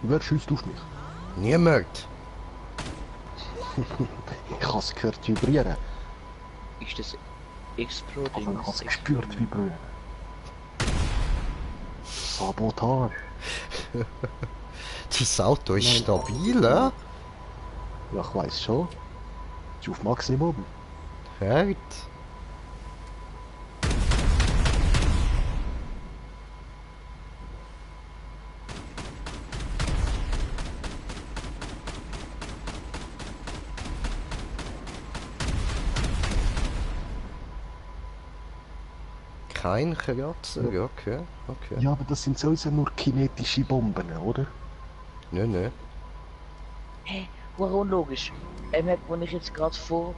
Wer schießt auf mich? Niemand. Ich habe es gehört vibrieren. Ist das Aber Exploding? ich habe es gespürt vibrieren. Sabotage. Das Auto ist Nein. stabil, hä? Ja, ich weiß schon. Ist auf Maximum. Hört. Kein Kratzer, okay, okay. Ja, aber das sind sowieso nur kinetische Bomben, oder? Nö. Hä? War unlogisch. Map, wo ich jetzt gerade vor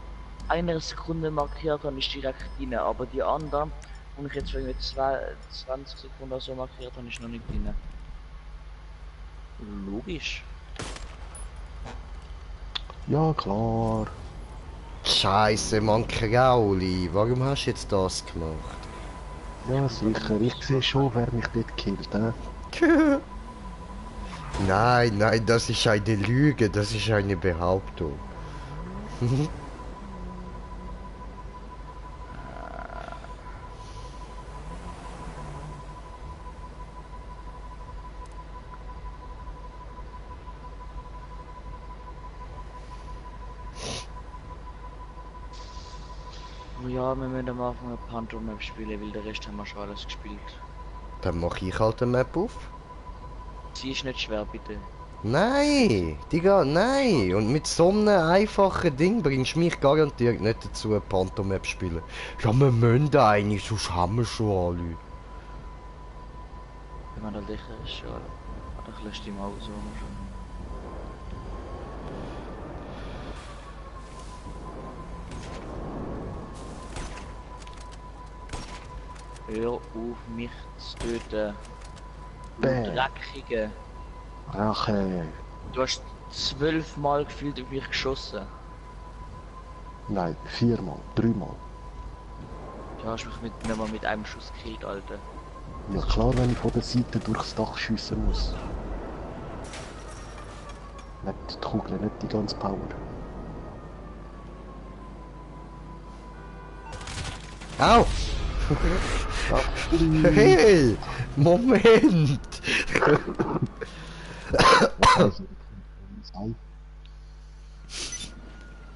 einer Sekunde markiert habe, ist direkt rein, aber die anderen, wo ich jetzt mit 20 Sekunden oder so markiert habe, ist noch nicht drin. Logisch. Ja, klar. Scheiße, Mann, Krauli. Warum hast du jetzt das gemacht? Ja, sicher. Ich sehe schon, wer mich dort killt. Nein, das ist eine Lüge, das ist eine Behauptung. Oh ja, wir müssen am Anfang eine Pantomime spielen, weil der Rest haben wir schon alles gespielt. Dann mache ich halt eine Map auf. Sie ist nicht schwer, bitte. Nein, Digga, nein. Und mit so einem einfachen Ding bringst du mich garantiert nicht dazu, eine Pantomap zu spielen. Ja, wir müssen eigentlich, sonst haben wir schon alle. Wenn man da sicher ist, ja. Warte, ich lösche die mal so schon. Hör auf mich zu töten. Du Bäh. Dreckige. Rache. Du hast 12 Mal gefühlt auf mich geschossen. Nein, 4-mal, 3-mal. Du hast mich nicht mal mit einem Schuss gekillt, Alter. Ja klar, wenn ich von der Seite durchs Dach schiessen muss. Nicht die Kugel, nicht die ganze Power. Au! Hey! Moment!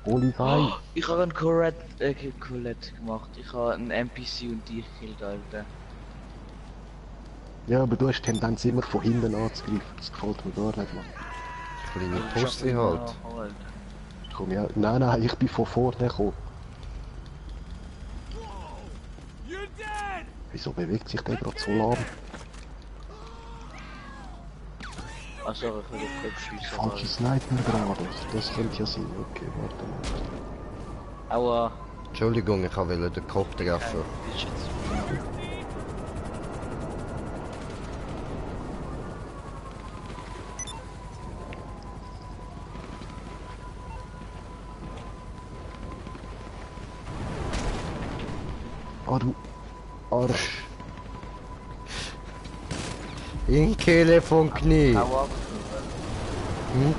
Polizei. Ich habe einen Colette gemacht. Ich habe einen NPC und die gekillt, Alter. Ja, aber du hast Tendenz immer von hinten anzugreifen. Das gefällt mir gar nicht, Mann. Kleine Pussy halt. Komm, ja. Nein, ich bin von vorne gekommen. Wieso bewegt sich der gerade so lahm? Achso, ich will auf Kopf schiessen. Falsche Sniper gerade. Das könnte ja sein. Okay, warte mal. Aua. Entschuldigung, ich wollte den Kopf treffen. Ist jetzt. Ah, du Arsch. In Kehle von Knie. Aua. Hm?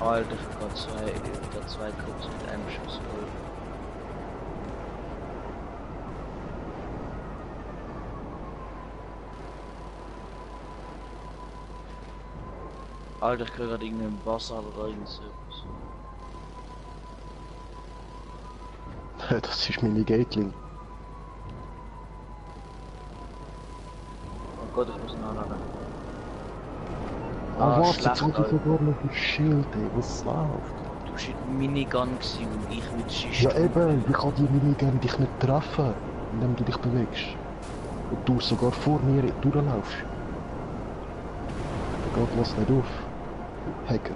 Alter, ich hab grad zwei Cops mit einem Schuss geholt. Alter, ich krieg grad irgendeinen Wasser oder irgendwas. Das ist meine Gatling. Oh Gott, ich muss nachladen. Ah, warte, schlecht, jetzt habe ich Alter. sogar noch ein Schild, ey. Was läuft? Du bist in Minigun gewesen und ich mit Schießen. Ja eben, ich kann die Minigun dich nicht treffen, indem du dich bewegst. Und du sogar vor mir durchlaufst. Gott, lass nicht auf. Hacker.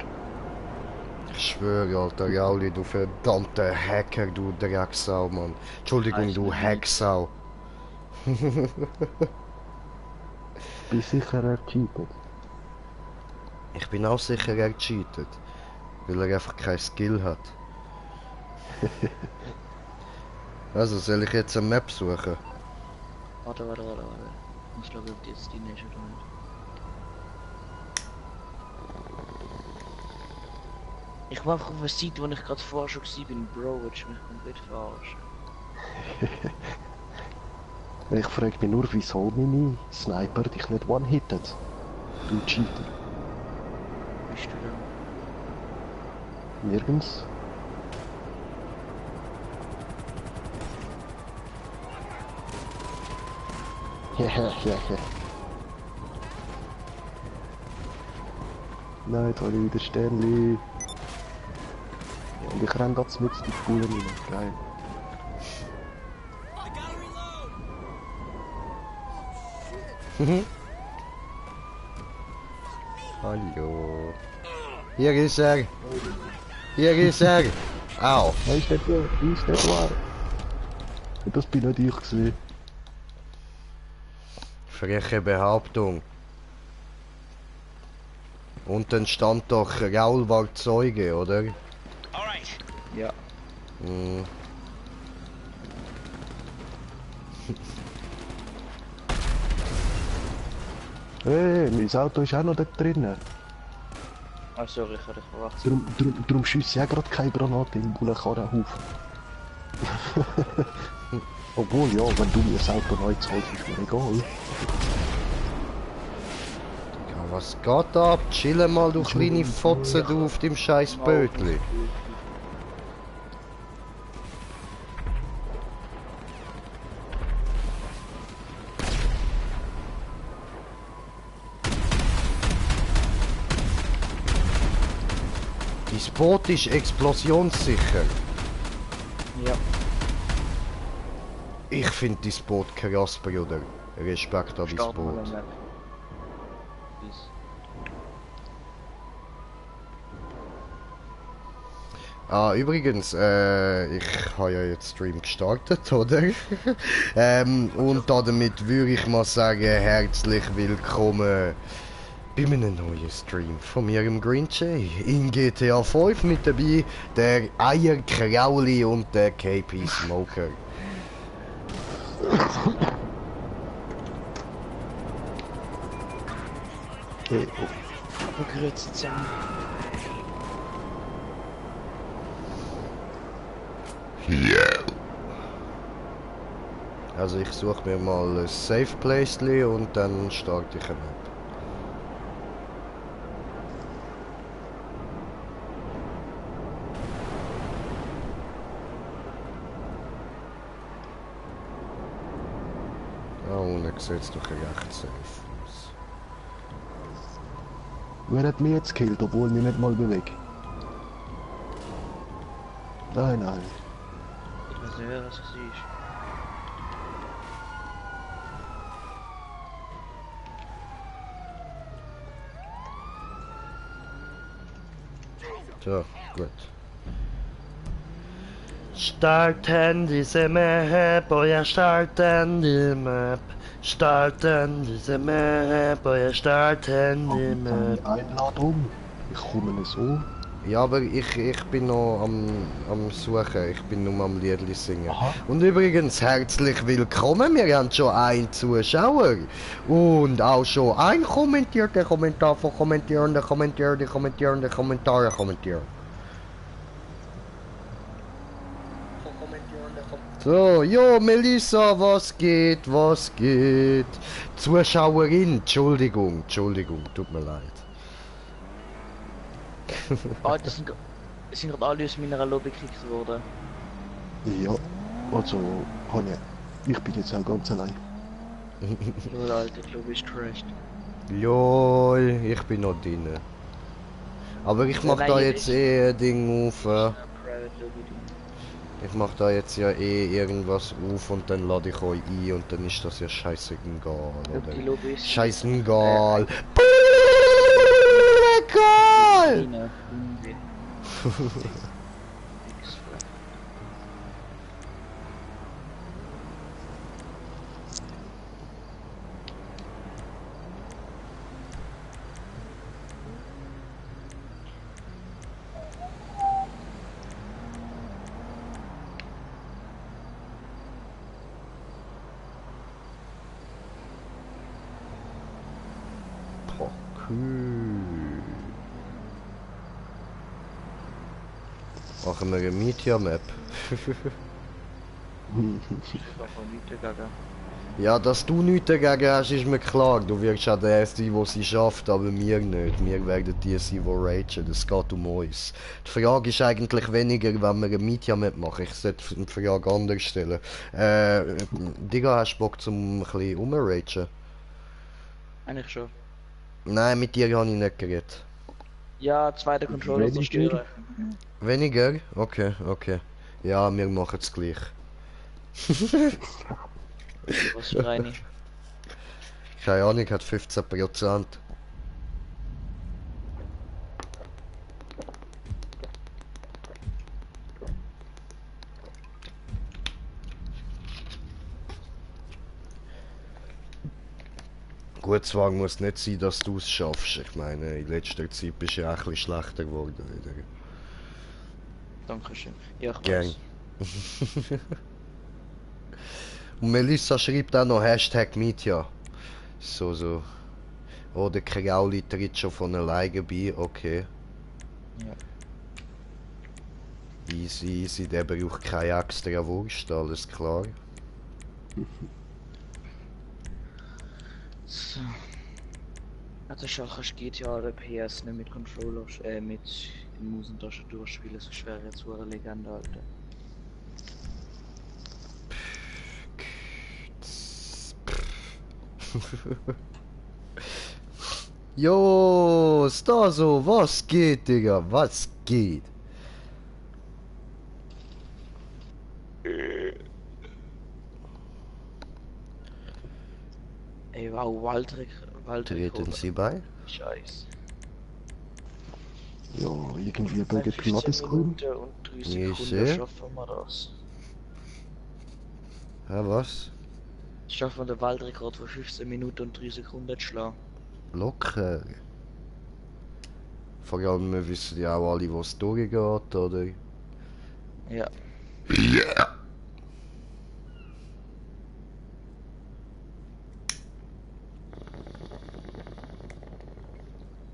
Ich schwöre, Alter, Rauli, du verdammter Hacker, du Drecksau, Mann. Entschuldigung, du Hacksau. Bin sicher, er cheatet. Ich bin auch sicher, er cheatet. Weil er einfach kein Skill hat. Also, soll ich jetzt eine Map suchen? Warte. Ich muss schauen, ob die jetzt drin ist oder nicht. Ich war einfach auf einer Seite, wo ich gerade vorher schon war, Bro, willst du mich komplett verarschen? Ich frage mich nur, wieso meine Sniper dich nicht one-hittet. Du Cheater. Bist du da? Nirgends. Hehehehe. Nein, jetzt habe ich wieder Sternli. Und ich renne ganz mit die Kugeln rein. Geil. Hallo. Hier ist er. Hier ist er. Au. Nein, ist nicht wahr. Ist nicht wahr. Das bin nicht ich gewesen. Freche Behauptung. Und dann stand doch Raul war Zeuge, oder? Ja. Hm. Hey, mein Auto ist auch noch dort drinnen. Oh sorry, ich habe dich verwechselt. Darum schiesse ich auch gerade keine Granate im Bullenkarrenhaufen. Obwohl, ja, wenn du mir das Auto neu zahlst, ist mir egal. Ja, was geht ab? Chille mal, du kleine Fotze, du auf dem scheiß Bötli. Das Boot ist explosionssicher. Ja. Ich finde das Boot krass, Bruder. Respekt an das Start mal Boot. am Map. Bis. Ah, übrigens, ich habe ja jetzt Stream gestartet, oder? Und damit würde ich mal sagen, herzlich willkommen bei einem neuen Stream von mir im Green Jay. In GTA 5 mit dabei der Eierkrauli und der KP Smoker. Hey, Aber grüezi zusammen. Also ich suche mir mal ein Safe Place und dann starte ich eine Map. Ah, unten sieht es doch recht safe aus. wer hat mich jetzt gekillt, obwohl ich mich nicht mal bewege? Nein, nein. Ich weiß nicht, wer das ist. So, gut. Starten diese Map, oh ja, starten die Map. Starten diese Map, oh ja, starten die Map. Einladung. Ich komme nicht so. Ja, aber ich bin noch am Suchen, ich bin nur am Liedli singen. Aha. Und übrigens, herzlich willkommen, wir haben schon einen Zuschauer. Und auch schon ein kommentierter Kommentar von kommentierenden. So, jo, Melissa, was geht? Zuschauerin, Entschuldigung, tut mir leid. Ah, das sind gerade alle aus meiner Lobby gekickt worden. Ja, also, Hanja, ich bin jetzt auch ganz allein. Lol, Alter, die Lobby ist trashed. Lol, ich bin noch drin. Aber ich mach da jetzt ein Ding auf. Private Lobby. Ich mach da jetzt ja irgendwas auf und dann lade ich euch ein und dann ist das ja scheißegal, Die oder? Lobby ist... Scheißegal. Egal! Machen wir eine Media-Map. Davon nicht dagegen. Ja, dass du nichts dagegen hast, ist mir klar. Du wirst auch der sein, der sie schafft, aber wir nicht. Wir werden die sein, die ragen. Es geht um uns. Die Frage ist eigentlich weniger, wenn wir eine Media-Map machen. Ich sollte die Frage anders stellen. Digga, hast du Bock zum ein bisschen rumragen? Eigentlich schon. Nein, mit dir habe ich nicht geredet. Ja, zweiter Controller Weniger? zerstören. Weniger? Okay, okay. Ja, wir machen es gleich. Was für eine? Keine Ahnung, hat 15%. Gut, Zwang muss nicht sein, dass du es schaffst. Ich meine, in letzter Zeit bist du ja auch ein bisschen schlechter geworden wieder. Dankeschön. Ja, ich Gern. weiß. Und Melissa schreibt auch noch Hashtag Media. So. Oh, der Krauli tritt schon von alleine bei, okay. Ja. Easy, der braucht keine extra Wurst, alles klar. So. Also schon kannst du GTA oder PS nicht mit Controller, mit Maus und Tastatur spielen, so schwer jetzt eine Legende, Alter. Jo, Staso, was geht, Digga? Was geht? Ey, wow, Waldrick. Treten Sie bei? Scheiß. Ja, irgendwie bei den 15 Pilatesgrün. Minuten und 3 Ich Sekunden sehe. schaffen wir das. Ja, was? Schaffen wir den Weltrekord von 15 Minuten und 3 Sekunden zu schlagen. Locker. Vor allem, wir wissen ja auch alle, wo es durchgeht, oder? Ja.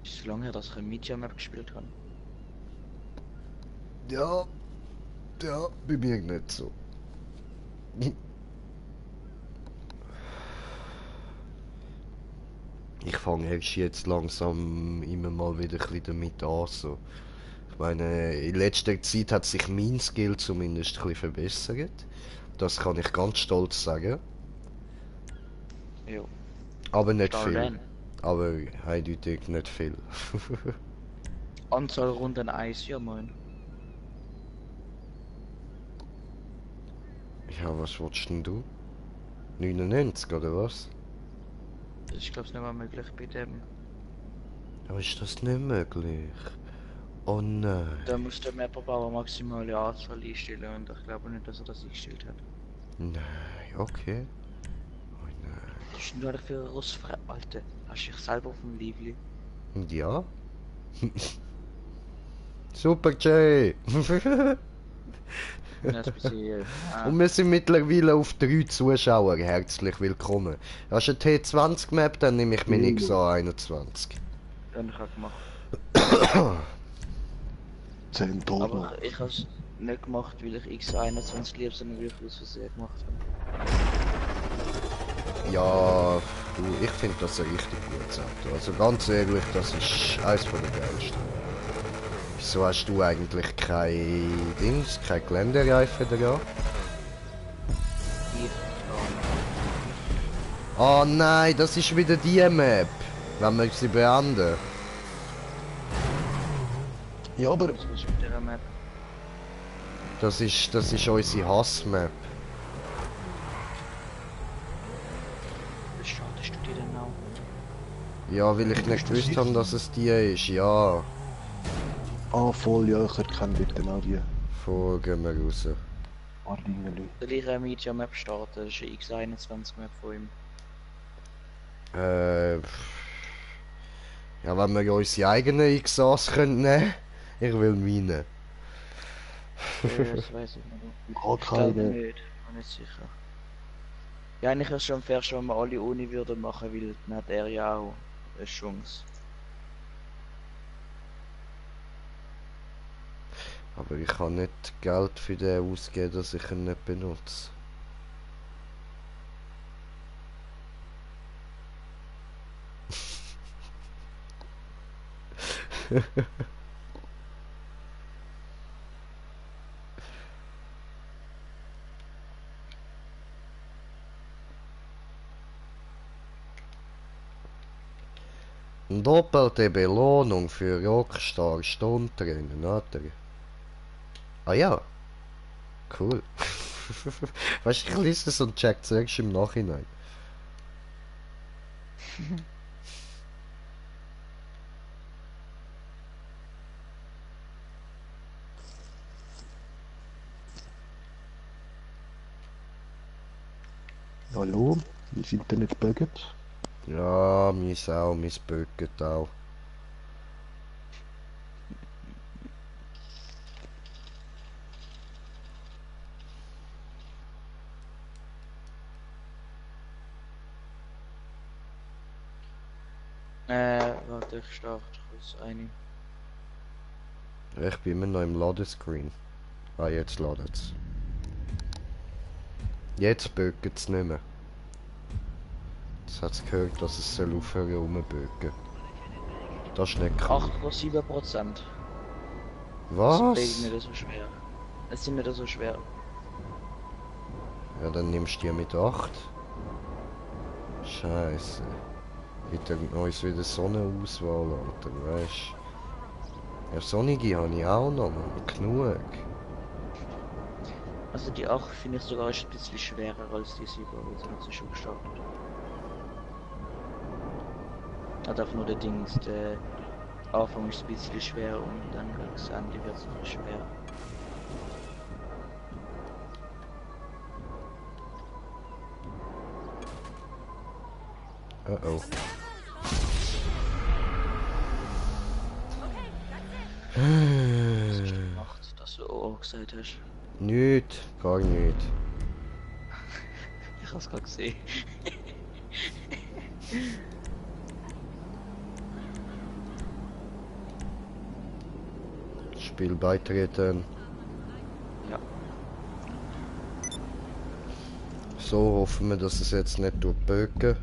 Ist so lange her, dass ich eine Media Map gespielt habe. Ja, bei mir nicht so. Ich fange erst jetzt langsam immer mal wieder ein bisschen damit an. So. Ich meine, in letzter Zeit hat sich mein Skill zumindest ein bisschen verbessert. Das kann ich ganz stolz sagen. Jo. Aber nicht Stark viel. dann. Aber eindeutig nicht viel. Anzahl Runden 1, ja moin. Ja, was willst denn du? 99 oder was? Ich glaube es nicht mehr möglich bei dem. Ja, ist das nicht möglich? Oh nein. Da muss der Mapperbauer maximale Anzahl einstellen und ich glaube nicht, dass er das eingestellt hat. Nein, okay. Oh nein. Was ist denn da für ein Russfrei, Alter? Hast du dich selber auf dem Liebli? Ja. Super Jay! Ja, ein bisschen, Und wir sind mittlerweile auf 3 Zuschauer. Herzlich willkommen. Hast du eine T20-Map, dann nehme ich meine XA21. dann ich auch gemacht. 10 Dollar. Aber ich habe es nicht gemacht, weil ich X21 liebe, sondern weil ich aus Versehen gemacht habe. Ja, du, ich finde das ein richtig gutes Auto. Also ganz ehrlich, das ist eines von der geilsten. Wieso hast du eigentlich kein Dings, kein Geländereifen dran? Ich, Oh nein, das ist wieder die Map. Wenn wir sie beenden. Ja, aber was ist mit dieser Map? Das ist unsere Hassmap. Was startest du dir denn auch? Ja, weil ich nicht gewusst habe, dass es die ist. Ja, voll, ja, ich erkenne bitte auch die gehen wir raus. Ardingeli. Soll ich eine Media Map starten? Das ist eine X21 Map von ihm. Ja, wenn wir unsere eigenen XAs können nehmen. Ich will meine. Das weiß ich nicht. Gar Ich glaube keine. nicht, ich bin nicht sicher. Ja, eigentlich ist es schon fair, wenn wir alle Uni würden machen, weil dann hat er ja auch eine Chance. Aber ich kann nicht Geld für den ausgeben, dass ich ihn nicht benutze. Doppelte Belohnung für Rockstar Stundenrennen, oder? Ah ja, cool. Weißt du, ich lese es und check zuerst im Nachhinein. Hallo? Wir sind denn nicht gebuggt? Ja, mein Böcket auch. Warte, ich starte kurz eine. Ich bin immer noch im Ladescreen. Ah, jetzt ladet's. Jetzt böcket's nicht mehr. Jetzt hat's gehört, dass es soll aufhören rumböcken. Das ist nicht cool. 8,7%. Was? Das ist nicht so schwer. Es sind nicht so schwer. Ja, dann nimmst du die mit 8. Scheiße. Gibt uns wieder so eine Auswahl, Alter, weißt du? Ja, sonnige habe ich auch noch, Mann. Genug. Also die 8 finde ich sogar ein bisschen schwerer als die 7, weil sie hat sie schon gestartet. Hat einfach nur der Dings, der Anfang ist ein bisschen schwer und dann das Ende wird es schwer. Oh. Was hast du gemacht, dass du auch gesagt hast? Nicht, gar nicht. Ich hab's gerade gesehen. Spiel beitreten. Ja. So hoffen wir, dass es jetzt nicht durchböcken.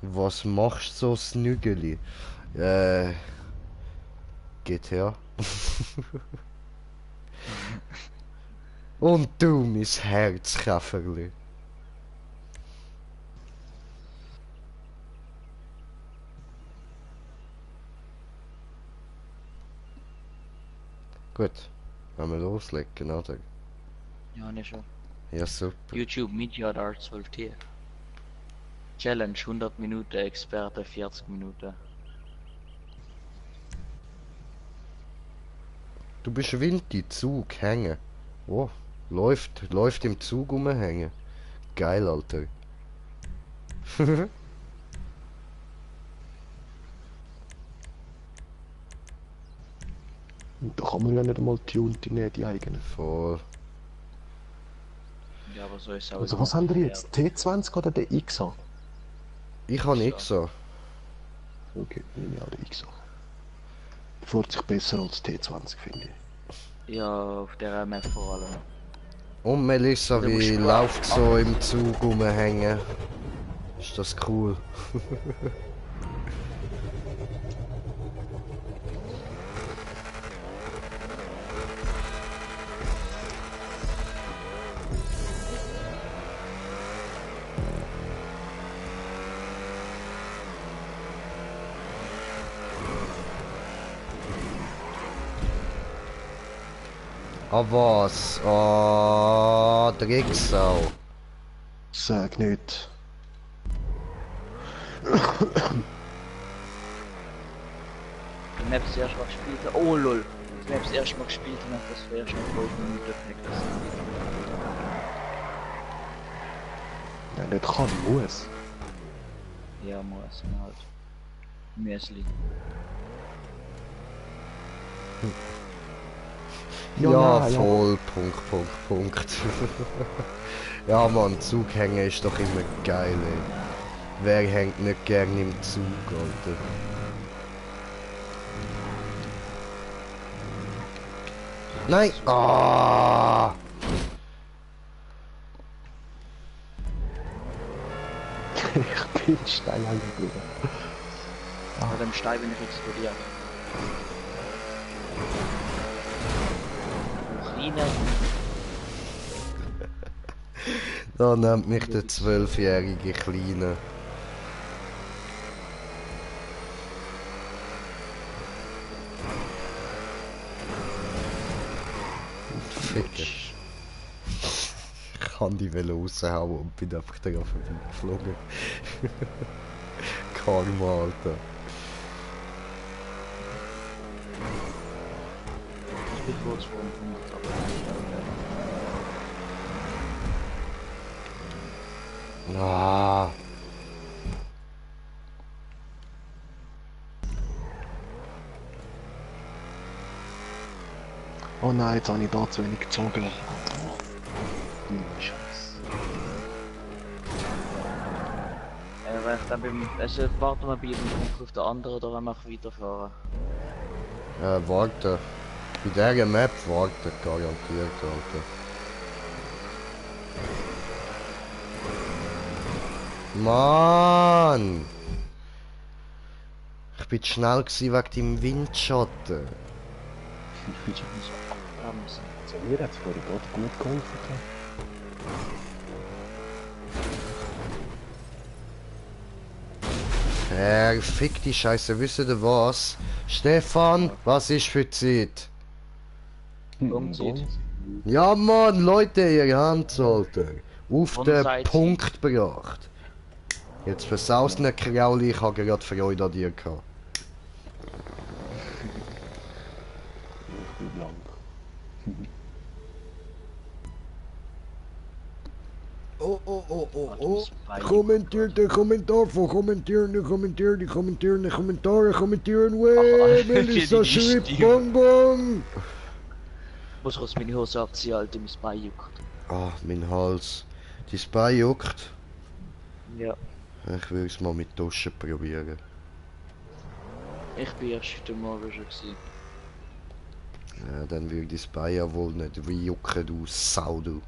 Was machst du so, Snügeli? Geht her. Und du, mein Herzkäferli. Gut, wenn wir loslegen, oder? Ja, nicht schon. Ja, super. YouTube Media Dart 12T. Challenge 100 Minuten, Experte 40 Minuten. Du bist wild im Zug hängen. Oh, läuft im Zug rumhängen. Geil, Alter. Und da kann man ja nicht einmal tuned nehmen, die eigenen. Voll. Ja, aber so ist es auch. Also was haben wir jetzt? T20 oder der XA? Ich habe So. nichts so. Okay, nehme ich auch den XA. Fährt sich besser als T20, finde ich. Ja, auf der Map vor allem. Und Melissa, Du musst wie nur läuft so im Zug rumhängen? Ist das cool? Ah was? Ah, Drecksau. Sag nicht. Die Map das erste Mal gespielt habe. Oh lol. Die Map das erste Mal gespielt habe, das wäre schon 12 Minuten weg. Ja, nicht kann, muss. Ja, muss man halt. Müsli. Ja, nein, voll. Punkt. Ja, Mann, Zug hängen ist doch immer geil, ey. Wer hängt nicht gern im Zug, Alter? Nein! Ah! Ich bin steil angeblieben. Bei dem Stein bin ich explodiert. Kleine. Da nennt mich der 12-jährige Kleine. Ficker. Ich kann die Velo raushauen und bin einfach daran vorbeigeflogen. Karma, Alter. Ich bin kurz vor dem Punkt, aber Ah. Oh nein, jetzt habe ich da zu wenig gezogen. Scheiße. wenn ich dann also warten wir bei jedem Punkt auf den anderen oder wenn wir einfach weiterfahren. Warte. Bei dieser Map warte garantiert, Alter. Mann! Ich bin zu schnell gewesen wegen deinem Windschatten. Ich bin schon so Bremsen. Also mir hat es vorhin gerade gut geholfen. Fick die Scheiße, wisst ihr was? Stefan, was ist für Zeit? Umzieht. Ja Mann, Leute, ihr Hand Alter. Auf Von den Seite. Punkt gebracht. Jetzt versaust nicht Krauli, ich habe gerade Freude an dir gehabt. Ich bin blank. Oh. Kommentiert den Kommentar von kommentieren, Kommentare, kommentieren, wey, Melissa schreibt Bonbon. Ich muss kurz meine Hose abziehen, Alter, mein Bein juckt. Ah, mein Hals. Dein Bein juckt. Ja, Ich will es mal mit Duschen probieren. ich bin erst heute Morgen schon gewesen. Ja, dann will dein Bein ja wohl nicht wie jucken, du Sau, du.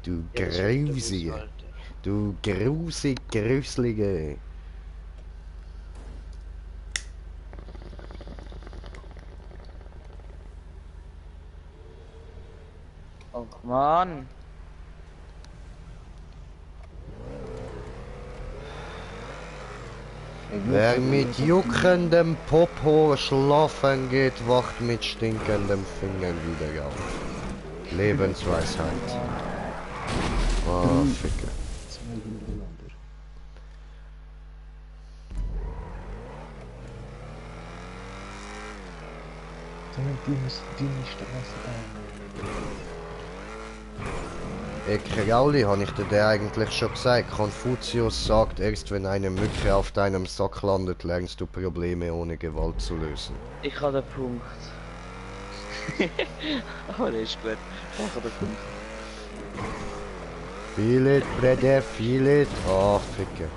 Du Ja, das wird der Grusige. Bus, Alter. Du Gruslige. Och Mann! Wer mit juckendem Popo schlafen geht, wacht mit stinkendem Finger wieder auf. Lebensweisheit. Oh, Ficke. Zwei hintereinander. Die Straße Krauli, habe ich dir eigentlich schon gesagt. Konfuzius sagt, erst wenn eine Mücke auf deinem Sack landet, lernst du Probleme ohne Gewalt zu lösen. Ich habe den Punkt. Aber der ist gut. Ich habe den Punkt. Feel it, Brede, feel it. Oh, Ficke.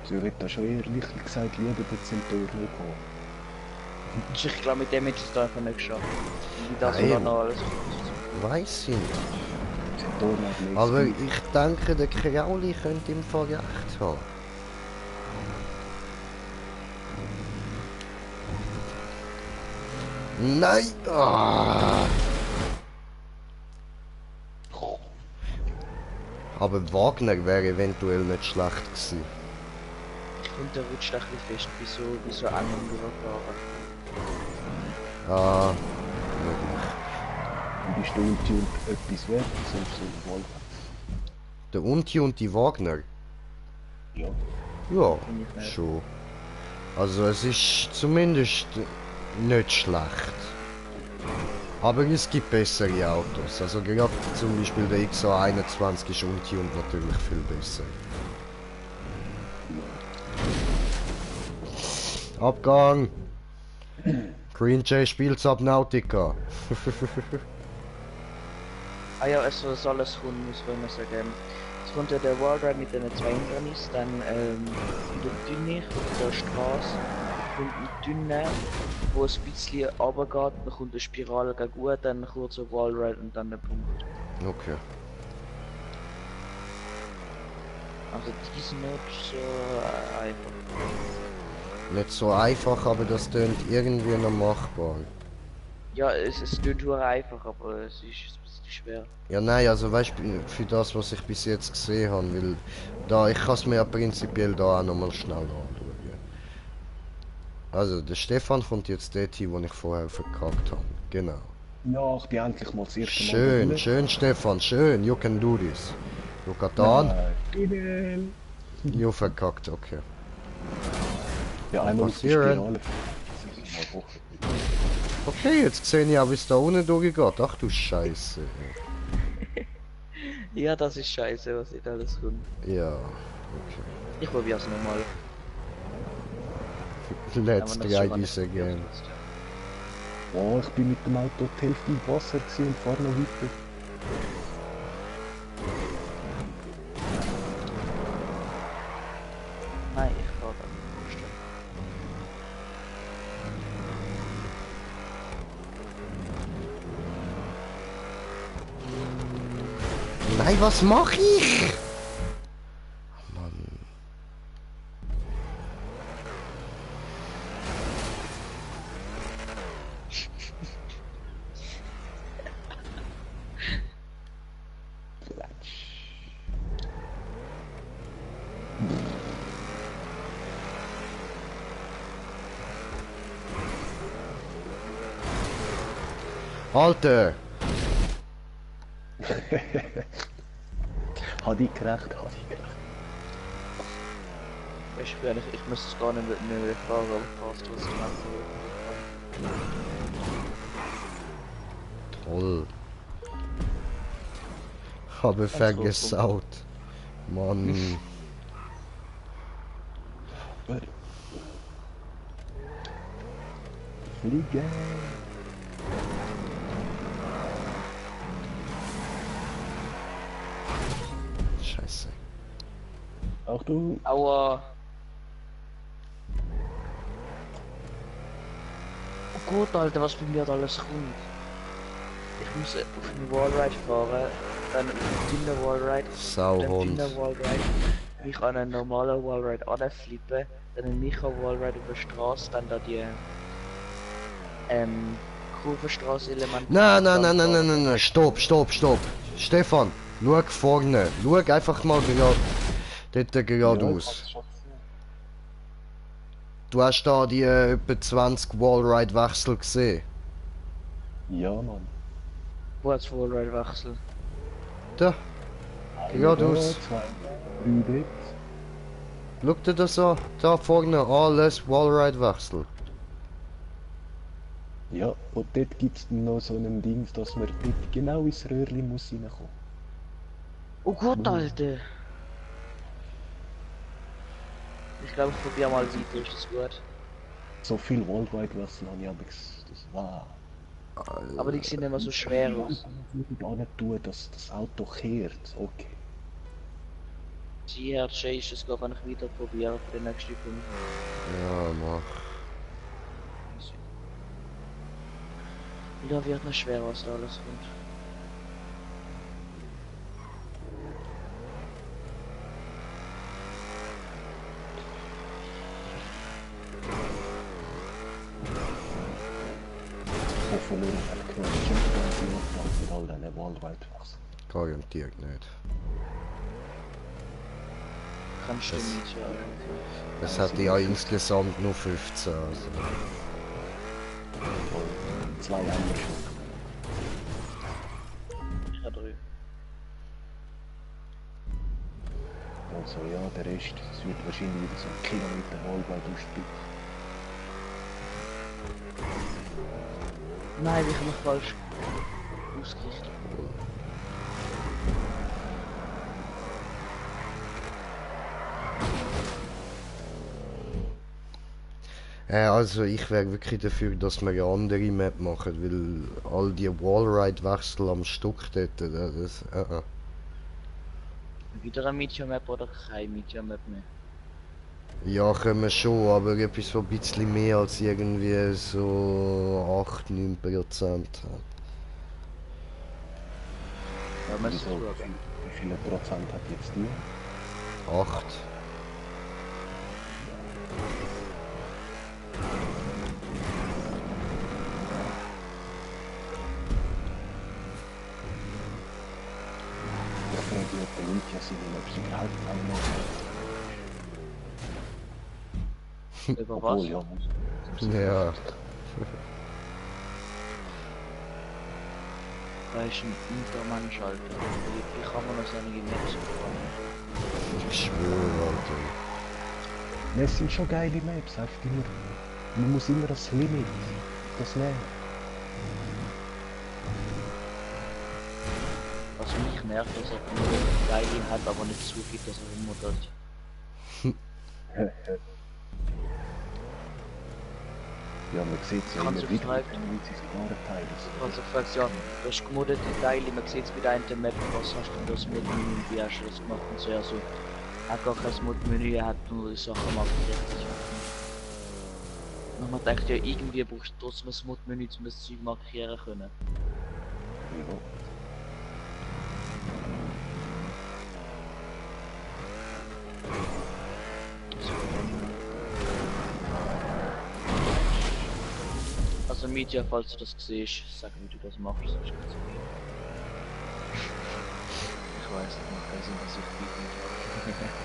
So wird da schon ehrlich gesagt lieber den Zentaur kommen. Ich glaube, mit dem hätte ich es einfach nicht geschafft. Wie das Nein. oder noch alles. Weiss ich nicht. Zentaur hat mehr Aber Speed. ich denke, der Krauli könnte im Fall recht haben. Nein! Ah. Aber Wagner wäre eventuell nicht schlecht gewesen. Ich finde, der rutscht ein bisschen fest, wieso eng im Überfahren. Ah, möglich. Und bist du untuned etwas wert, sonst so Wolf. Der Unti und die Wagner? Ja. Ja, Finde ich nicht. schon. Also es ist zumindest nicht schlecht. Aber es gibt bessere Autos. Also gerade zum Beispiel der XA21 ist untuned natürlich viel besser. Abgang! Green Jay spielt Subnautica. Ah ja, also das alles kommt, muss man immer sagen. Es kommt ja der Wallride mit den zwei Hindernissen, dann in der Dünne, auf der Straße, kommt ein Dünne, wo es ein bisschen runtergeht, dann kommt eine Spirale gegen gut, dann ein kurzer Wallride und dann der Punkt. Okay. Also die sind nicht so einfach. Nicht so einfach, aber das tönt irgendwie noch machbar. Ja, es klingt nur einfach, aber es ist ein bisschen schwer. Ja nein, also weißt du, für das was ich bis jetzt gesehen habe, weil da, ich kann es mir ja prinzipiell da auch nochmal schnell anschauen. Also der Stefan kommt jetzt dort hin, wo ich vorher verkackt habe. Genau. Ja, ich bin endlich mal das erste Mal Schön, drin. schön Stefan, schön, you can do this. Look at that. Nein. You verkackt, okay. Ja, einmal auf die Passieren. Spirale. Das ist mal hoch. Okay, jetzt sehe ich auch, wie es da unten durchgeht. Ach du Scheiße. Ja, das ist scheiße, was nicht alles kommt. Ja, okay. Ich probier's nochmal. Let's try this again. Oh, ich bin mit dem Auto die Hälfte im Wasser gewesen und fahre noch weiter. Nein, ich fahr dann nicht. Nein, was mach ich? Mann. Alter! Hat ich gerecht, hat ich gerecht. Ich müsste es gar nicht mehr fahren, aber fast was ich mache. Toll. Habe vergesaut. Mann. Fliegen. Scheiße. Achtung. Aua! Oh Gott, Alter, was bei mir da alles kommt. Ich muss auf einen Wallride fahren, dann auf einen dünnen Wallride, dann Sauhund. dünnen Wallride, mich an einen normalen Wallride anflippen, dann einen Micha-Wallride über die Straße, dann da die Kurvenstraße-Elemente. Nein, nein, nein, nein, nein, nein, nein, stopp, stopp, stopp. Stefan, schau vorne. Schau einfach mal gerade dort geradeaus. Du hast da die etwa 20 Wallride-Wechsel gesehen. Ja, Mann. Wo hat's Wallride-Wechsel? Da, geradeaus. Ja, 2, 3 dort. Schau dir das an. Da vorne alles Wallride-Wechsel. Ja, und dort gibt es noch so ein Ding, dass man dort genau ins Röhrchen muss reinkommen. Oh Gott, Alter! Ich glaube, ich probiere mal weiter, ist das gut? So viel Worldwide-Wechsel habe ich aber das war... Aber die sehen immer so schwer aus. Ich würde gar nicht tun, dass das Auto kehrt. Okay. Sie Herr Jay ist es, glaube ich, weiter probieren für den nächsten Punkt. Ja, mach. Ja, wird noch schwer, was da alles kommt. Hoffentlich hat genug Checkpoint mit all diesen Worldwide-Wechseln. Garantiert nicht. Kannst du Das- nicht, ja. Es hat ja insgesamt nur 15. Also. 2 haben wir schon. Ich habe 3. Also ja, der Rest, es wird wahrscheinlich wieder so ein Kilometer Worldwide ausspielen. Nein, ich habe mich falsch ausgerichtet. Also ich wäre wirklich dafür, dass wir eine andere Map machen, weil all die Wallride-Wechsel am Stück dort, das. Wieder eine Medium Map oder keine Medium Map mehr? Ja, können wir schon, aber etwas, was ein bisschen mehr als irgendwie so 8-9% hat. Ja, man Wieso? Wie viele Prozent hat jetzt die? 8. Ich frage mich, ob der Mietja seine Maps überhaupt einmal Über was? obwohl, ja, muss. Ja. Da ist ein Untermensch, Alter. Wie kann man noch seine Maps bekommen? Ich schwöre, Alter. Ja, es sind schon geile Maps, einfach immer. Man muss immer das Limit, das nehmen. Was mich nervt, dass er nur geile hat, aber nicht so viel, dass er rummodelt. Ja, man sieht es ja Kannst immer du wieder, fragen? wenn sie sogar teilen. Also fragst ja, du hast gemoddete Teile, man sieht es bei der einen Map, was hast du denn das Mod-Menü, wie hast du das gemacht und so, also er gar kein Mod-Menü, er hat nur die Sachen markiert. Und man denkt ja, irgendwie brauchst du trotzdem ein Mod-Menü, um das Zeug markieren können. Ja. Also Media, falls du das siehst, sag wie du das machst, sonst geht's okay. Ich weiß nicht, macht keinen Sinn, dass ich die nicht habe.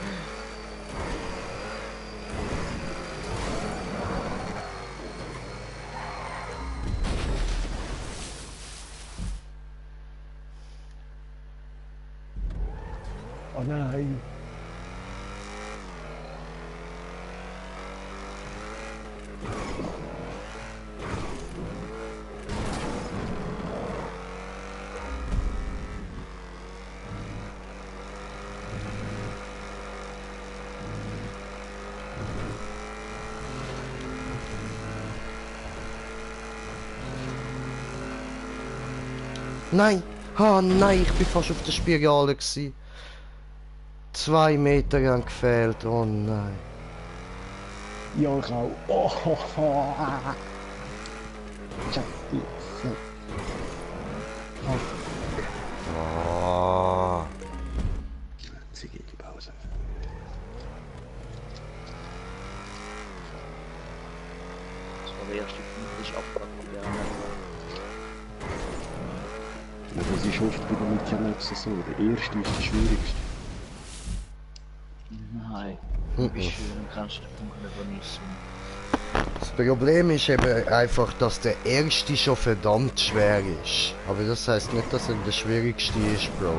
Oh nein! Nein! Ah nein, ich bin fast auf der Spirale gsi. 2 Meter haben gefehlt, oh nein. Ja, ich auch. Oh, Scheiße. Ah. Sie geht die Pause. Das war der erste Punkt, den ich abgepackt habe. Ja, das ist oft bei den Media-Maps so. Der erste ist der schwierigste. Nein, wie schön kannst du den Punkt nicht genießen. Das Problem ist eben einfach, dass der erste schon verdammt schwer ist. Aber das heisst nicht, dass er der schwierigste ist, Bro.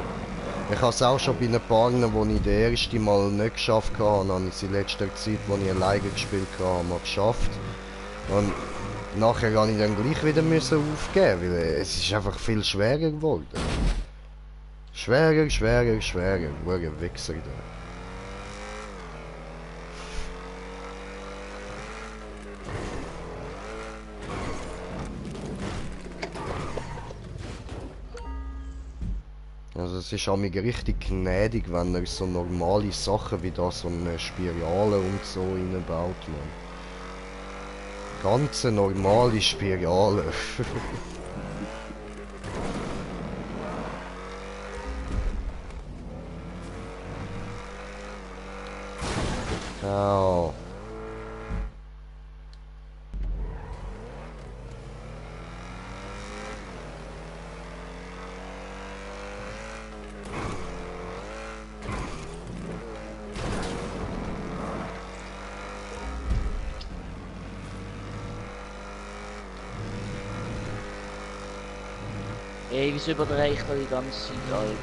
Ich habe es auch schon bei ein paar, wo ich den ersten Mal nicht geschafft habe, habe ich es in letzter Zeit, wo ich alleine gespielt habe, mal geschafft. Und nachher habe ich dann gleich wieder müssen aufgeben, weil es ist einfach viel schwerer geworden. Schwerer, schwerer, schwerer. Ein Wichser da. Also es ist auch mir richtig gnädig, wenn er so normale Sachen wie da so eine Spirale und so reinbaut, man. Ganz normale Spirale. Au. Ey, wieso überdrehe ich da die ganze Zeit, Alter?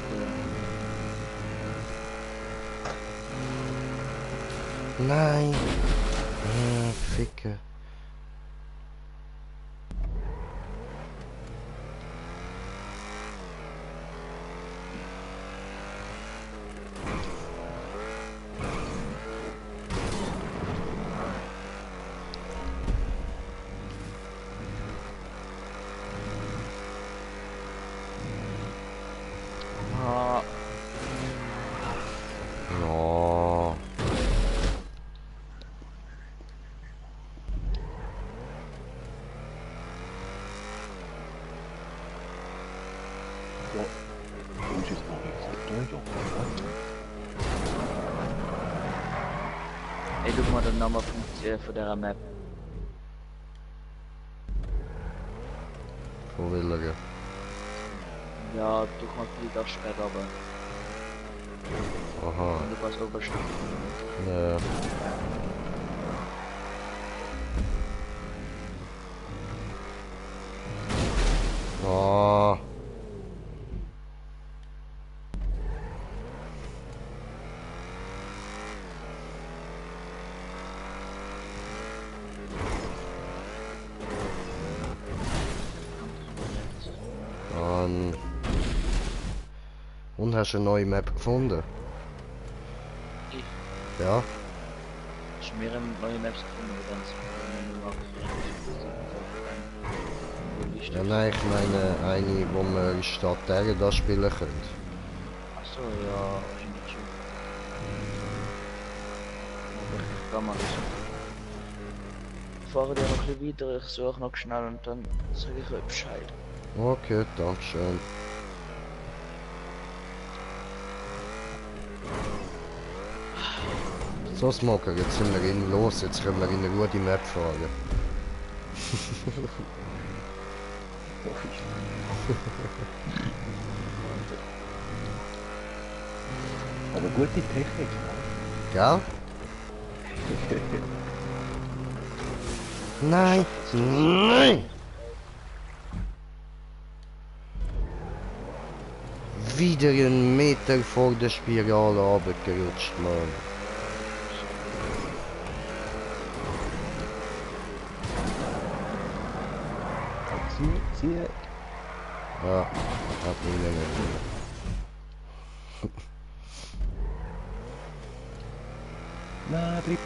Nein. Ficke. Ey, guck mal den Namen von der Map. Von Willigen. Ja, du kannst viel das spät, aber Aha. du kannst oberstehen. Ja. Ah. Dann. Und hast du eine neue Map gefunden? Ich Ja. habe mehrere neue Maps gefunden, aber ganz Ja, nein, ich meine eine, wo wir statt der da spielen können. Achso, ja, wahrscheinlich schon. Aber ich kann mal ich fahre dir noch ein bisschen weiter, ich suche noch schnell und dann sage ich euch Bescheid. Okay, danke schön. So, Smoker, jetzt sind wir in los, jetzt können wir in eine gute Map fahren. Aber gute Technik. Gell? Nein! Nein! Wieder einen Meter vor der Spirale runtergerutscht, Mann. Siehe. Ja, hat mich nicht mehr. Na, drei.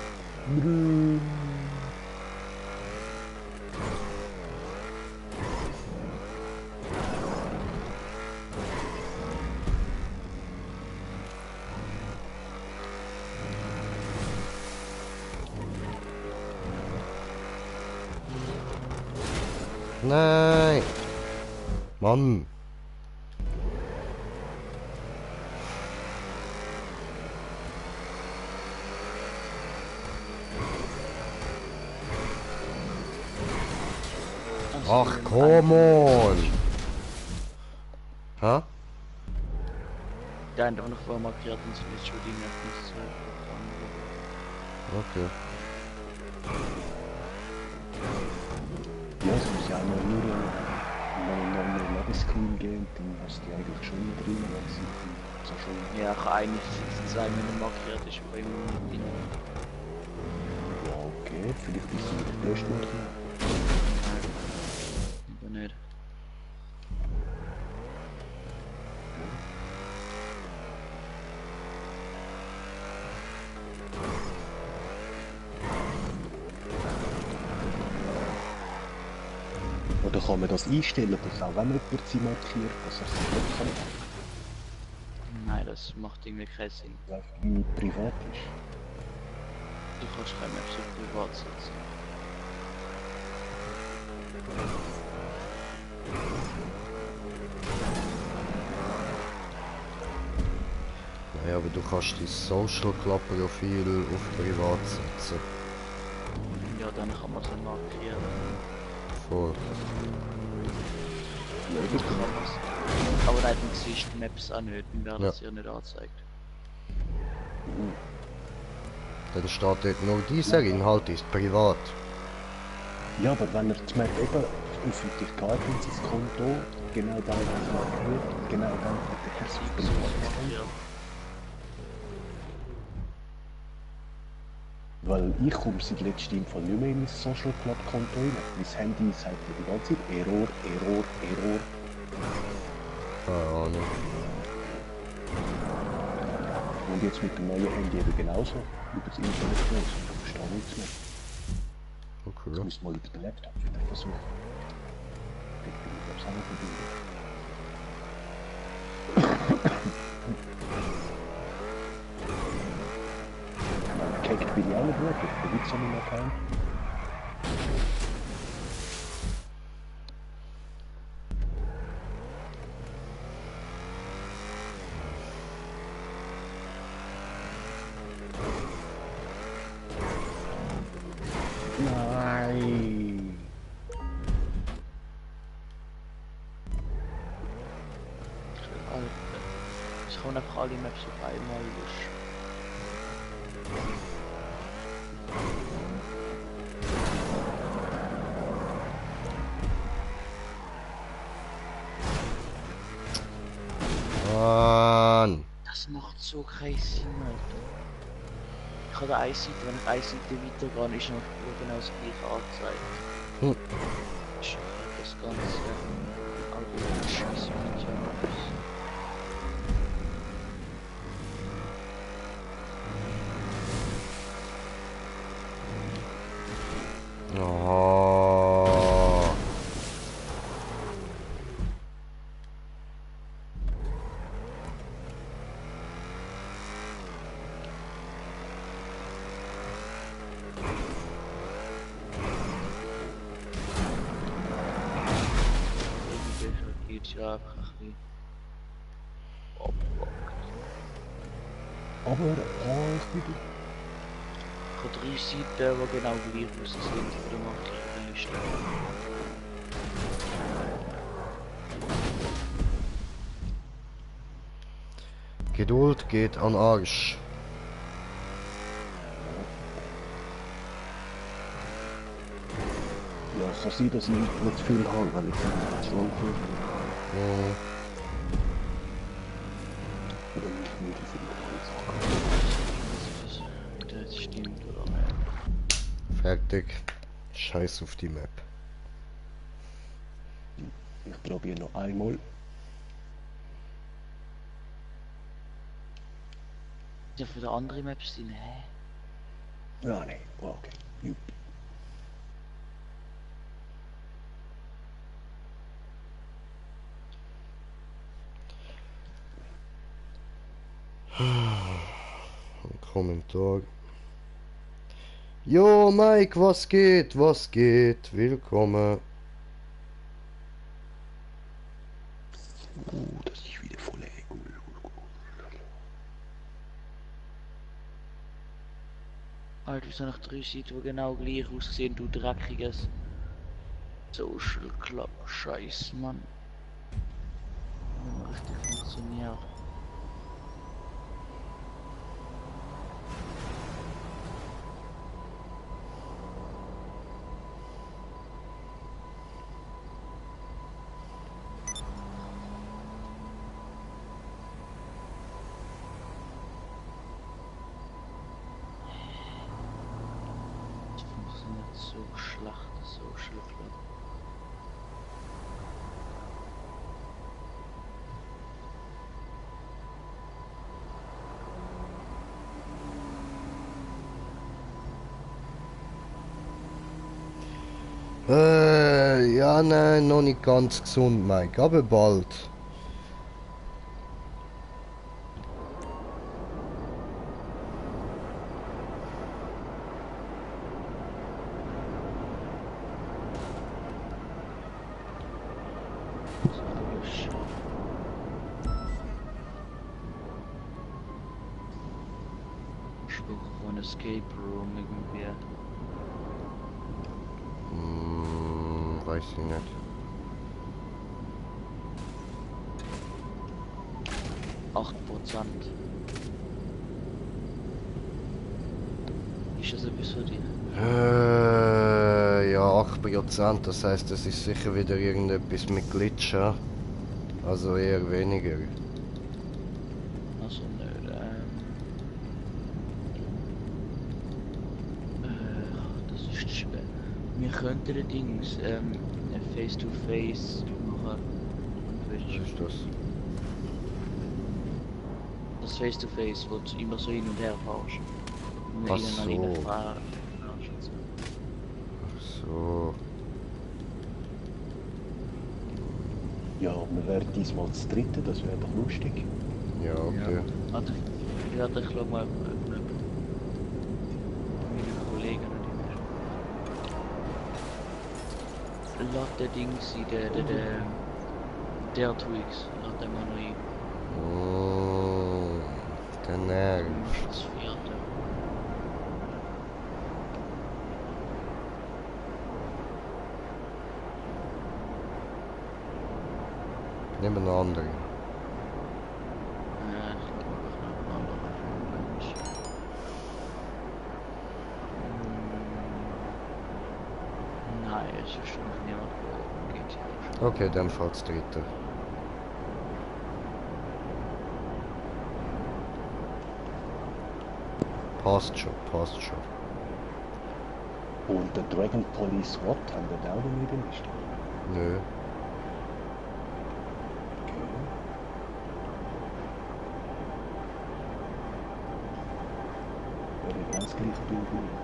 Nein! Mann! Ach, come on! Ha? Der einfach noch vorher markiert und so ist schon die Map nicht so. Okay. Ja, es muss ja auch noch nur einen Ladescreen geben, dann hast du die eigentlich schon wieder drin, weil sie so schon. Ja, ich habe eigentlich sagen, wenn er markiert ist, bei ihm nicht drin. Ja, okay, vielleicht ist sie wieder gelöscht worden. Aber nicht. Oder kann man das einstellen, dass auch wenn jemand sie markiert, dass er sie nicht kann machen, Nein, das macht irgendwie keinen Sinn. weil es irgendwie privat ist. Du kannst keine Maps so privat setzen. Naja, aber du kannst dein Social Club Profil auf privat setzen. Ja, dann kann man so markieren. Voll. Ja, Das kann man. Aber dann siehst du die Maps auch nicht, dann werden Ja. sie ja nicht angezeigt. Dann steht dort nur dieser Inhalt ist privat. Ja, aber wenn er zum Beispiel eben öffentlich gehalten ist, das Konto, genau dann markiert, genau dann hat er es auf privat gestellt. Ja. Weil ich komme seit letztem im Fall nicht mehr in mein Social Club Konto rein. Mein Handy sagt mir die ganze Zeit Error, Error, Error. Keine Ahnung. Und jetzt mit dem neuen Handy eben genauso. Über das Internet los. Ich verstehe nichts mehr. Ich Okay. muss mal über den Laptop wieder versuchen. Ich bin ich glaube auch noch verbunden. Gehackt bin ich auch nicht wirklich. Ich bin nicht so einem Account. Nein. Alter. Ich kann einfach alle Maps auf einmal löschen. Mann. Das macht so keinen Sinn, Alter. Ich habe eine Seite, wenn ich eine Seite weitergehe, ist noch genau das gleiche angezeigt. Hm. Ich das Ganze auch scheiße mit Maps. Oh. Irgendwie geht ja einfach ein bisschen abgepackt. Aber auch wieder. Ich habe 3 Seiten, die genau gleich aussehen, oder macht die Liste. Geduld geht an Arsch. Ja, es kann sein, dass ich nicht zu viel habe, weil ich zu lang bin. Hm. Oder nicht müde sind. Das stimmt, oder? Fertig. Scheiß auf die Map. Ich probiere noch einmal. Ja, für die andere Maps sind, hä? Ja, nee, okay. Jupp. Ein Kommentar. Jo, Mike, was geht? Was geht? Willkommen. Das ist wieder voll cool. Alter, wieso noch 3 Seiten, die genau gleich aussehen, du dreckiges Social Club Scheiß, Mann. Nicht mehr richtig funktioniert. Das funktioniert so schlecht, das Social Club. Ja, nein, noch nicht ganz gesund, Mike, aber bald. So löschen. Spruch von Escape Room irgendwie. Weiß ich nicht. %8. Ist das etwas für dich? Ja, 8%, das heißt, das ist sicher wieder irgendetwas mit Glitcher. Also eher weniger. Also nicht, das ist schwer. Wir könnten allerdings Face-to-Face machen. Was ist das? Das Face-to-Face, wo du immer so hin und her fährst. Und Ach innen an so. ihnen fahren. So. Ja, wir wären diesmal das dritte, das wäre doch lustig. Ja, okay. Warte, ich schau mal, ob meine Kollegen und ich. Lad der Dings in der Twix, lad den mal neu. Der Nerv. Das vierte. Nehmen einen anderen. Ich glaube, ich noch einen anderen Mensch. Nein, es ist wahrscheinlich niemand, der GTA schon. Okay, dann fahrt's dritte. Passt schon, passt schon. Und der Dragon Police SWAT haben wir da auch noch nicht in der Liste. Nö. Okay. Ja, ganz gleich Bild wie mir.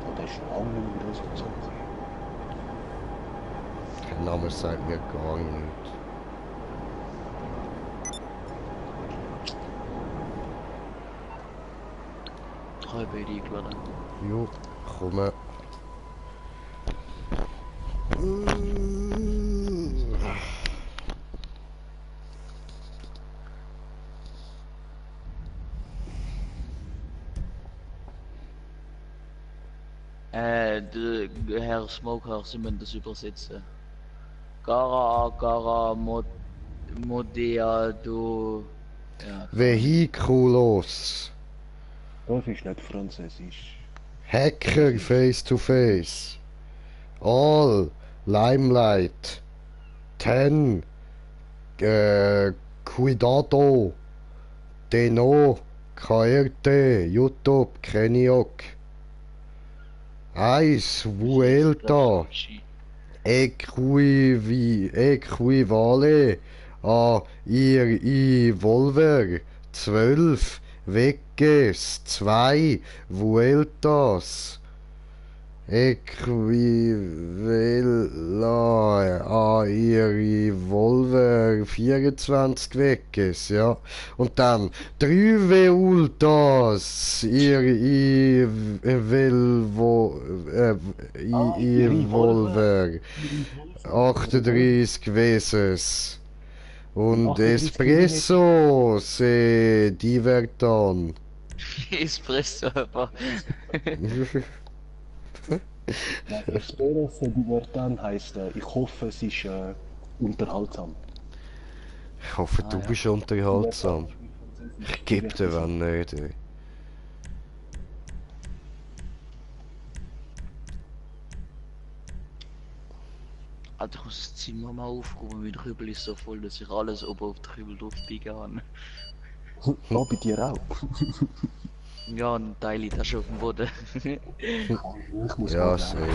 Oh, der ist schon lange nicht mehr rausgezogen. Der Name sagt mir gar nichts. Drei bei dir eingeladen. Jo, komme. Der Herr Smoker, Sie müssen das übersetzen. Gara, Modeado. Ja. Vehikulos. Das ist nicht französisch. Hacker face to face. All. Limelight. 10. Cuidado. Deno. KRT. YouTube. Keniok. Eis. Vuelta. Equivale a ihr Volver 12 Veges 2 Vueltas Equivale a ihr Volver 24 Veges, ja. Und dann 3 Vueltas ihr Volver 38 Veces. Und 38 Espresso se divertan. Espresso, aber. Ja, Espero se divertan heisst, ich hoffe, es ist unterhaltsam. Ich hoffe, du ja. bist unterhaltsam. Ich geb dir wenn nicht. Ey. Alter, ich muss das Zimmer mal aufräumen, mein Kübel ist so voll, dass ich alles oben auf den Kübel drauf biegen kann. Oh, bei dir auch. Ja, ein Teil liegt auch schon auf dem Boden. Ich muss Ja, mal sehr. rein.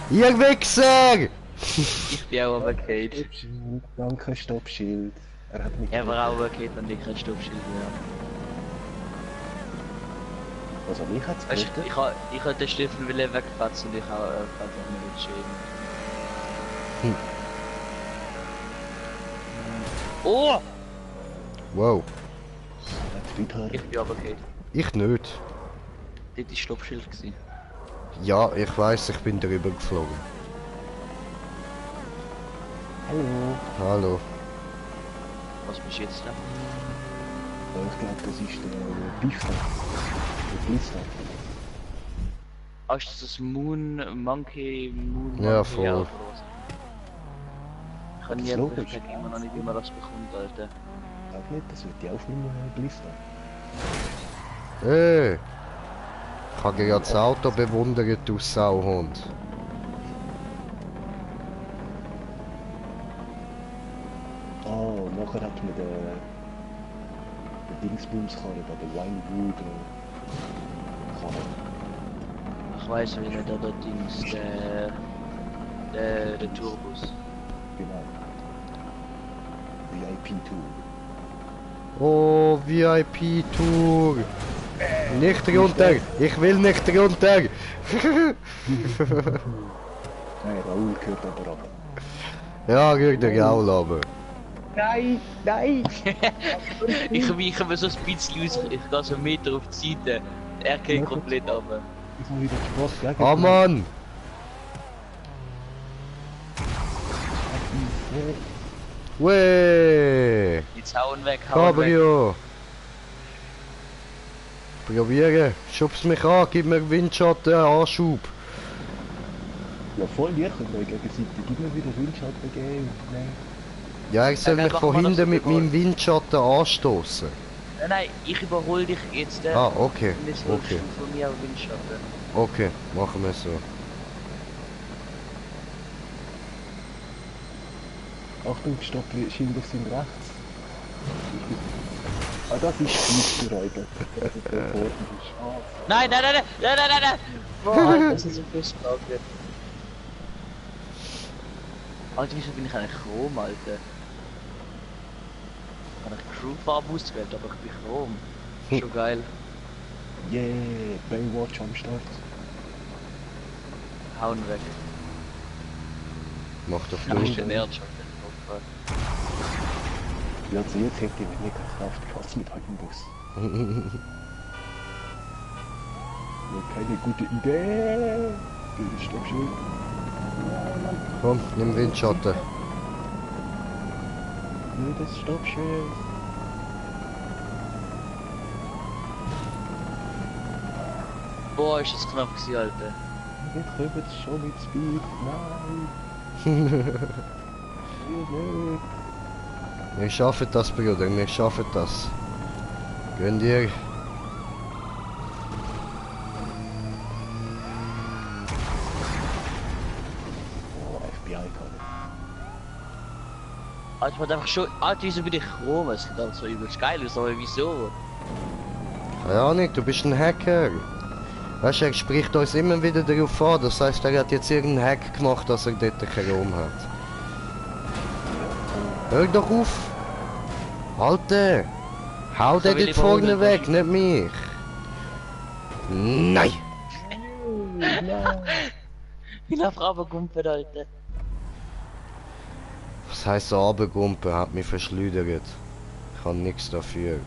Ihr Wichser! Ich bin auch runtergefallen. Stoppschild, danke, Stoppschild. Er hat mich. Er war auch runtergefallen, wenn ich kein Stoppschild mehr Also, mich hat's habe. Weißt gerettet. du, ich hätte den Stiefel wegfetzen und ich habe einfach nicht geschrieben. Oh! Wow. Wieder. Ich bin runtergefallen. Ich nicht. Dort war Stoppschild. Gewesen. Ja, ich weiß, ich bin drüber geflogen. Hallo. Hallo. Was bist du jetzt da? Ich glaube, das ist der Bifter. Der Blister. Ah, ist das Monkey? Ja, voll. oder was? Ich habe nie Das Logo ist Möglichkeit, immer noch nicht, wie man das bekommt, Alter. Sag nicht, das wird die Aufnahme Blister. Hey! Ich habe gerade das Auto bewundert, du Sauhund. Oh, nachher hat man den Dingsbumskarre bei der Winewood Karre. Ich weiß wie nicht, der Dings, der Tourbus. Genau. VIP-Tour. Oh, VIP-Tour! Nicht runter! Ich will nicht runter! Nein, Raoul gehört aber runter. Ja, geh dir auch aber. Nein, nein! Ich weiche mir so ein bisschen aus, ich gehe so einen Meter auf die Seite. Er geht komplett runter. Ich habe wieder Spaß gegen. Oh Mann! Weh! Jetzt hauen weg, hauen weg. Cabrio! Probieren! Schub's mich an, gib mir Windschatten, Anschub! Ja, voll lieb, wir gegenseitig. Gib mir wieder Windschatten geben. Nein. Ja, ich soll Dann mich machen von wir das hinten mit überall. meinem Windschatten anstoßen. Nein, ich überhole dich jetzt. Ah, okay, Und jetzt holst okay, du von mir einen Windschatten. okay, machen wir so. Achtung, Stopp, Schilder sind rechts. Ah, das ist Fußgeräuber. Das ist der Boden ist scharf. Nein, nein, nein, nein, nein, nein, nein, nein! Boah, Alter, das ist so festgelagert. Alter, wieso bin ich eigentlich Chrom, Alter? Ich habe eine Crewfarbe ausgewählt, aber ich bin Chrom. Schon geil. Yeah, Baywatch am Start. Hauen weg. Macht doch Da ist Fluch. der Nerd schon. Ja, zu jetzt hätte ich nicht keine Kraft gehabt mit dem Bus. Ja, keine gute Idee. Das ist doch schön. Komm, nimm Windschatten. Ja, das ist doch schön. Boah, ist das knapp gewesen, Alter. Wir kommen jetzt schon mit Speed. Nein. Nein. Wir schaffen das, Bruder, wir schaffen das. Gönn dir. Oh, FBI kann Alter, ich wollte einfach schon. Alter, wieso bin ich Chrom? Es sieht halt so übelst geil aus, aber wieso? Keine Ahnung, du bist ein Hacker. Weißt du, er spricht uns immer wieder darauf an, das heißt, er hat jetzt irgendeinen Hack gemacht, dass er dort keinen Raum hat. Hör doch auf! Alter! Hau den will dort ich vorne überholen, weg, nicht mich! Nein! Ich darf runtergumpen, Alter. Was heisst so runtergumpen? Hat mich verschleudert. Ich kann nichts dafür.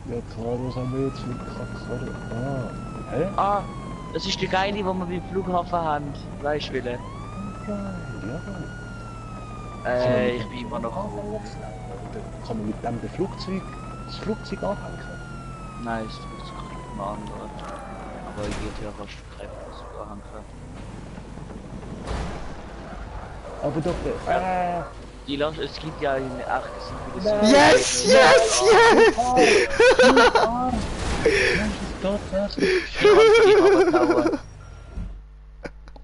Ja klar, was haben wir jetzt für Kackkarre? Ah, hä? Ah, das ist der Geile, den wir beim Flughafen haben. Weißt du, Wille? Geil, ja. Ich bin immer noch. Kann man mit dem das Flugzeug anhängen? Nein, es tut sich ein anderer. Aber ich gehe ja fast kräftig anhängen. Aber doch, Die Lasch, es gibt ja in 8 wieder so. Yes, yes, yes!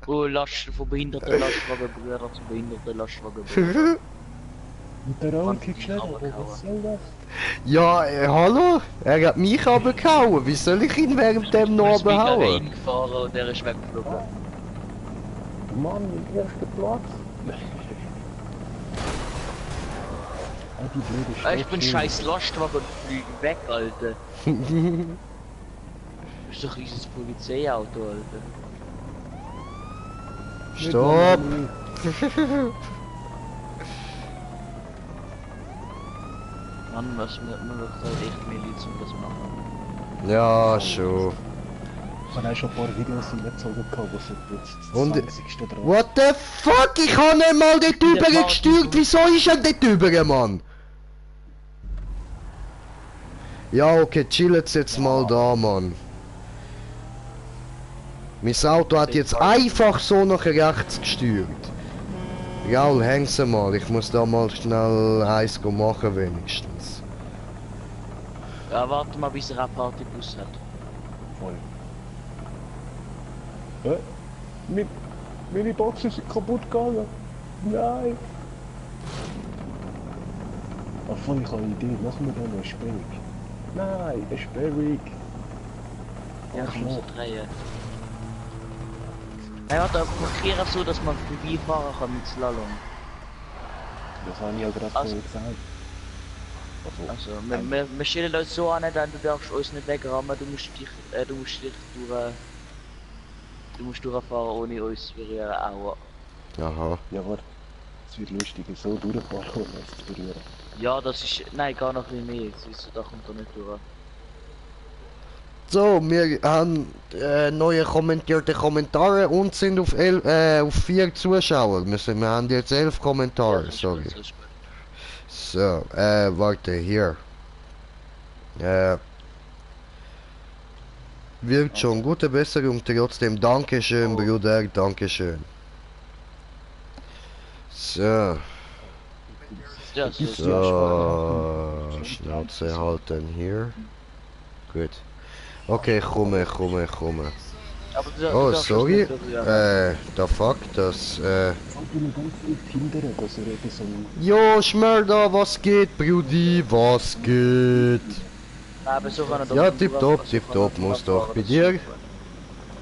Oh, Last von behinderten Lastwagenbrüdern zu behinderten Lastwagenbrüdern. mit der Rollkick schneller, was soll das? Ja, hallo? Er hat mich abgehauen. Wie soll ich ihn während dem noch Ich bin abhauen? reingefahren und der ist weggeflogen. Mann, im ersten Platz. Ah, die blöde Ich bin scheiß Lastwagen und fliege weg, Alter. Das ist doch ein riesiges Polizeiauto, Alter. Stopp! Mann, was mir doch halt echt Miliz um das machen. Ja, schon. Ich habe auch schon ein paar Videos reingezogen, wo sie jetzt das Und- 20. drauf. What the fuck? Ich habe nicht mal dort der drüber Party gesteuert. so. Wieso ist er dort drüber, Mann? Ja, okay, chillt jetzt mal da, Mann. Mein Auto hat jetzt einfach so nach rechts gesteuert. Raul, häng's mal. Ich muss da mal schnell eins machen, wenigstens. Ja, warte mal, bis er einen Partybus hat. Voll. Hä? Meine Boxen sind kaputt gegangen. Nein. Ach voll, ich habe eine Idee. Machen wir da noch eine Sperrung. Nein, eine Sperrung. Ja, Ach, ich muss schau. drehen. Er hat auch markieren so, dass man vorbeifahren kann mit Slalom. Das habe ich ja gerade Also- vorher gesagt. Also, Also, wir stellen uns so an, denn du darfst uns nicht wegrammen, du musst dich durchfahren ohne uns zu berühren. Aua. Aha. ja, warte. Es wird lustiger, so durchfahren, ohne es zu berühren. Ja, das ist. Nein, gar noch ein bisschen mehr. Siehst du, da kommt er nicht durch. So, wir haben neue kommentierte Kommentare und sind auf 4 Zuschauer. Wir haben jetzt 11 Kommentare, das ist sorry. gut, das ist gut. So, warte, hier. Wird schon, gute Besserung trotzdem. Dankeschön, Bruder, Dankeschön. So, Ja, so ist so, Schnauze halten hier. Gut. Okay, komme. Aber du Oh, darfst sorry. nicht berühren. Der Fuck, das, Ich wollte ihn ganz viel hindern, dass er eben so ein... Jo, Schmörder, was geht, Brudi? Was geht? Nein, aber so kann er doch Ja, nicht tipptopp, durchfahren, so tipptopp, kann er muss doch. durchfahren, Bei das dir? ist super.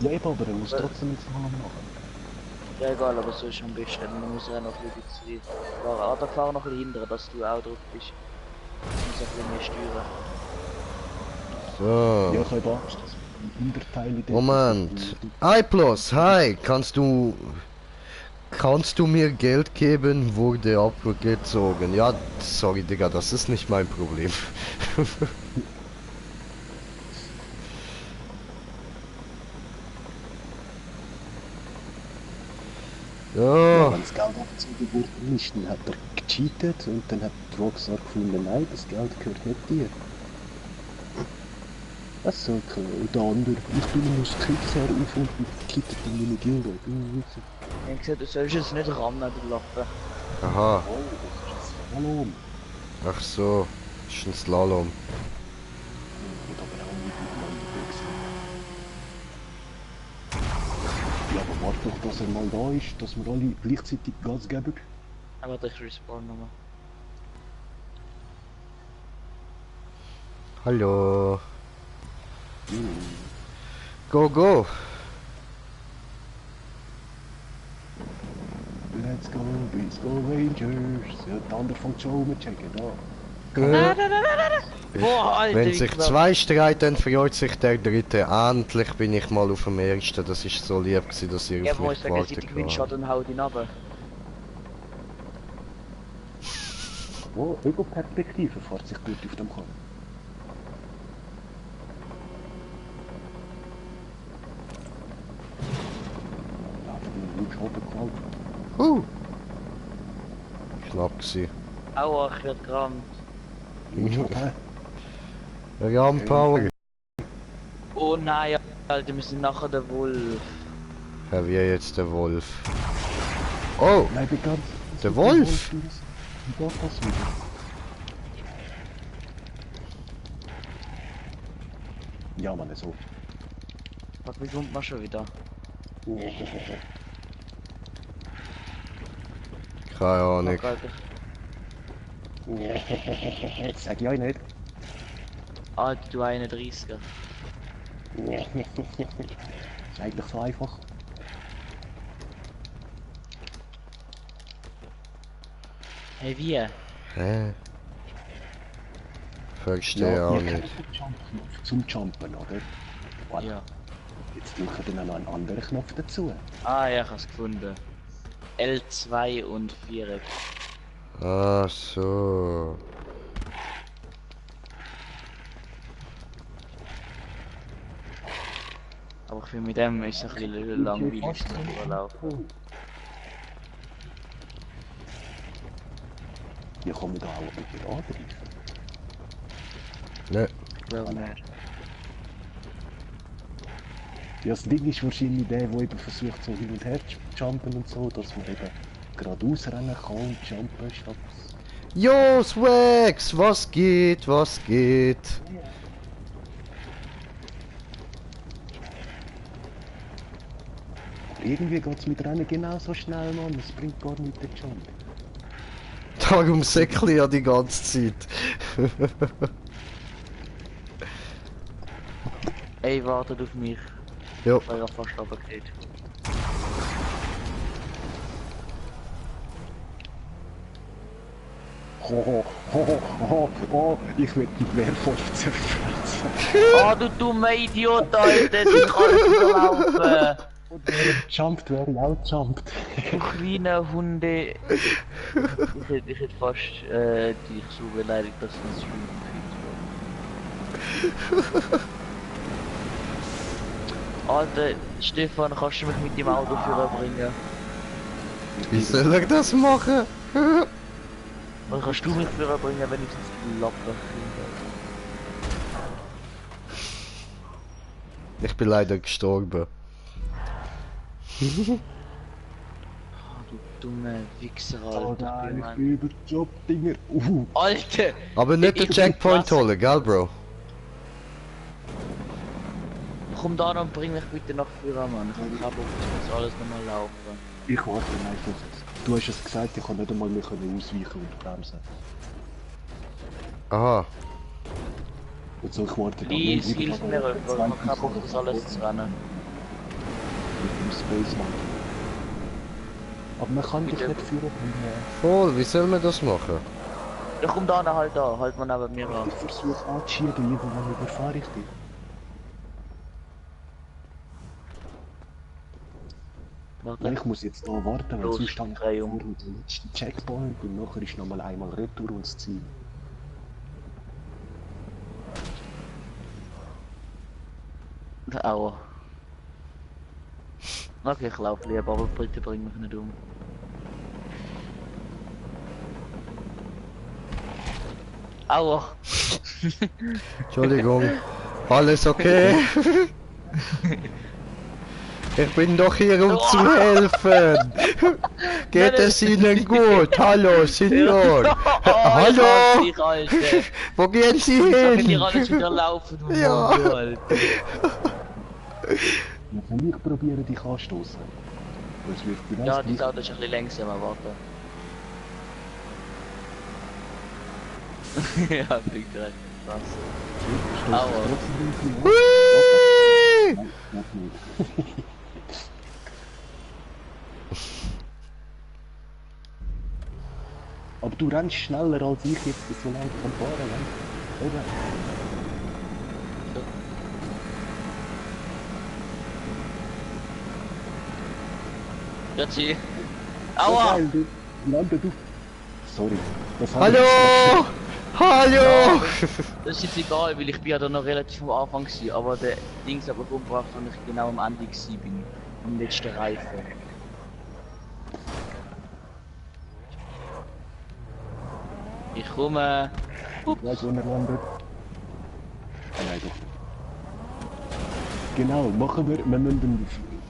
Ja eben, aber er muss trotzdem ins Slalom machen. Ja, egal, aber so ist am besten. Man muss ja noch ein bisschen fahren. Ah, da fahr noch ein bisschen hindern, dass du auch drauf bist. Du musst ein bisschen mehr steuern. So. Ja, ich habe Angst, dass die Hinterteile... dort- Moment. iPlus, hi, kannst du mir Geld geben? Wurde abgezogen. Ja, sorry, Digga, das ist nicht mein Problem. Ja, Ja, wenn das Geld abgezogen worden ist, dann hat er gecheatet und dann hat Rockstar gefunden, nein, das Geld gehört nicht dir. Was soll ich? Und der andere, ich bin nur das Kriegsherr auf und gekittet in meine Gilde. Ich habe gesagt, du sollst jetzt nicht rammen, du Lappen. aha, Oh, das ist ein Slalom. ach so, ist ein Slalom. Und aber auch nicht miteinander wechseln. Ja, aber warte doch, dass er mal da ist, dass wir alle gleichzeitig Gas geben. Aber ich respawn nochmal. Hallo. Go, go. Let's go Rangers. Ja, der andere fängt schon um checken, da. Boah, Alter, Wenn wie sich knapp. 2 streiten, freut sich der dritte. Endlich bin ich mal auf dem ersten. Das ist so lieb gewesen, dass ihr Ja, auf wo mich ist der gewartet gegenseitig Windschatten habt. und haut ihn runter. Oh, Ego-Perspektive fährt sich gut auf dem Kopf. Ja, du musst oben gehalten. Knapp gewesen. Aua, ich werd gerammt. Rampower. Oh nein, Alter, wir sind nachher der Wolf. Ja, wie jetzt der Wolf. Oh, Nein, bin ganz... Der Wolf? Wie geht das wieder? Ja, Mann, so. Was, wie kommt man schon wieder? keine Ahnung. Sag ich euch nicht. Alter, du 31er. Ist eigentlich so einfach. Hey, wie? Hä? Verstehe auch ihr nicht. kennt den Jump-Knopf zum Jumpen, oder? Warte, Ja. jetzt drücke ich dann noch einen anderen Knopf dazu. Ah ja, ich hab's gefunden. L2 und Viereck. Ah, so. Aber ich finde mit dem ist es ein bisschen langweilig zu überlaufen. Wir kommen da auch mit angreifen. Ne, Ich glaube nicht. Ja, das Ding ist wahrscheinlich der eben versucht, so hin und her zu jumpen und so, dass man eben geradeaus rennen kann und jumpen statt... Jo, Swags, was geht, was geht? Aber irgendwie geht es mit Rennen genauso schnell, Mann, es bringt gar nicht den Jump. Darum säckle ja die ganze Zeit. Ey, wartet auf mich. Jo, Weil er fast runtergeht. Oh, ich will die Wehrpfosten zerfetzen. Ah, du dummer Idiot, Alter, ich kann nicht so laufen. Und wäre ich jumpt, wäre ich auch jumpt. Du kleine Hunde. Ich hätte fast dich so beleidigt, dass du das Stream Alter, Stefan, kannst du mich mit dem Auto bringen? Wie soll ich das machen? Oder kannst du mich bringen, wenn ich das Lappen kriege? Ich bin leider gestorben. Oh, du dumme Wichser, Oh Alter. nein, ich bin überjobbt, Dinger. Alter! Aber nicht den Ich bin Checkpoint krass. holen, gell, Bro? Komm da und bring mich bitte nach vorne, Mann. Ich hab keinen Bock, das muss alles nochmal laufen. Ich warte einfach. Du hast es gesagt, ich kann nicht einmal mehr ausweichen und bremsen. Aha. Und so, ich warte Please, hilf mir jemand, ich hab keinen Bock, das alles zu rennen. Mit dem Space Monkey. Aber man kann dich Bitte. nicht führen. Voll, wie soll man das machen? Ja, komm da, halt da, halt mal neben mir an. Ich versuche anzuschieben, irgendwann überfahre ich dich. Nein, Warte. ich muss jetzt da warten, weil Los, sonst stand ich dreh vor um. dem letzten Checkpoint und nachher ist nochmal einmal Retour und das Ziel. Aua. Okay, ich laufe lieber, aber bitte bring mich nicht um. Aua. Entschuldigung. Alles okay? Ich bin doch hier, um zu helfen. Geht es Ihnen gut? Hallo, Senor. Hallo? Ich hasse dich, Alter. Wo gehen Sie Wenn ihr alles hin? wieder laufen, du Ja. Mongo, Alter. Ja, kann ich probieren, dich anstoßen? Das wird vielleicht Ja, nicht. das Auto ist ein bisschen langsamer, warte. Ja, fliegt direkt. Krass. Stoßen Aua. trotzdem irgendwie an. Hui! Nein, noch nicht. Aber du rennst schneller als ich jetzt so lange kann fahren, ne? Oder? Grüezi. Ja, Aua! geil, du lande du. Sorry. Das hab Hallo! Hallo! Das ist jetzt egal, weil ich bin ja da noch relativ am Anfang gewesen, aber der Dings hat mich umgebracht, und ich genau am Ende gewesen bin. Am letzten Reifen. Ich komme. Ich weiß, wo er landet. Nein, doch nicht. Genau, machen wir müssen ihn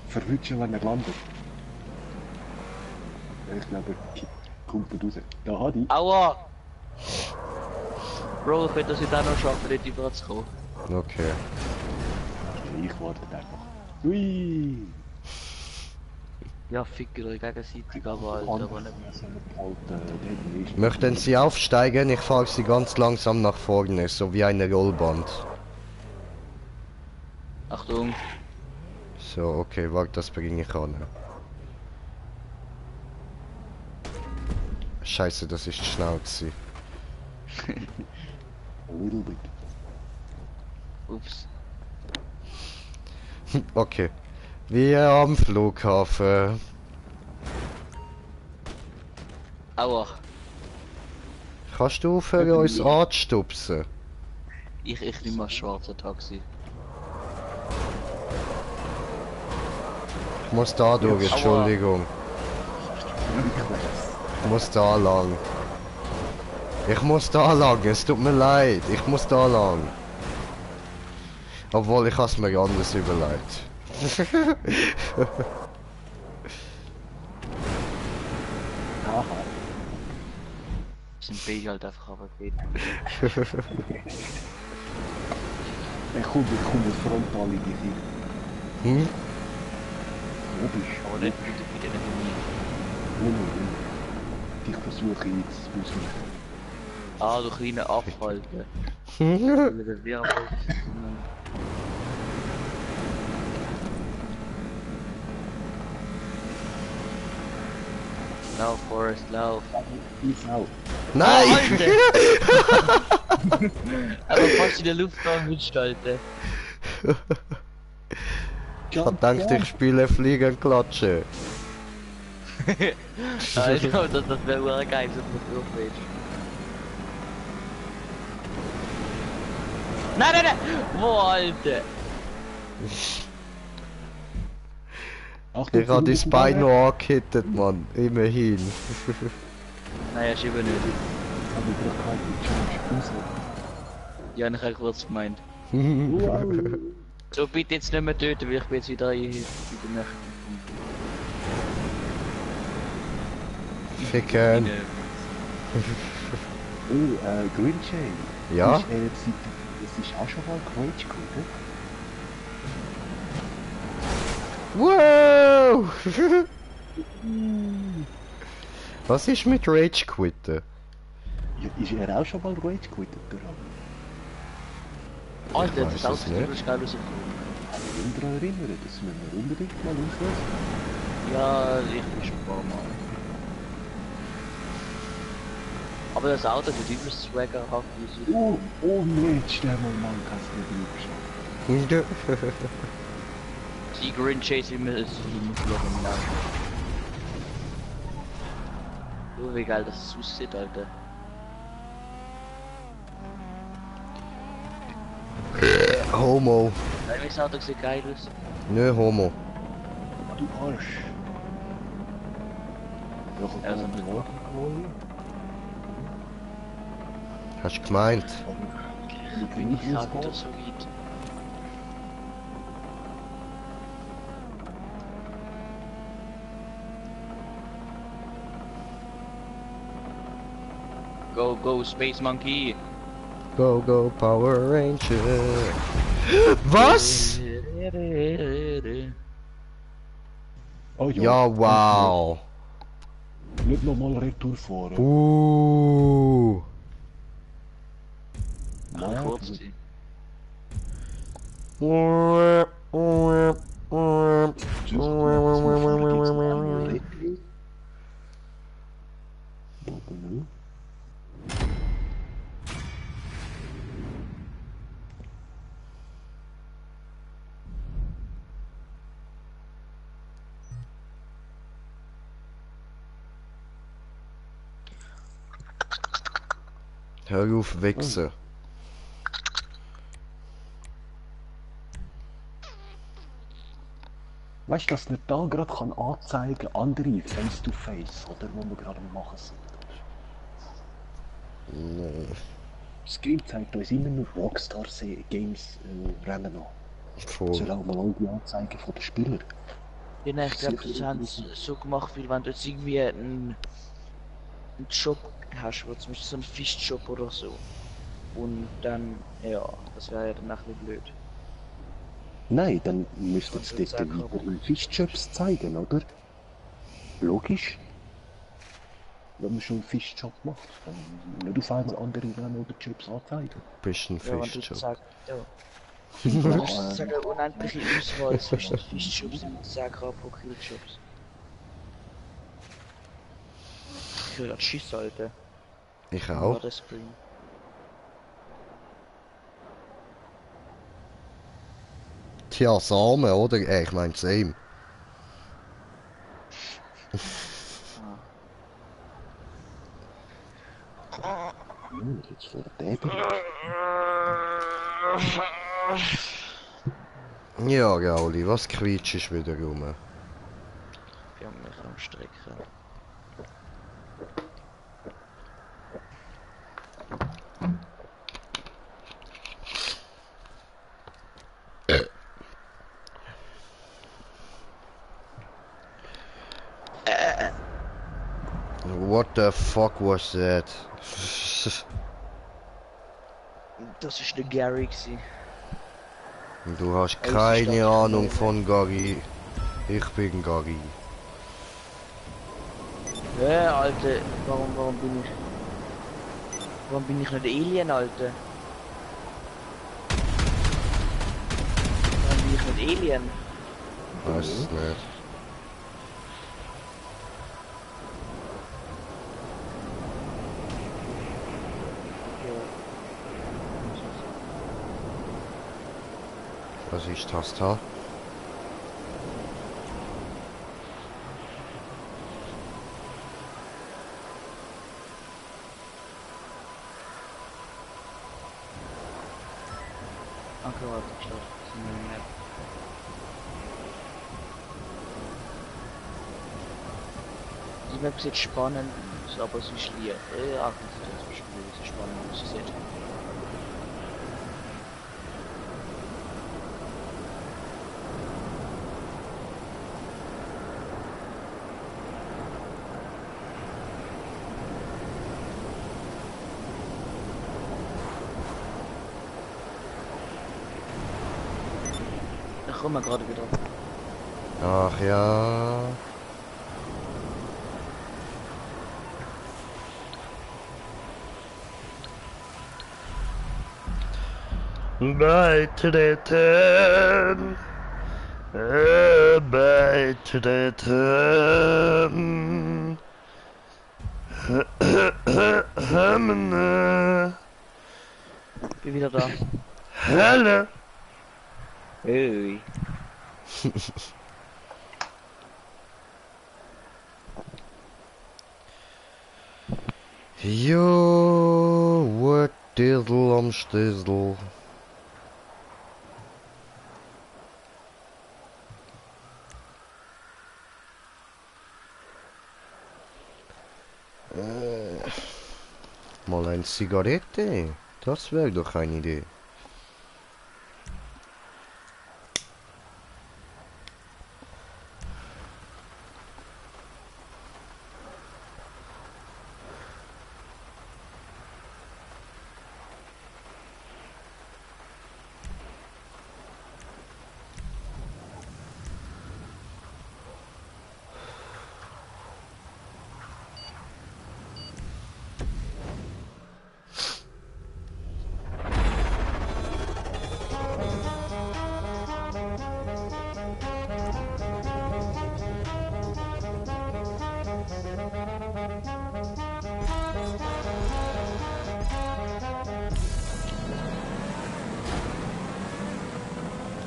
verwutschen, wenn er landet. Ja, ich glaube, er kommt nicht raus. Da hat ich. Aua! Bro, ich will das jetzt auch noch schaffen, dort über zu kommen. Okay. Ich warte einfach. Ui! Ja, ficker euch gegenseitig, aber Alter, aber nicht. Möchten Sie aufsteigen? Ich fahre Sie ganz langsam nach vorne, so wie eine Rollband. Achtung! So, okay, warte, das bringe ich an. Scheiße, das ist schnell gewesen. A little bit. Ups. Okay. Wie am Flughafen. Aua! Kannst du aufhören, uns anzustupsen? Ich nehme mal das schwarze Taxi. Ich muss da durch, Entschuldigung. Ich muss da lang. Ich muss da lang, es tut mir leid. Ich muss da lang. Obwohl, ich has mir anders überlegt. Haha. Sind beide halt einfach runtergehen. Ich komme frontal in dich hin. Hm? Wo bist du? Aber nicht wieder mit mir. Nein. Dich versuche ich jetzt ausweichen. Ah, du kleine Abfalter. Weil der Wirbel. Lauf, Forrest, lauf. Ich auch. Nein! Aber fast in der Luft gestalten. Ich hab gedacht, ich spiele Fliegen klatschen. Alter, das wäre geil, so du durchwählst. Nein! Boah, Alter! Achtung, Ich hab die Verlust im Spine noch angehittet, Mann. Immerhin. Naja, ist eben nicht. Aber ich brauch keinen Charge. Ja, ich habe kurz gemeint. Wow. So, bitte jetzt nicht mehr töten, weil ich bin jetzt wieder in der Nacht. Ficken. Green Chain. Ja? Das ist auch schon mal Quatsch, Wow! Was ist mit Rage quitten? Ja, ist er auch schon mal Rage quittet, der Alter, weiß das Auto es sieht nicht. übrigens geil aus. Kann ich mich daran erinnern, das müssen wir unbedingt mal auslösen. Ja, ich bin schon ein paar Mal. Aber das Auto sieht übelst swaggerhaft aus. Oh nee, stell mal Mann, kannst du nicht überschauen. Die Green Chase, wie man es noch im Namen. So wie geil das aussieht, Alter. Homo. Das Auto sieht geil aus. Nö, Homo. Du Arsch. Ja, komm, Also, die Morgen holen. Hast du gemeint? Bin ich gerade wieder so weit. Go, go, Space Monkey! Go, go, Power Ranger. Was? Oh Ja, wow. Nicht nochmal Retour fahren. Ach, Ja, kurz ziehen. Hör auf, Wichsen. Weißt du, dass nicht da gerade kann anzeigen, andere Face-to-Face, oder wo wir gerade am machen sind? Das Screen zeigt uns immer nur Rockstar Games Rennen an. Voll. Soll auch mal all die Anzeigen von den Spielern. Ja, nein, ich glaube, das haben sie so gemacht, weil wenn du jetzt irgendwie einen Job hast, wo zum Beispiel so einen Fischjob oder so. Und dann, ja, das wäre ja dann ein bisschen blöd. Nein, dann müsste es Und dort sagen, wieder in Fischjobs zeigen, oder? Logisch. Wenn man schon einen Fischjob macht, dann nicht auf einmal andere Rennen oder Jobs anzeigen. Bist ein Ja, wenn du Fischjob. sagst, ja. Du musst sagen, unendliche Auswahl zwischen Fischjobs und 10 Grad pro Killjobs. Ich höre das Schiss, Alter. Ich War auch. das Screen. Tja, Samen, oder? Ich mein Same. Jetzt vor der Ja, Gauli, was quietschst du wieder rum? Wir haben mich am Strecken. What the fuck was that? Das ist der Gary gewesen. Du hast keine Ahnung von Gary. Ich bin Gary. Ja, Alter, warum bin ich nicht Alien, Alter? Warum bin ich nicht Alien? Weiß es nicht. Was ist das da? gehört, ich glaube, das ist eine Map. Die Map sieht spannend aus, aber sie ist leer. Ja, das ist Spiel, sie spannend aussieht. Da kommen wir gerade wieder. Ach ja. Beitreten. Beitreten. Bin wieder da. Hölle. Hey. Jo, what diddle am Stissel. Mal eine Zigarette, das wäre doch eine Idee.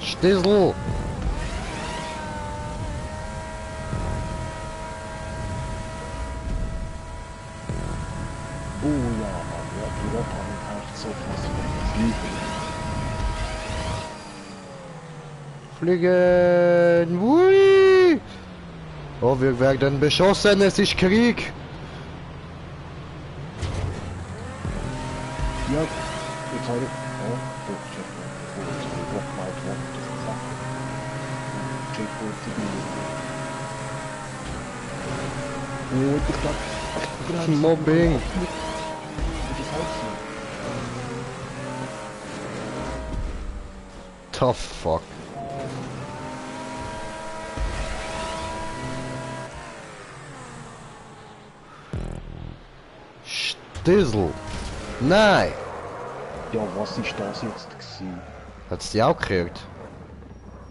Stissel! Oh ja, Mann, ja, die Rotter haben echt so krass fliegen. Fliegen! Wui! Oh, wir werden beschossen, es ist Krieg! Ja, jetzt habe ich... Ja, doch, check mal, bevor ich den Block mal drauf das gesagt habe. Checkpoint zu gehen. Oh, ich glaube... Mobbing! Tough fuck. Stissel! Nein! Ja, was ist das jetzt gewesen? Hat's die auch gehört?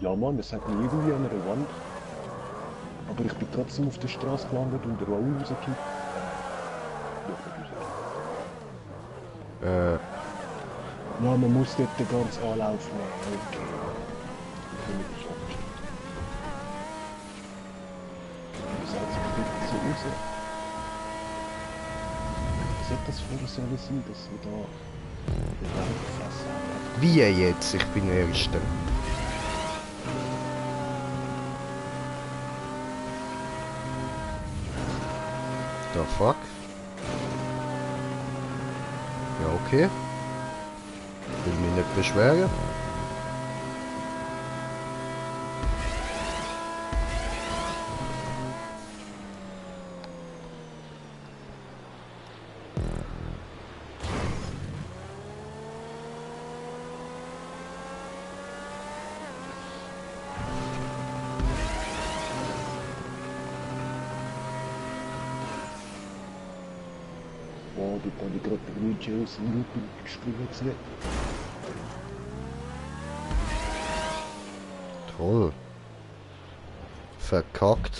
Ja, Mann, das hat mich irgendwie an einer Wand. Aber ich bin trotzdem auf der Straße gelandet und der Raum rausgekippt. Ja, man muss dort den ganzen Anlauf machen. Okay. Ich bin nicht abgestellt. Das hat sich bitte so raus. Was hätte das vorher sollen sein, dass wir da den Raum gefasst haben? Wie jetzt? Ich bin Erster. The fuck? Ja, okay. Will mich nicht beschweren. Wow, dort habe ich gerade den Luigi aus dem Looping gesprungen gesehen. Toll. Verkackt.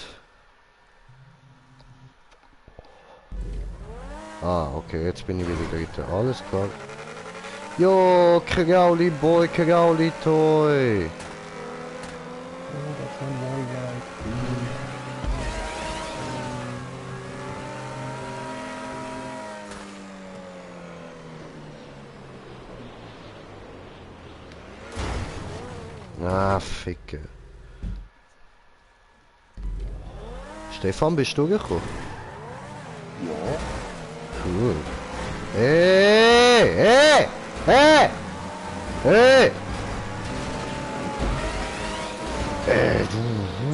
Ah, okay, jetzt bin ich wieder dritter. Alles klar. Jo, Krauli Boy, Krauli Toy. Oh, das war ein Wallride. Ah, Ficke. Stefan, bist du gekommen? Ja. Cool. Hey! Du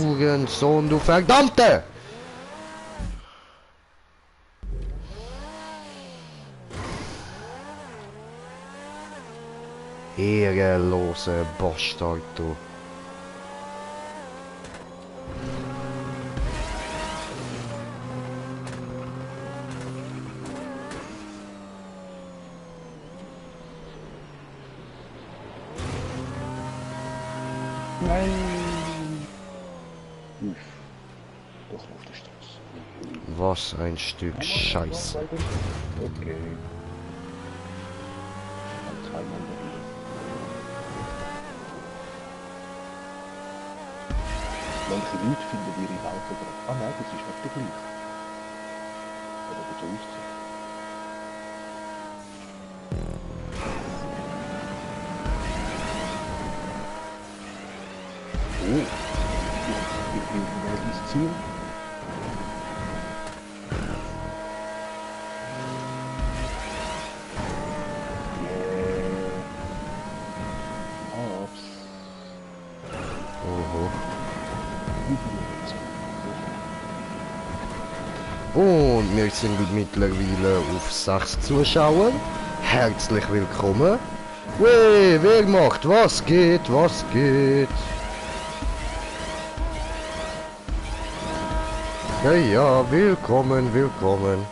Hurensohn, du Verdammte! Ehrenlose Bastard, du. Nein. Uff. Doch auf der Straße. Was ein Stück Scheiße. Okay. Dann zweimal wieder. Manche Leute finden ihre Welt oder... Ah nein, das ist nicht der gleiche. Oder so aussieht. Oh, ich bin mal ins Ziel. Yeah. Ups. Oho. Oh. Und wir sind mittlerweile auf 6 Zuschauer. Herzlich willkommen. Wey, wer macht? Was geht? Was geht? Ja, ja, willkommen, willkommen.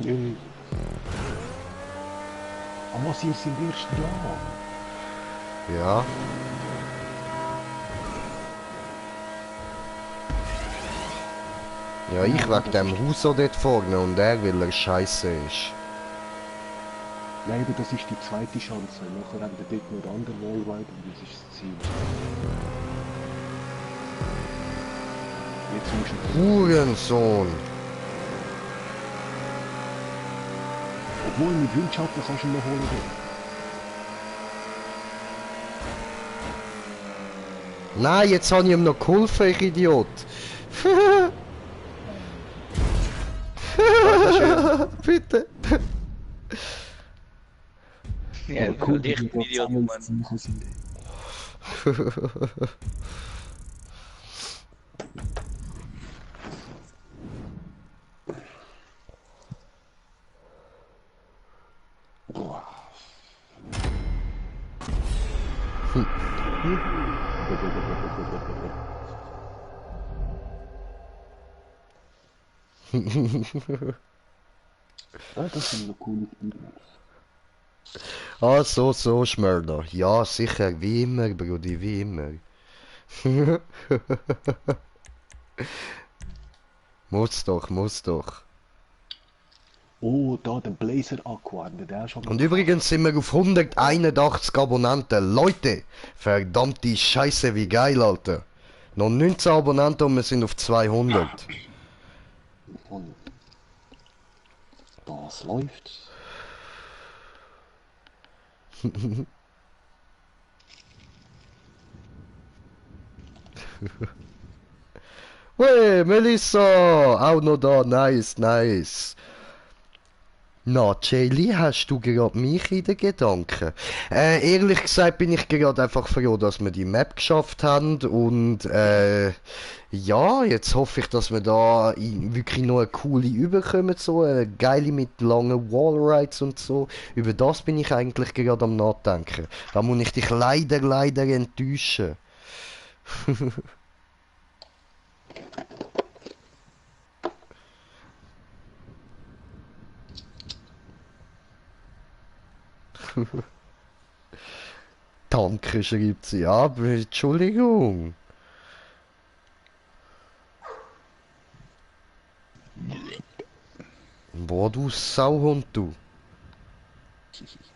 Yay. Aber sie sind erst da. Ja. Ja, ich wegen dem Haus so dort vorne und er, weil er scheiße ist. Nein, aber das ist die zweite Chance. Nachher haben wir dort noch den anderen Wallride und das ist das Ziel. Jetzt musst du... Hurensohn. Obwohl, mit Windschatten kannst du ihn noch holen. Nein, jetzt habe ich ihm noch geholfen, ich Idiot. Bitte. Ja, cool, echt ein Idiot, Mann. Boah. Ja, das sind noch coole Spiele. Ah, so, Schmörder. Ja, sicher, wie immer, Brudi, wie immer. Muss doch. Oh, da den Blazer Aqua, der schon. Und übrigens sind wir auf 181 Abonnenten. Leute, verdammte Scheiße, wie geil, Alter. Noch 19 Abonnenten und wir sind auf 200. Und das läuft. Wey, Melissa! Auch noch da, nice. Na, Jaylee, hast du gerade mich in den Gedanken? Ehrlich gesagt bin ich gerade einfach froh, dass wir die Map geschafft haben und ja, jetzt hoffe ich, dass wir da wirklich noch eine coole überkommen, so eine geile mit langen Wallrides und so. Über das bin ich eigentlich gerade am Nachdenken. Da muss ich dich leider enttäuschen. Danke, schreibt sie. Aber Entschuldigung. Boah, du Sauhund, du.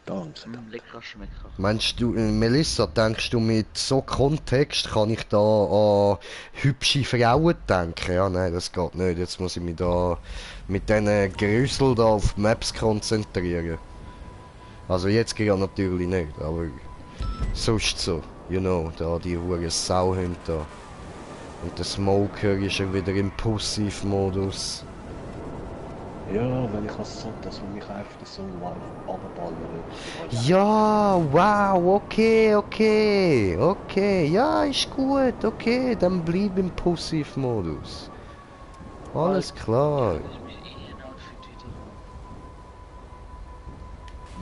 Danke. Lecker Schmecker. Meinst du, Melissa, denkst du, mit so Kontext kann ich da an hübsche Frauen denken? Ja, nein, das geht nicht. Jetzt muss ich mich da mit diesen Grüsel da auf Maps konzentrieren. Also jetzt gerade natürlich nicht, aber sonst so. You know, da die hure Sauhunde da. Und der Smoker ist ja wieder im Pussiv-Modus. Ja, weil ich hasse so, dass man mich einfach so live abballert. Ja, wow, okay, ja, ist gut, okay, dann bleib im Pussiv-Modus. Alles klar. Ich bin eh ein Outfit wieder.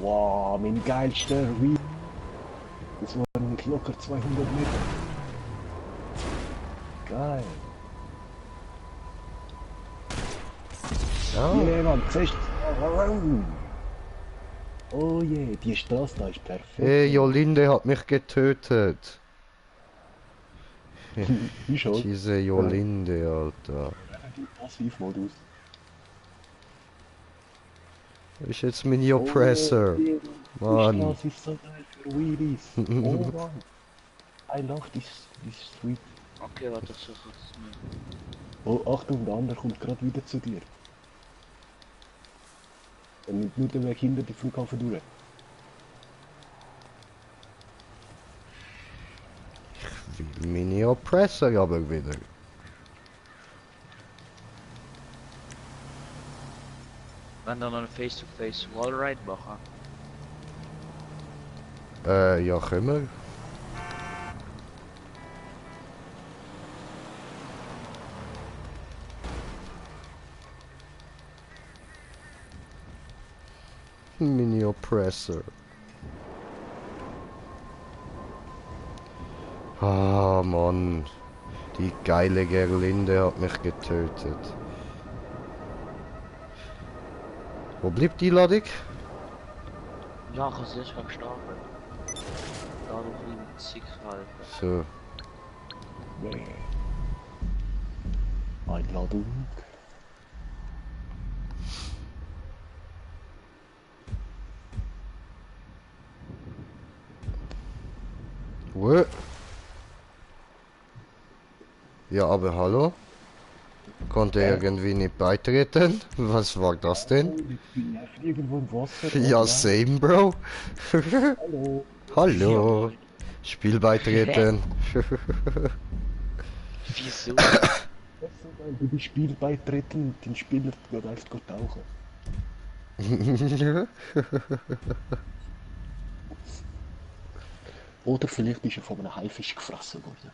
Wow, mein geilster Re. Das waren nicht locker 200 Meter. Geil. Ja. Jemand, siehst du? Oh je, die Straße da ist perfekt. Hey, Jolinde hat mich getötet. Wie schon? Diese Jolinde, Alter. Passivmodus. Ist jetzt mein Oppressor. Die Mann. Straße ist so geil für Wheelies. Oh Mann. I love this street. Okay, warte, ich suche das mal. Oh, Achtung, der andere kommt gerade wieder zu dir. Er nimmt nur den Weg hinter die Flughafen durch. Will meine Oppressor aber wieder. Wenn dann ein Face-to-Face Wallride machen. Ja, können wir. Mini Oppressor. Ah, Mann. Die geile Gerlinde hat mich getötet. Wo bleibt die Ladung? Ja, ich habe es erst gestartet. Dadurch in Sieg halten. So. Nee. Einladung. Wo? Ja, aber hallo? Konnte irgendwie nicht beitreten? Was war das denn? Ich bin einfach irgendwo im Wasser. Ja, same, Bro. Hallo. Hallo. Spiel beitreten. Wieso? Das ist so geil, du bist Spiel beitreten und den Spieler geht einfach tauchen. Oder vielleicht ist er von einem Haifisch gefressen worden.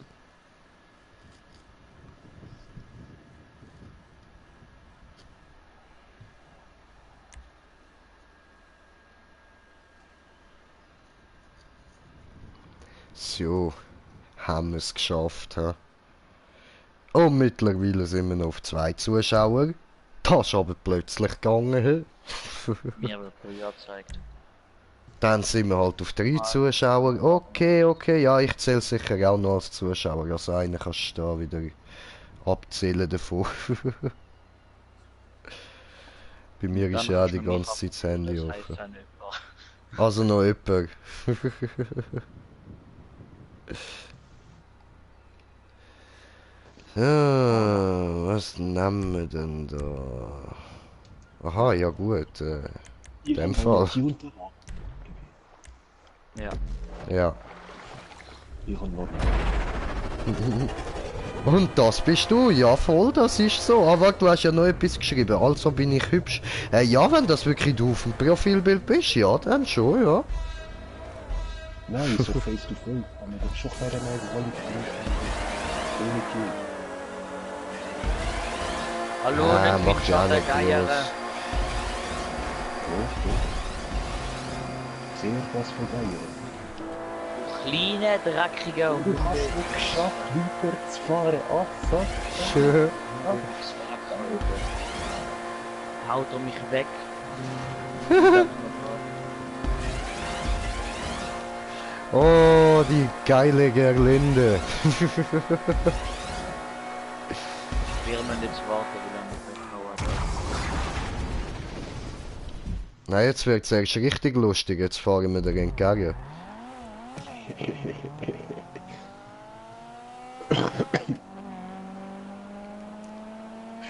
So, haben wir es geschafft. He? Und mittlerweile sind wir noch auf 2 Zuschauer. Das ist aber plötzlich gegangen. He? Mir wird pro Jahr gezeigt. Dann sind wir halt auf 3 Zuschauer. Okay, ja, ich zähle sicher auch noch als Zuschauer. Also einen kannst du da wieder abzählen davon. Bei mir ist ja auch die ganze Zeit das Handy Das heißt offen. dann nicht. Also noch jemand. Ja, was nehmen wir denn da? Aha, ja gut. In dem Fall. Ja. Ja. Ich habe noch. Und das bist du? Ja voll, das ist so. Aber du hast ja noch etwas geschrieben, also bin ich hübsch. Ja, wenn das wirklich du auf dem Profilbild bist, ja, dann schon, ja. Nein, so face to face. Aber das ist schon keine Qualität. Hallo, Ah, nicht macht ja der nicht Geier. los. Sehr was für Geier. Kleine, dreckige und Du hast es geschafft, weiter zu fahren. Ach, so. Schön. Haut er mich weg. Oh, die geile Gerlinde. Wir müssen jetzt warten, wie lange das dauert. Na, jetzt wird's erst richtig lustig. Jetzt fahren wir dir entgegen.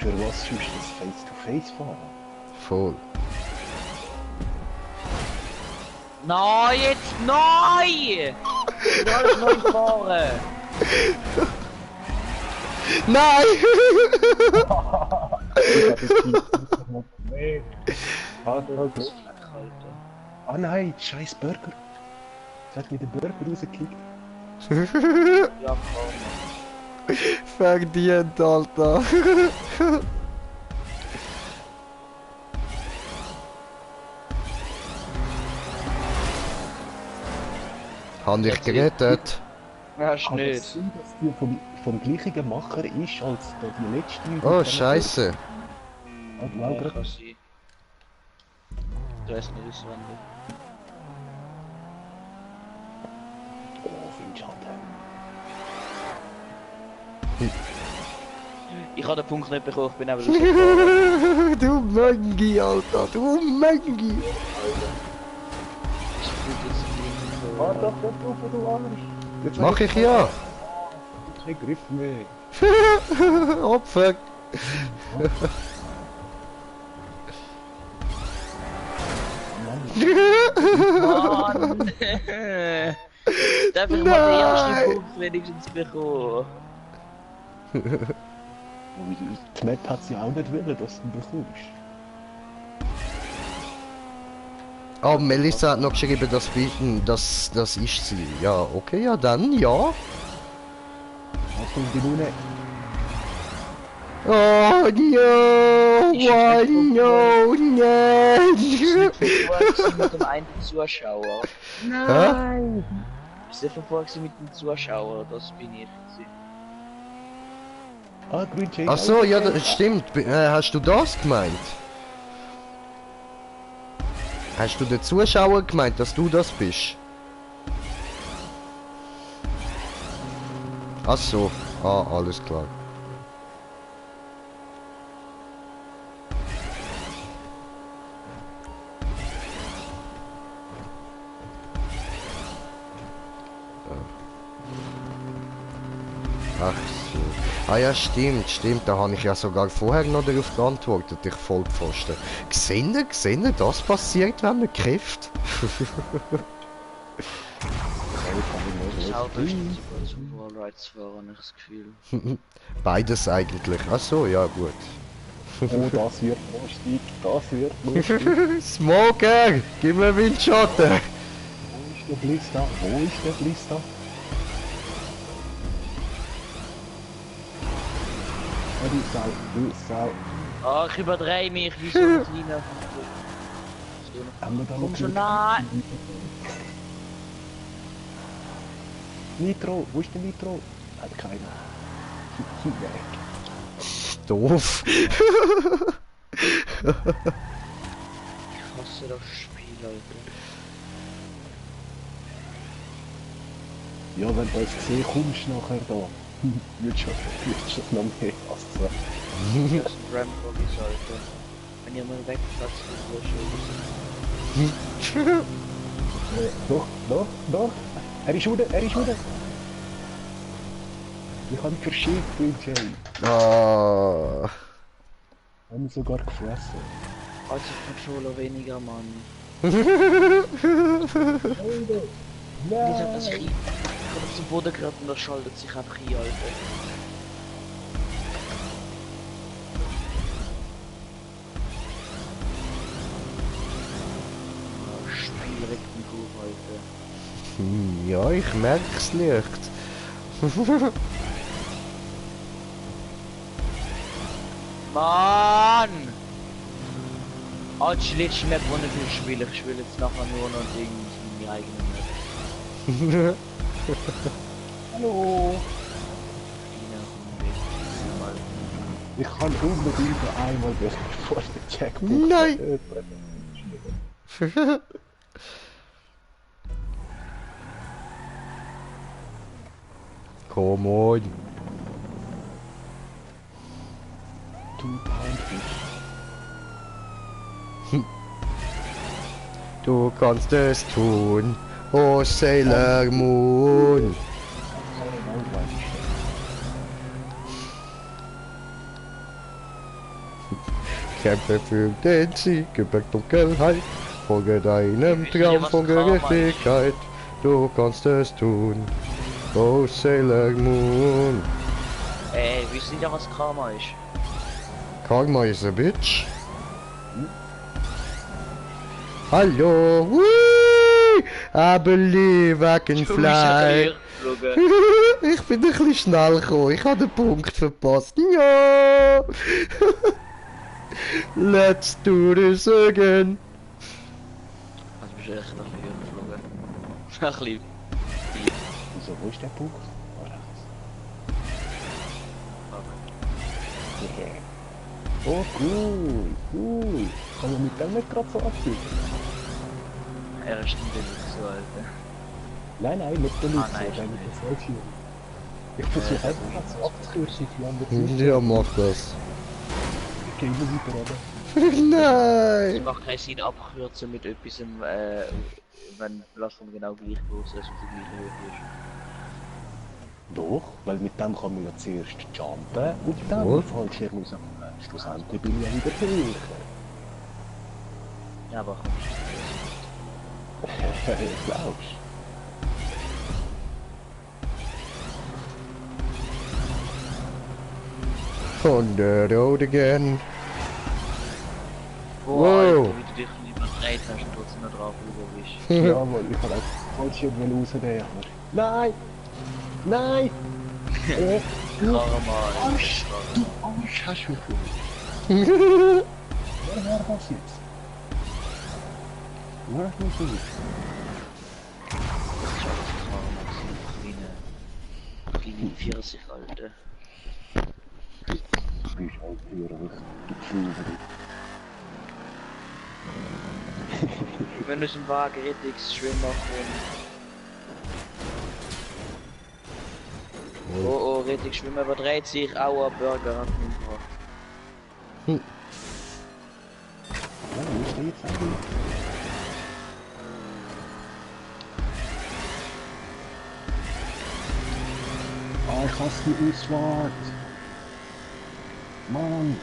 Für was tust du das Face-to-Face fahren? Voll. Nein, jetzt nein! Wieder alles neu fahren! Nein! Ich hab das Kind noch mehr. Alter. Ah nein, scheiß Burger. Jetzt hat mir den Burger rausgekickt. Ja, komm. Verdient, Alter. Hab ich gerettet? Hast Kann nicht. es sein, dass die vom gleichen Macher ist als die letzte? Oh, scheiße. Ah, du auch Ja, gerade? kann sein. Du hast nicht auswendig. Oh, Windschatten. Ich habe den Punkt nicht bekommen, ich bin eben rausgefahren. Du Möngi, Alter, du Möngi. Ich fühle jetzt nicht Ah, so. doch, du Arsch. Jetzt Mach ich ja. keinen Griff mehr. Opfer. Mann! Darf ich mal den ersten Punkt wenigstens bekommen? Die Map hat sie auch nicht wollen, dass du bekommst. Oh, Melissa hat noch geschrieben, das ist sie. Ja, okay, ja dann, ja. Achtung, die Lune. Oh, no, why, no, no. Ich mit dem einen Zuschauer. Hä? Ich war verfolgt mit dem Zuschauer, das bin ich. gewesen. Ah, Green Jay. Ach so, ja, das stimmt. Hast du das gemeint? Hast du den Zuschauer gemeint, dass du das bist? Ach so, ah, alles klar. Ach so. Ah ja, stimmt, da habe ich ja sogar vorher noch darauf geantwortet, ich Vollpfosten. Gesehen ihr, das passiert, wenn man kifft? Ich habe sogar zum Wallrides fahren, habe ich das Gefühl. Beides eigentlich. Ach so, ja gut. Oh, das wird lustig, das wird lustig. Smoker, gib mir Windschatten. Wo ist der Blister? Wo ist der Blister? Oh, du Sau. Ah, ich überdrehe mich wie so ein kleiner. Haben wir da Komm noch schon Glück? nah! Nitro, wo ist der Nitro? Hat keiner. Weg. Doof. Ich hasse das Spiel, Alter. Ja, wenn du es gesehen kommst nachher da, wird schon noch mehr hassen. Das ist ein Rambo-Gis, Alter. Wenn ihr mal wegplatzt, ist das schon. Doch. Er ist unten. Ich habe ihn verschickt, Green Jay. Ah. Haben ihn sogar gefressen. Also Controller weniger, Mann. Wieso hat das Vieh? Ich hab zum Boden geraten und das schaltet sich einfach ein, Alter. Oh, Spiel regt mich auf, Alter. Ja, ich merk's leicht. Mann! Ah, das ist die letzte Map, die ich will spielen. Ich spiele jetzt nachher nur noch Dings, meine eigene Map. Hallo! Mal. Ich kann unbedingt noch einmal bevor der Jackpot. Nein. Come on. 2 Pound Fish. Du kannst es tun, oh Sailor Moon. Kämpfe für den Sieg, über Dunkelheit, Folge deinem Wisst ihr, Traum was von Karma ist? Gerechtigkeit. Du kannst es tun. Oh Sailor Moon. Wisst ihr, was Karma ist? Karma is a bitch. Hallo. Whee! I believe I can Du bist fly. geflogen. Ich bin ein bisschen schnell gekommen. Ich habe den Punkt verpasst. Ja. Let's do this again. Also bist du echt dafür geflogen. Ein bisschen. Wieso, wo ist der Punkt? Ah, rechts. Oh, cool, cool. Kann man mit dem nicht gerade so abführen? Er ist nicht so, Alter. Nein, nein, nicht der Luxus, nein, sondern mit nicht. der Fallschirm. Ich versuche einfach gerade so abzukürzen, ich lande nicht. Ja, mach das. Ich gehe immer weiter runter. Es Nein. macht keinen Sinn abkürzen mit etwas, wenn die Belastung genau gleich groß ist und die gleiche Höhe ist. Doch, weil mit dem kann man ja zuerst jumpen und dann Wohl. den Fallschirm raus. Schlussendlich bin ich ja wieder höher. Ja, aber komm. Glaubst On the road again. Boah, Wow. Alter, wie du dich überdreht hast und trotzdem noch drauf rüber bist. du? Jawohl, ich kann auch Fallschirm rausnehmen. Nein! Nein! Karma, Arsch! Du Arsch hast mich gefunden. Wer war das jetzt? Wer hat mich versucht? das ist alles Karma, so kleine 40, Alter. Du bist halt hörig. Du Pflüger. Wenn du einen Wagen Rettungsschwimmer kommt. Oh, Rettungsschwimmer überdreht sich, aua, Burger hat mich gebracht. Ja, wo ist der jetzt eigentlich? Ah, ich hasse die Ausfahrt. Mann.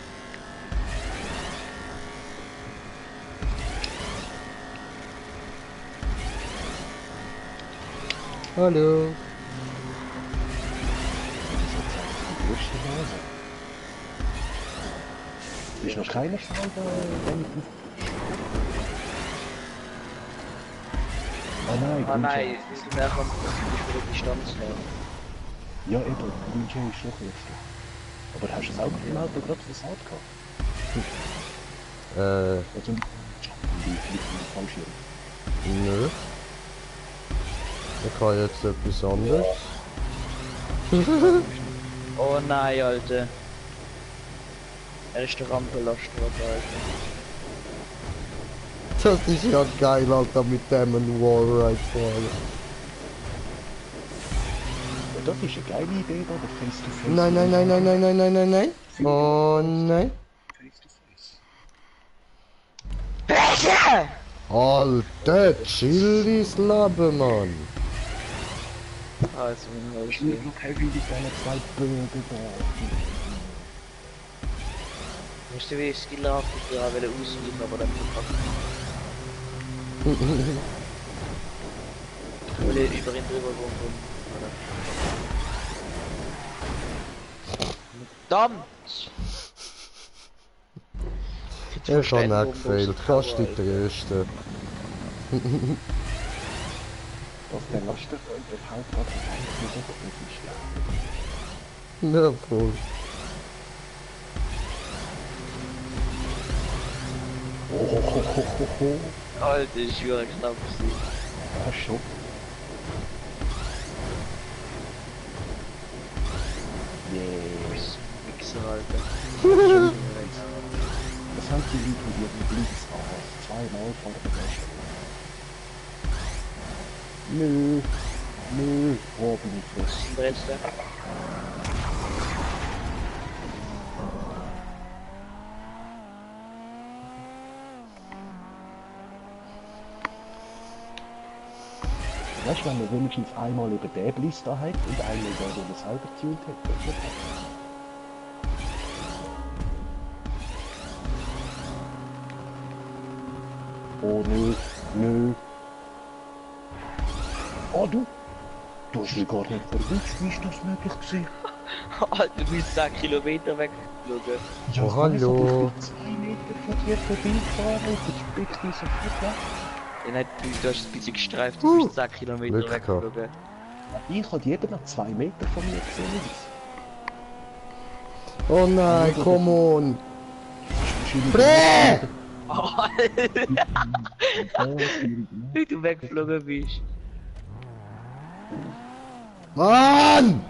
Hallo. Die erste Nase. Ist noch keine Frage, wenn ich nicht... Ah nein, Ah nein, Grünschau. wir sind nachher für die Distanz her. Ja eben, Grünschau ist noch erster. Aber hast du es auch im Auto gerade versagt gehabt? Also mit dem Fallschirm. Nö. Ich habe jetzt etwas anderes. Oh nein, Alter. Er ist der Rampellast worden, Alter. Das ist ja geil, Alter, mit dem ein Wallride fahren. Ja, das ist eine geile Idee, da, der Face-to-Face. Nein, nein, nein, nein, nein, nein, nein, nein, nein. Oh nein. Face-to-Face. Alter, chill dein Leben, Mann. Ah, jetzt bin ich Ich will noch heavy mit deinen zwei Bögen da. Musst du wie skillhaft ich gerade ausweichen, aber dann verpackt. Weil ich über ihn drüber komme. Verdammt! Ich habe nicht gefehlt, kannst du trösten. Dass der Lastenfreund der Haut gerade eigentlich nicht ist. Ja, voll. Oh, Alter, ich schwöre knapp sie. ja, schon. Yeah. Wichser, Alter. Das haben die Leute, die ihren Blinks haben. Zweimal vor der Besten. Nö. Nö. Oh, bin ich froh. Der letzte. Weißt du, wenn man wenigstens einmal über den Bliss da hat und einmal den, den man selber getuned hat, das wird Oh nö, nö. Oh du! Du hast mich gar nicht verwünscht, wie ist das möglich gewesen? Alter, du bist 10 Kilometer weggeflogen. Ja, Oh, ich weiss, aber hallo. ich bin 2 Meter von dir vorbeigefahren und ich bin sofort weg. Ja, nein, du hast ein bisschen gestreift, du bist 10 Kilometer Glück gehabt. weggeflogen. Ich hatte jeden noch 2 Meter von mir gesehen. Oh nein, come on. Brrrr! Oh, Alter, wie du weggeflogen bist. Mann!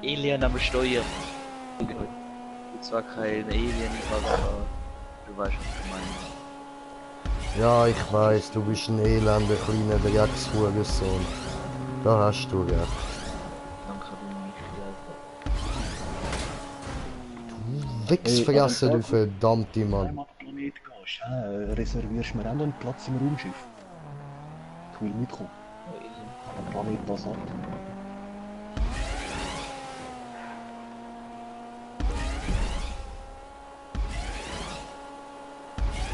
Alien am Steuer. Und zwar kein Alien, aber du weißt, was ich meine. Ja, ich weiß, du bist ein elender kleiner Dreckshurensohn. Da hast du recht. Danke, du mich. Wichsfressen, du verdammte Wenn du Mann. an den Planet gehst, reservierst du mir auch noch einen Platz im Raumschiff. Ich will mitkommen. Der Planet Passat.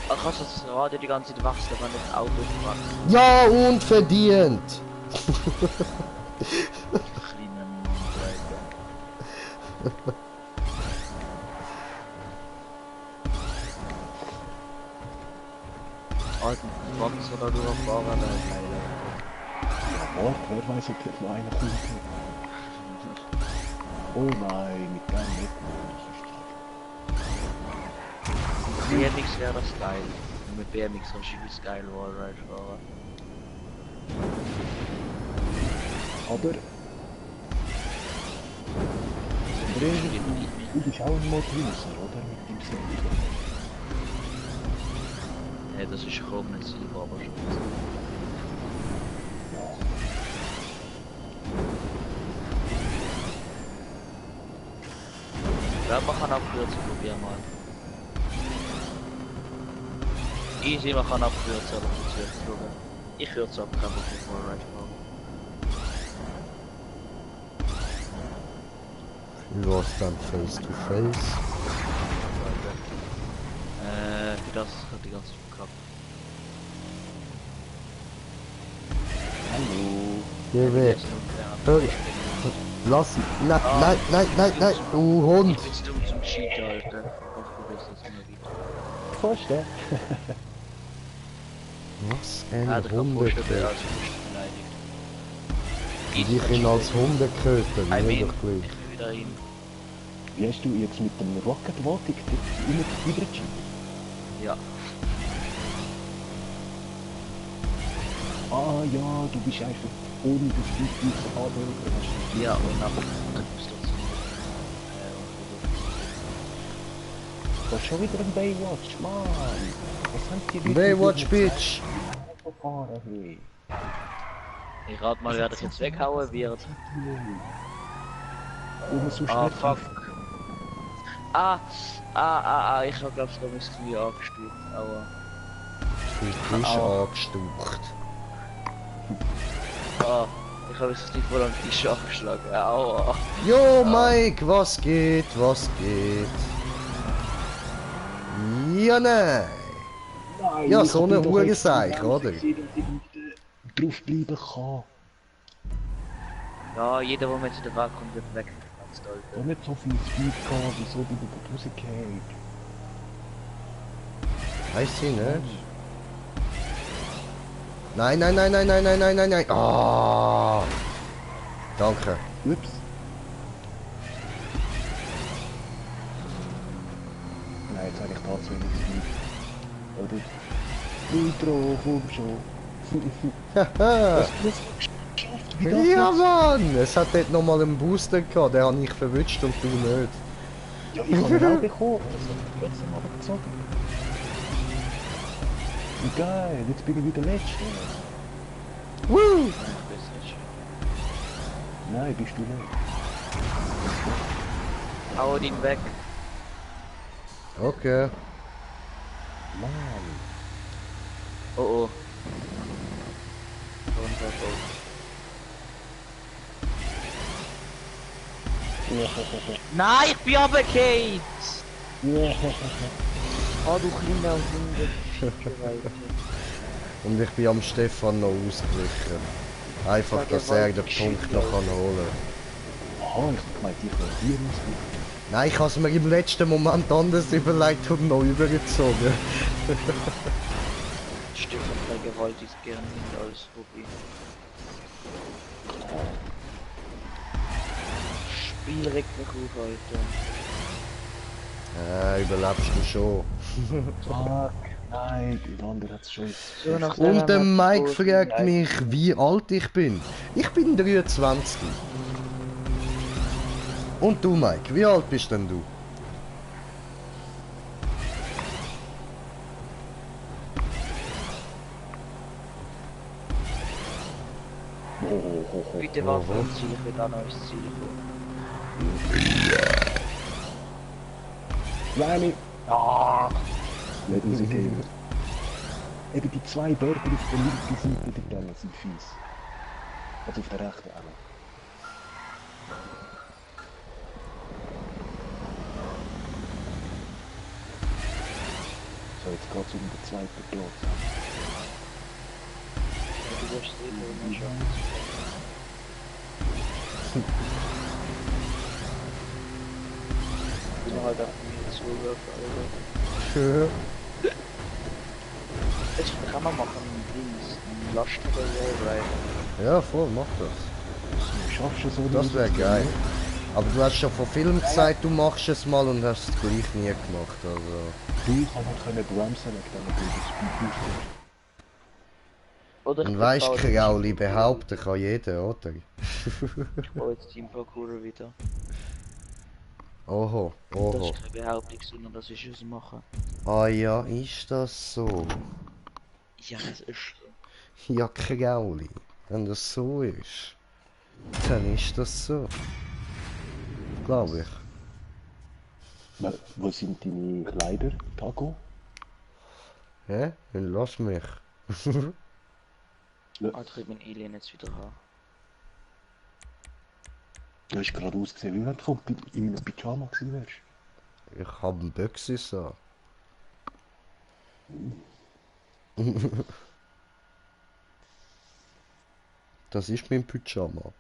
Ach, kannst du das Radio die ganze Zeit wachsen, wenn das Auto fährt? Ja, und verdient! Kleiner Mann, Alter, Franz oder durchfahren, geil. Oh, wer weiß, ob jetzt noch einer kommt. Oh nein, mit dem nicht. Mit BMX wäre das geil. Und mit BMX kannst du übelst geil Wallride fahren. Aber... Du bist auch ein Motorrad, oder? Mit dem Silber. Ja, das ist kaum nicht Silber, aber schon. Ja, man kann abkürzen, probier mal. Easy, man kann abkürzen, aber nicht zurückfliegen. Ich kürze ab, kein Problem, Wallride fahren. Du warst dann face to face. Für das hat die ganze Zeit geklappt. Hallo. Geh weg. Hör, lass ihn. Nein, nein, nein, nein, nein, du Hund. Ich bin dumm zum Cheaten, Alter. Ich probier's das immer wieder. Vorstellen. Was Ja, ein der kann vorstellen, Hundeköter. also du bist beleidigt. Ich ihn als Hundeköter, I mir mean, doch gleich. ich will wieder hin. Wie hast du jetzt mit dem Rocket Vatic immer übergeschickt? Ja. Ah ja, du bist einfach ohne das Typus Abel. Ja, und dann bist du zu Das ist schon wieder ein Baywatch, Mann. Was haben die Baywatch, Bitch. Fahren, hey. Ich rate mal, wer das jetzt weghauen wird. So Ah, schnell fuck. Ich hab glaub's, da mein Knie angestürzt, aber... Du bist angestaucht. Ah, ich hab jetzt die voll am Tisch angeschlagen, aua. Jo, Mike, was geht, was geht? Ja, nein. Nein, Ja, ich so hab eine doch Uhr jetzt gesagt, genau oder? gesehen, dass ich nicht draufbleiben kann. Ja, jeder, der mir zu der Wahl kommt, wird weg. Ganz toll. Ich hab nicht so viel Speed gehabt, wieso bin ich rausgefallen? Weiß ich nicht. Nein, nein, nein, nein, nein, nein, nein, nein, nein. Ah. Danke. Ups. Nein, jetzt habe ich tatsächlich Speed. Oder? Nitro, komm schon. Haha. Das geschafft, wie das Ja, jetzt? Mann! Es hat dort nochmal einen Booster gehabt, den habe ich verwünscht und du nicht. Ja, ich habe ihn auch bekommen. Also, trotzdem aber gezogen. Wie geil, jetzt bin ich wieder Letzter. Woo! Nein, bist du nicht. Hau ihn weg. Okay. Mann. Oh oh. Nein, ich bin runtergefallen! Ah, du kleiner Hundeficker, Und ich bin am Stefan noch ausgewichen. Einfach, dass er den Punkt noch kann holen kann. Aha, ich meinte, ich will hier ausgleichen. Nein, ich habe es mir im letzten Moment anders überlegt und noch übergezogen. Stefan vergewaltigt gerne nicht als Hobby. Spiel regt mich auf, Alter. Überlebst du schon. Fuck, nein, der andere hat es schon. So, nach Und der Mike Match, fragt mich, wie alt ich bin. Ich bin 23. Und du, Mike, wie alt bist denn du? Bitte warte auf Ziel, ich will ein neues Ziel Nein, ah! Nicht rausgehen. Eben die zwei Berge auf der linken Seite der Gänge sind fies. Also auf der rechten auch. So, jetzt geht's um den zweiten Platz. Du wirst sehen, wo man schon. Ich bin halt auf mir zuhören, Alter. Das kann man machen, ein Last oder so, Ja, voll, mach das. Du schaffst es so. Das wäre geil. Aber du hast schon vor Film gesagt, du machst es mal und hast es gleich nie gemacht. Also. Du kannst halt bremsen, wenn du das Speed boostest. Oder Und weisst, Krauli behaupten kann jeder, oder? Ich baue jetzt Team Parkour wieder. Oho, Das oho. ist keine Behauptung, sondern das ist es machen. Ah ja, ist das so? Ja, das ist so. Ja, Krauli. Wenn das so ist, dann ist das so. Glaube ich. Wo sind deine Kleider, Taco? Hä? Dann lass mich. Alter, ich bin Alien jetzt wieder haben. Du hast gerade ausgesehen, wie wenn du in einem Pyjama gewesen wärst. Ich hab einen Büchsis an. Das ist mein Pyjama.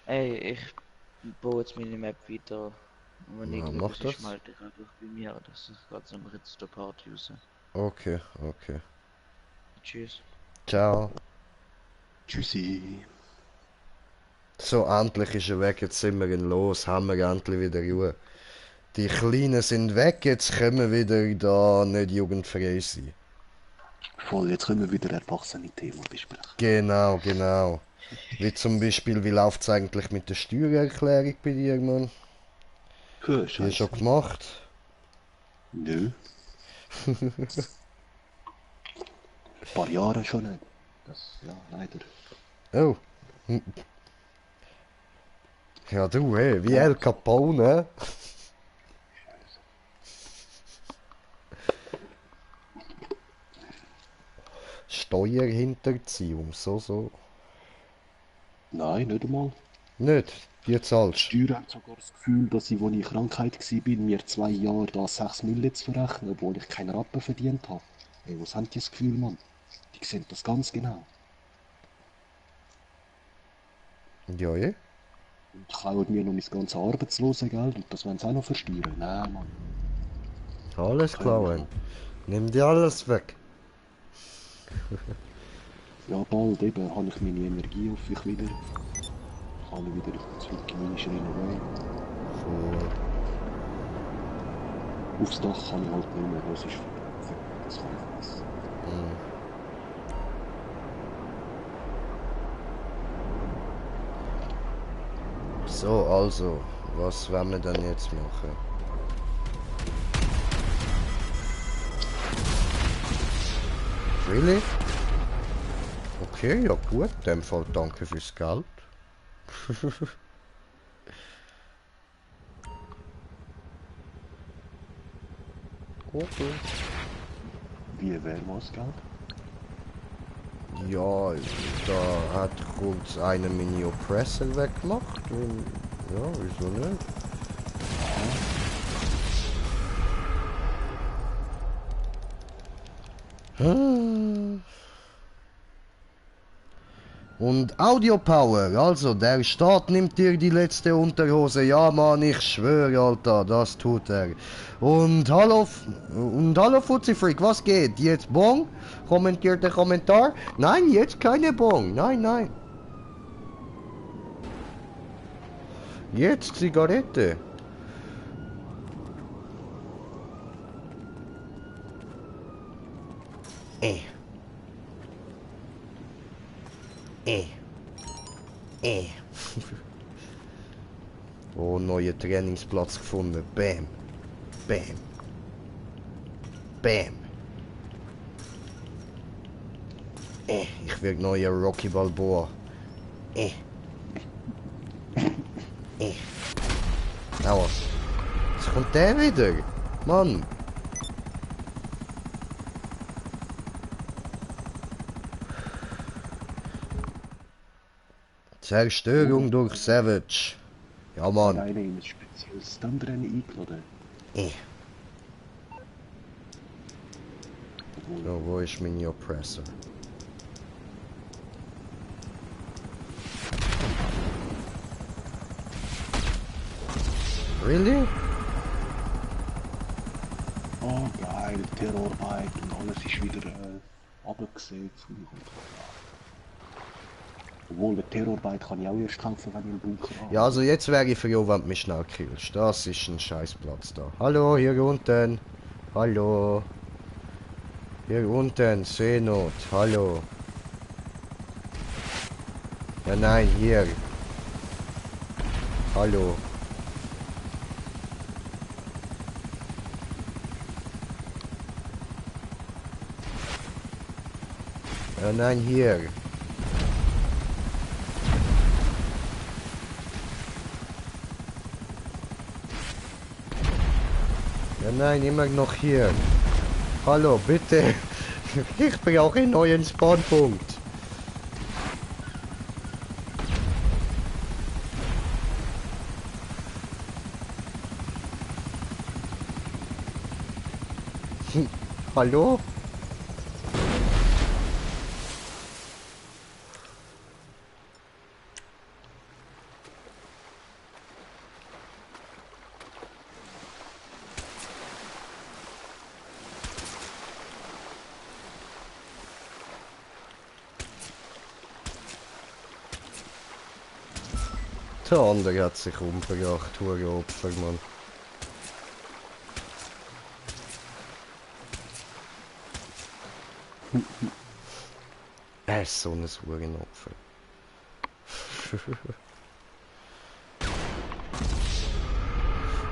Ey, ich baue jetzt meine Map weiter. Und wenn Ja, ich mach glücklich das. schmalte ich einfach bei mir, das ist gerade so ein Ritz der Party raus. Okay, okay. Tschüss. Ciao. Tschüssi. So, endlich ist er weg, jetzt sind wir ihn los, haben wir endlich wieder Ruhe. Die Kleinen sind weg, jetzt können wir wieder da nicht jugendfrei sein. Voll, jetzt können wir wieder erwachsene Themen besprechen. Genau, genau. Wie zum Beispiel, wie läuft es eigentlich mit der Steuererklärung bei dir, Mann? Hör, Die hast du schon gemacht? Nö. Ein paar Jahre schon nicht. Das, ja, leider. Oh. Ja, du, hey, wie El Capone. Steuerhinterziehung, so. Nein, nicht einmal. Nicht, die zahlst. Die Steuer hat sogar das Gefühl, dass ich, als ich Krankheit war, mir 2 Jahre da 6 Mille zu verrechnen, obwohl ich keinen Rappen verdient habe. Hey, was haben die das Gefühl, Mann? Die sehen das ganz genau. Ja, ja. Und klauen mir noch mein ganzes Arbeitslosengeld und das wollen sie auch noch versteuern. Nein, Mann. Alles klauen. Nimm dir alles weg. Ja, bald eben habe ich meine Energie auf mich wieder. Kann ich wieder zurück in meine Schreinerei. Voll. Aufs Dach kann ich halt nicht mehr, das ist das kann ich nicht. So, also, Was werden wir dann jetzt machen? Really? Okay, ja gut, in dem Fall danke fürs Geld. Okay. Wie wäre was, Geld? Ja, da hat kurz einer meine Oppressor weggemacht und ja, wieso nicht? Und Audio Power, also der Staat nimmt dir die letzte Unterhose. Ja Mann, ich schwöre, Alter, das tut er. Und hallo Fuzzy Freak, was geht? Jetzt Bong? Kommentiert der Kommentar? Nein, jetzt keine Bong. Nein, nein. Jetzt Zigarette. Eh. Oh, neuer Trainingsplatz gefunden. Bam. Bam. Bam. Ich werde neuer Rocky Balboa. Aua. Jetzt kommt der wieder. Mann. Zerstörung durch Savage. Ja, Mann. Der eine in ein spezielles Stuntrennen eingeladen. So, wo ist mein Oppressor? Really? Oh geil, Terrorbike und alles ist wieder runtergesetzt. Obwohl, der Terrorbike kann ich auch erst kaufen, wenn ich einen Bunker habe. Ja, also jetzt wäre ich froh, wenn du mich schnell killst. Das ist ein Scheißplatz da. Hallo, hier unten. Hallo. Hier unten, Seenot. Hallo. Ja, nein, hier. Hallo. Ja, nein, hier. Ja, nein, immer noch hier. Hallo, bitte. Ich brauche einen neuen Spawnpunkt. Hallo? Der andere hat sich umgebracht, hure Opfer, Mann. Er ist so ein Hurenopfer.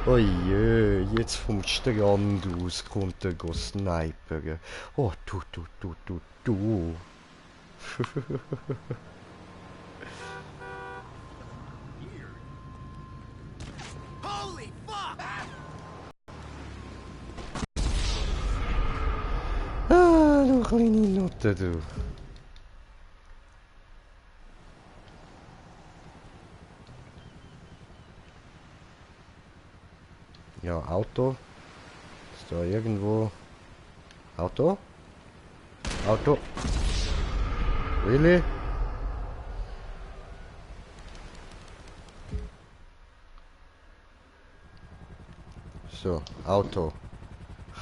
Oje, jetzt vom Strand aus kommt er go snipern. Oh, du. Ah, du kleine Nutte, du. Ja, Auto. Ist da irgendwo... Auto? Auto? Really? So, Auto.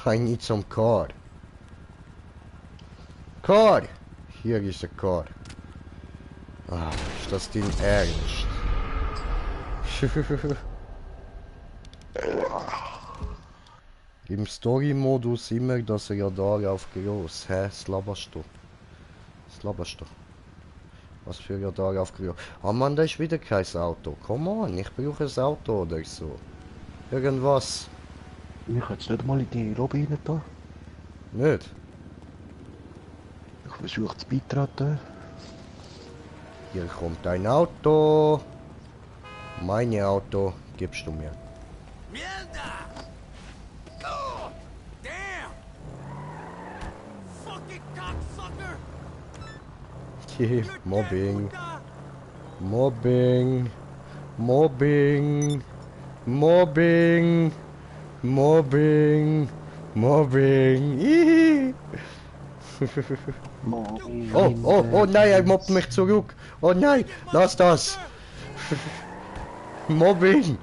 I need some car. Car! Hier ist ein Car. Ah, ist das dein Ernst? Im Story-Modus immer das Radar auf groß. Hä? Was laberst du? Was laberst du? Was für Radar aufgerührt. Oh Mann, da ist wieder kein Auto. Come on, ich brauche ein Auto oder so. Irgendwas. Ich kann jetzt nicht mal in die Lobby rein da. Nicht? Ich versuche zu beitreten. Hier kommt ein Auto. Mein Auto gibst du mir. Mierda! Oh, damn! Fucking cocksucker! Mobbing. Mobbing. Mobbing. Mobbing. Mobbing. Mobbing. Ihi. Oh, oh, oh nein, er mobbt mich zurück. Oh nein, lass das. Mobbing.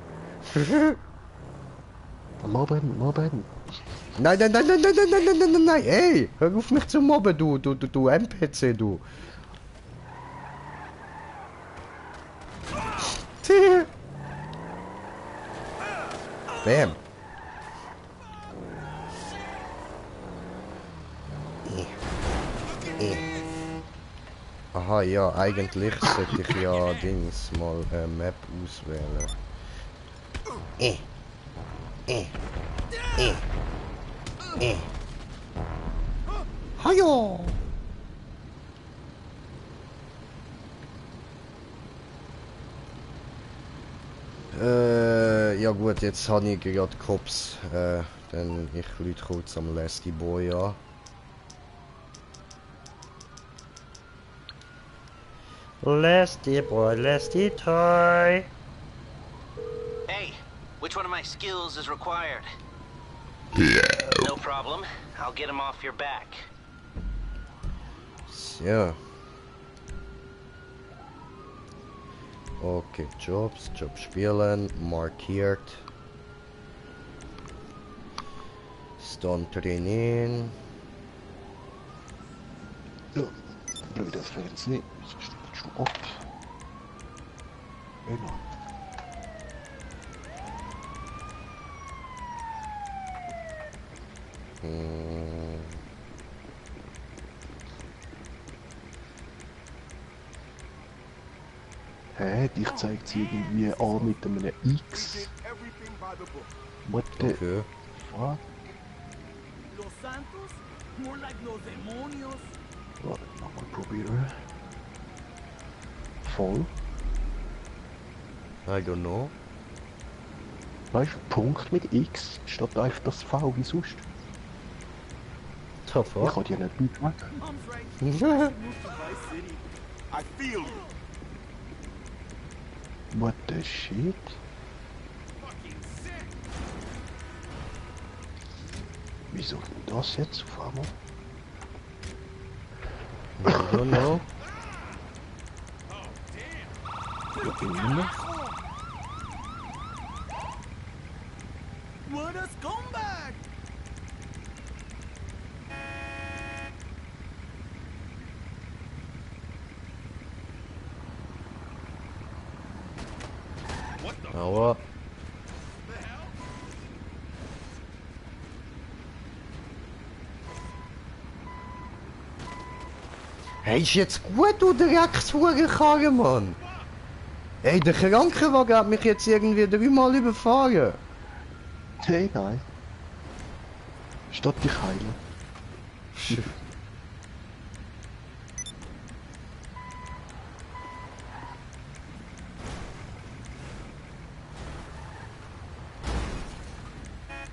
Mobben. Nein, nein, nein, nein, nein, nein, nein, nein, nein, nein, ey, hör auf mich zu mobben, du NPC, du. Bam. Aha, ja, eigentlich sollte ich ja Dings mal Map auswählen. Hajo! Ja gut, jetzt habe ich gerade Cops. Dann ich rufe kurz am Lasty Boy an. Lasty Boy, Lasty Toy. Hey, which one of my skills is required? No problem. I'll get him off your back. Ja. Okay, Jobs spielen, markiert. Stone trainieren. Ja, blöd, das wäre jetzt nicht. Das steht schon ab. Genau. Hä, dich zeigt sie irgendwie an mit einem X. What the Okay. fuck? Los santos? More like los demonios. Warte, nochmal probieren. Voll. I don't know. Weißt du, Punkt mit X statt einfach das V wie sonst. The Ich fuck? kann dir nicht mitmachen. Mom's right. Move to Vice City. I feel you. What the shit? Fucking sick. Wieso das jetzt auf einmal? I don't know. Ja, immer. What a scumbag! Aua. Hey, ist jetzt gut, du Dreckshurenkarre, Mann? Ey, der Krankenwagen hat mich jetzt irgendwie 3-mal überfahren. Hey, nein. Statt dich heilen.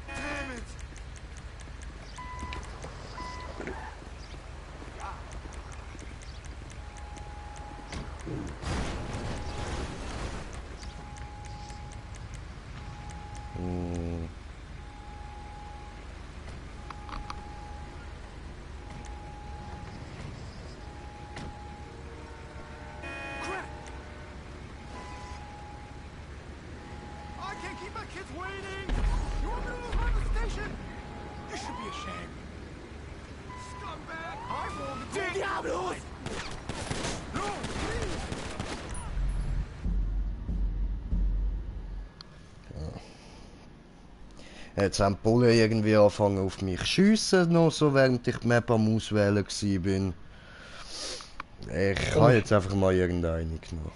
Damn it! Crap! I can't keep my kids waiting! You want me to lose my station? You should be ashamed. Scumbag! I won't do Diablos! No, please! Jetzt haben die Bullen irgendwie angefangen auf mich zu schiessen, noch so während ich die Map am Auswählen war. Ich habe jetzt einfach mal irgendeine genommen.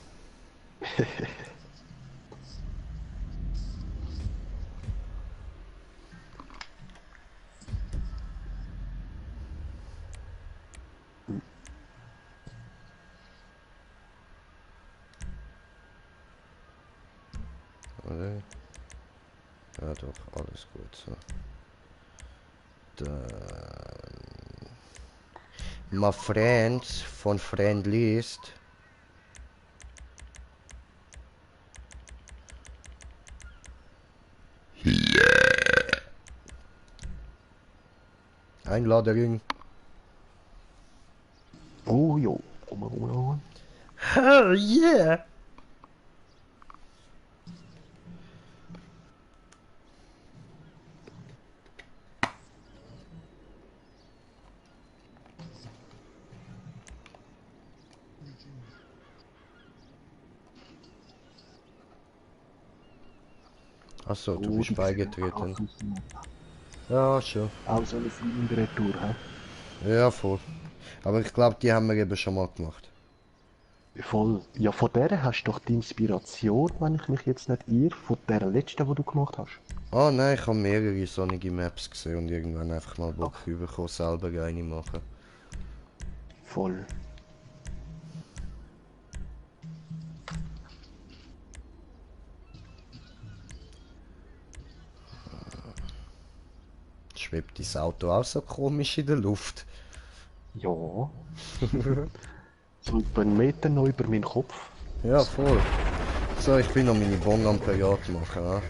Oder? Ja doch, alles gut so. Dann... My Friends von Friendlist. Einladung. Oh jo, komm. Oh yeah! Achso, du bist beigetreten. Ja, schon. Auch so eine fliegendere Tour, hä? Ja, voll. Aber ich glaube, die haben wir eben schon mal gemacht. Voll. Ja, von der hast du doch die Inspiration, wenn ich mich jetzt nicht irre, von der letzten, die du gemacht hast. Oh nein, ich habe mehrere sonnige Maps gesehen und irgendwann einfach mal Bock bekommen, selber eine machen. Voll. Schwebt das Auto auch so komisch in der Luft? Ja. So über einen Meter noch über meinen Kopf. Ja, voll. So, ich bin noch meine Bon-Amperiat machen. Ja.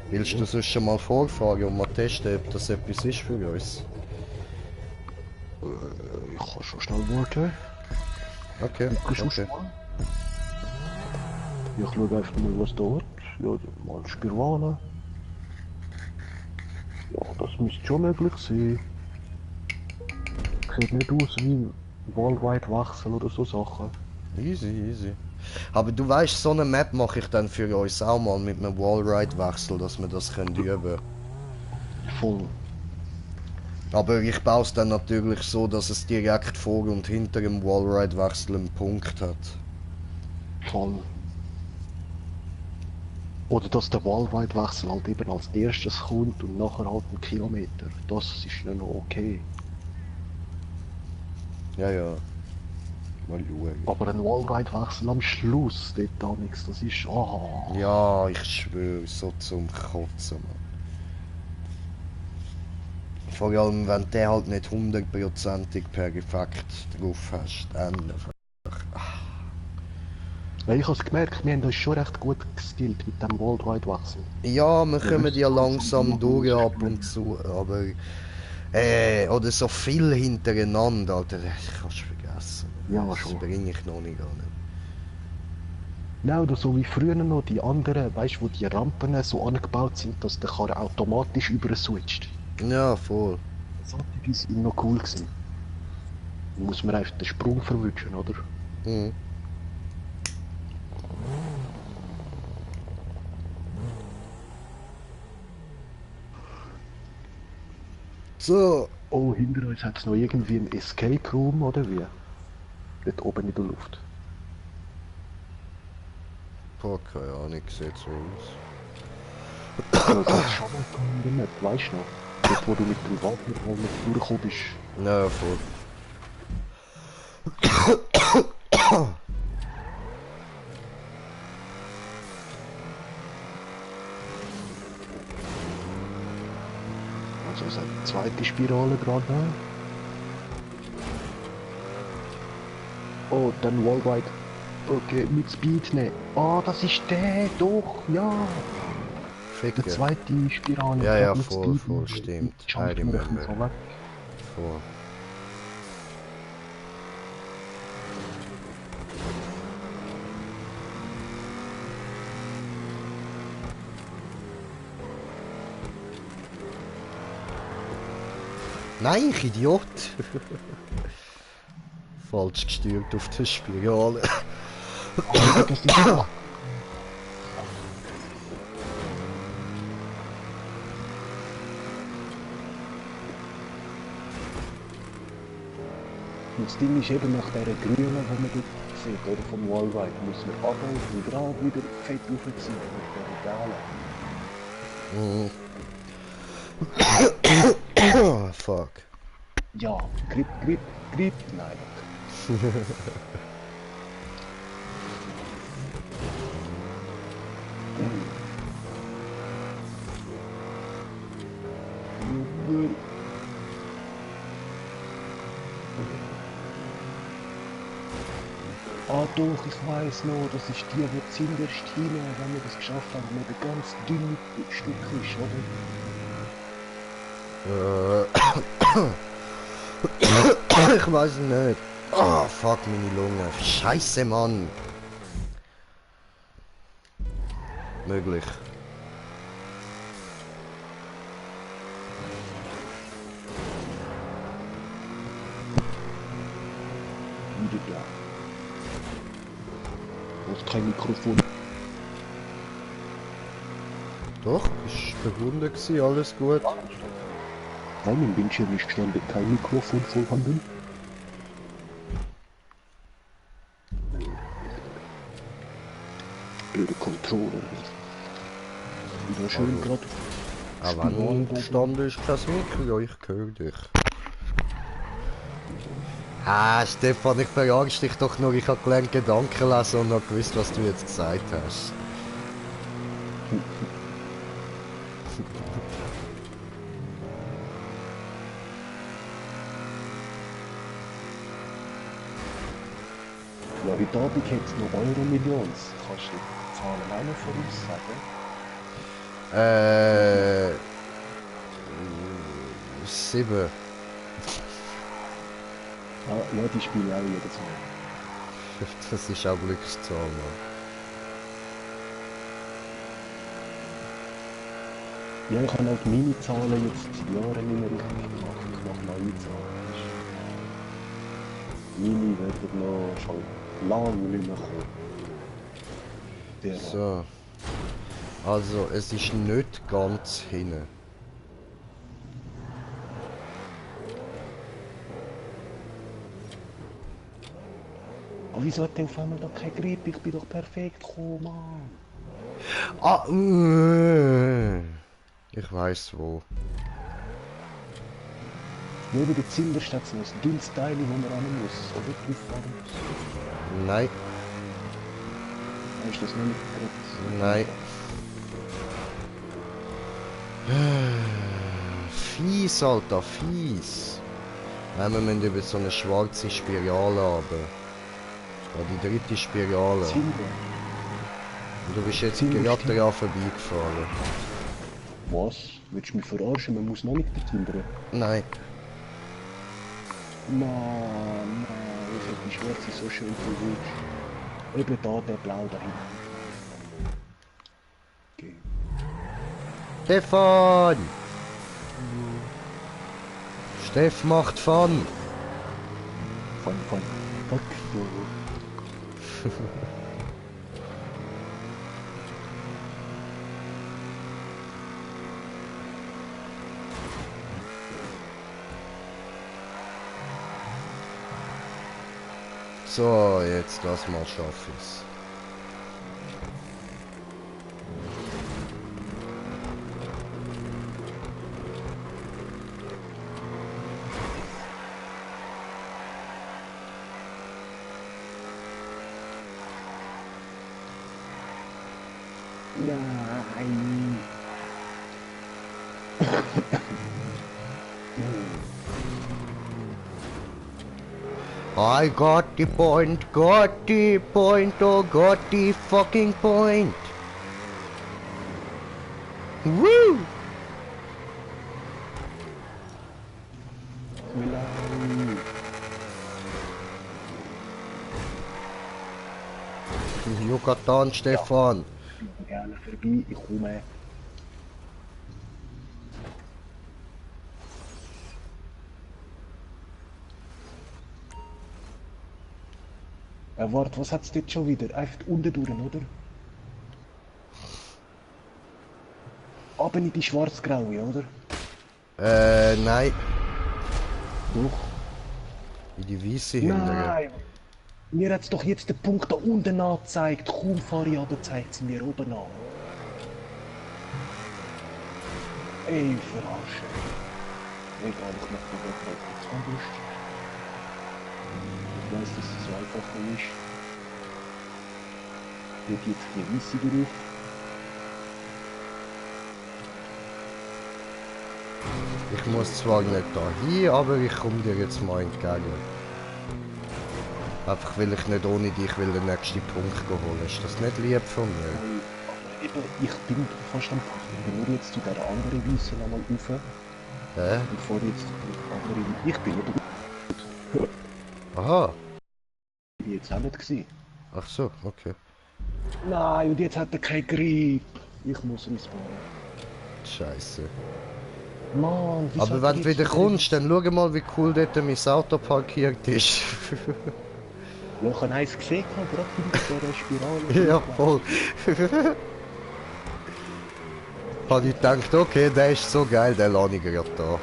Willst du sonst schon mal vorfahren und mal testen, ob das etwas ist für uns? Ich kann schon schnell warten. Okay, okay. Ich schaue einfach mal, was dort. Ja, mal Spirale. Ja, das müsste schon möglich sein. Sieht nicht aus wie Wallride-Wechsel oder so Sachen. Easy, easy. Aber du weißt, so eine Map mache ich dann für uns auch mal mit einem Wallride-Wechsel, dass wir das können üben. Voll. Aber ich baue es dann natürlich so, dass es direkt vor und hinter dem Wallride-Wechsel einen Punkt hat. Voll. Oder dass der Wallride-Wechsel halt eben als erstes kommt und nachher halt einen Kilometer. Das ist ja noch okay. Ja, ja. Mal schauen. Aber ein Wallride-Wechsel am Schluss, dort da nichts, das ist... aha. Ja, ich schwöre, so zum Kotzen, Mann. Vor allem, wenn du den halt nicht 100%ig perfekt drauf hast, dann... Weil ich habe gemerkt, wir haben uns schon recht gut geskillt mit dem Wallride-Wechsel. Ja, wir kommen ja langsam durch ab und zu, aber... oder so viel hintereinander, Alter, das kannst du vergessen. Ja, Das schon. bringe ich noch nicht an. Nein, oder so wie früher noch die anderen, weißt du, wo die Rampen so angebaut sind, dass der Karre automatisch über switcht. Ja, voll. Solche sind noch cool gewesen. Da muss man einfach den Sprung verwünschen, oder? Mhm. So. Oh, hinter uns hat es noch irgendwie einen Escape Room, oder wie? Dort oben in der Luft. Boah, keine Ahnung, sieht so aus. Ja, das ist schon mal in der Map, weißt du noch? Dort, wo du mit dem Wald nicht durchgekommen bist. Ja, voll. Also es hat eine zweite Spirale dran. Oh, dann Wallride. Okay, mit Speed nehmen. Ah, das ist der, doch, ja. Die Ficker. zweite Spirale. Ja, ja, mit voll, Speed voll, nehmen. stimmt. Jump I remember. machen, so weg. Voll. Nein, ich Idiot! Falsch gesteuert auf der Spirale. Aber das ist ja. Und das Ding ist eben nach dieser grünen, die man dort sieht, oder vom Wallride, muss man runter und gerade wieder fett raufziehen mit der gelben. Fuck. Ja, Grip, nein. Ah doch, ich weiß noch, das ist die, die zinderst hin, wenn wir das geschafft haben, mit einem ganz dünnen Stück ist, oder? Ich weiß nicht. Oh, fuck meine Lunge. Scheiße, Mann. Möglich. Wieder da. Du hast kein Mikrofon. Doch, ist verbunden gewesen, alles gut. Nein, im Bildschirm ist gestanden, kein Mikrofon vorhanden. Blöde Controller. Wieder schön gerade. Aber wenn gestanden ist kein Mikro, ja, ich höre dich. Ah, Stefan, ich verjagst dich doch nur, ich habe gelernt Gedanken lesen und noch gewusst, was du jetzt gesagt hast. Ja, heute Abend hat es noch Euro-Millions. Kannst du die Zahlen auch noch voraussagen? 7. Ja, die spielen auch jedes Mal. Das ist auch Glückszahl, Mann. Ja, ich habe halt meine Zahlen jetzt seit Jahren nicht mehr richtig gemacht. Ich mache neue Zahlen. Meine werden noch schon lange nicht mehr kommen. Der So. Also, es ist nicht ganz hinten. Aber wieso hat der auf einmal da kein Grip? Ich bin doch perfekt gekommen, Mann. Ah, ich weiß wo. Neben der Zinder steht so ein dünnes Teil, wo man ran muss, oder? Auffahren muss. Nein, Hast du das noch nicht gehört? nein. Fies, Alter, fies. Nein, wir müssen über so eine schwarze Spirale runter. Ja, die dritte Spirale. Zinder? Und du bist jetzt Zinder gerade stimmt. daran vorbeigefahren. Was? Willst du mich verarschen? Man muss noch nicht bezindern. Nein. Mann, ich hätte die schwarze so schön verwünscht. Eben da, der Blau da hinten. Okay. Stefan! Steff macht Fun! Fuck you. So, jetzt das mal schaffe ich's. Nein. I got the point, oh got the fucking point. Woo! Nein. Yucatan, Stefan. Ich bin gerne vorbei, ich komme. Warte, was hat's dort schon wieder? Einfach unten durch, oder? Aber nicht die schwarz-graue, oder? Nein. Doch. In die Weisse hindern. Nein! Mir hat es doch jetzt den Punkt da unten angezeigt. Kaum fahre ich runter, zeigt sie mir oben an. Ey, verarsche. Egal, ich mach den Weg halt kurz anders. Ich weiss, dass es so einfacher ist. Wird jetzt die Weisse drauf. Ich muss zwar nicht da hin, aber ich komme dir jetzt mal entgegen. Einfach weil ich nicht ohne dich will den nächsten Punkt holen. Ist das nicht lieb von mir? Aber eben, ich bin fast am Punkt. Ich bin nur jetzt zu dieser anderen Weisse nochmal rauf. Hä? Bevor jetzt die andere... Ich bin nicht Aha. Ich bin jetzt auch nicht gewesen. Ach so, okay. Nein, und jetzt hat er keinen Grip. Ich muss respawnen. Scheiße. Mann, wieso Aber hat wenn er du jetzt wieder kommst, dann schau mal, wie cool dort mein Auto parkiert ist. Ja, ich habe eins gesehen, gerade hinter der Spirale. Ja, voll. Habe ich gedacht, okay, der ist so geil, den lasse ich gerade da.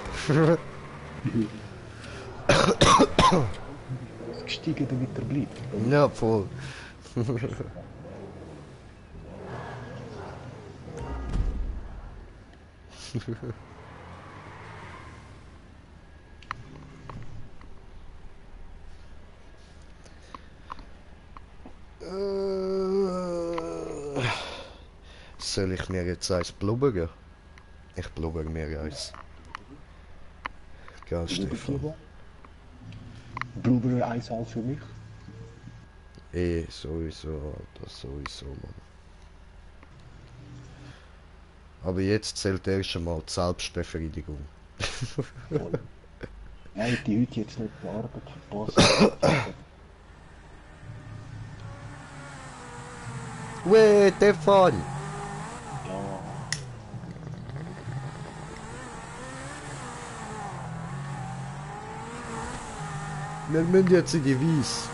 Gestiegen, damit er bleibt. Ja, voll. Soll ich mir jetzt eins blubbern? Ich blubber mir eins. Geil, Stefan. Blubber eins auch für mich. Sowieso, Alter, sowieso, Mann. Aber jetzt zählt erst einmal die Selbstbefriedigung. Voll. Nein, die heute jetzt nicht die Arbeit verpasst. Weh, Stefan! Ja. Wir müssen jetzt in die Wies.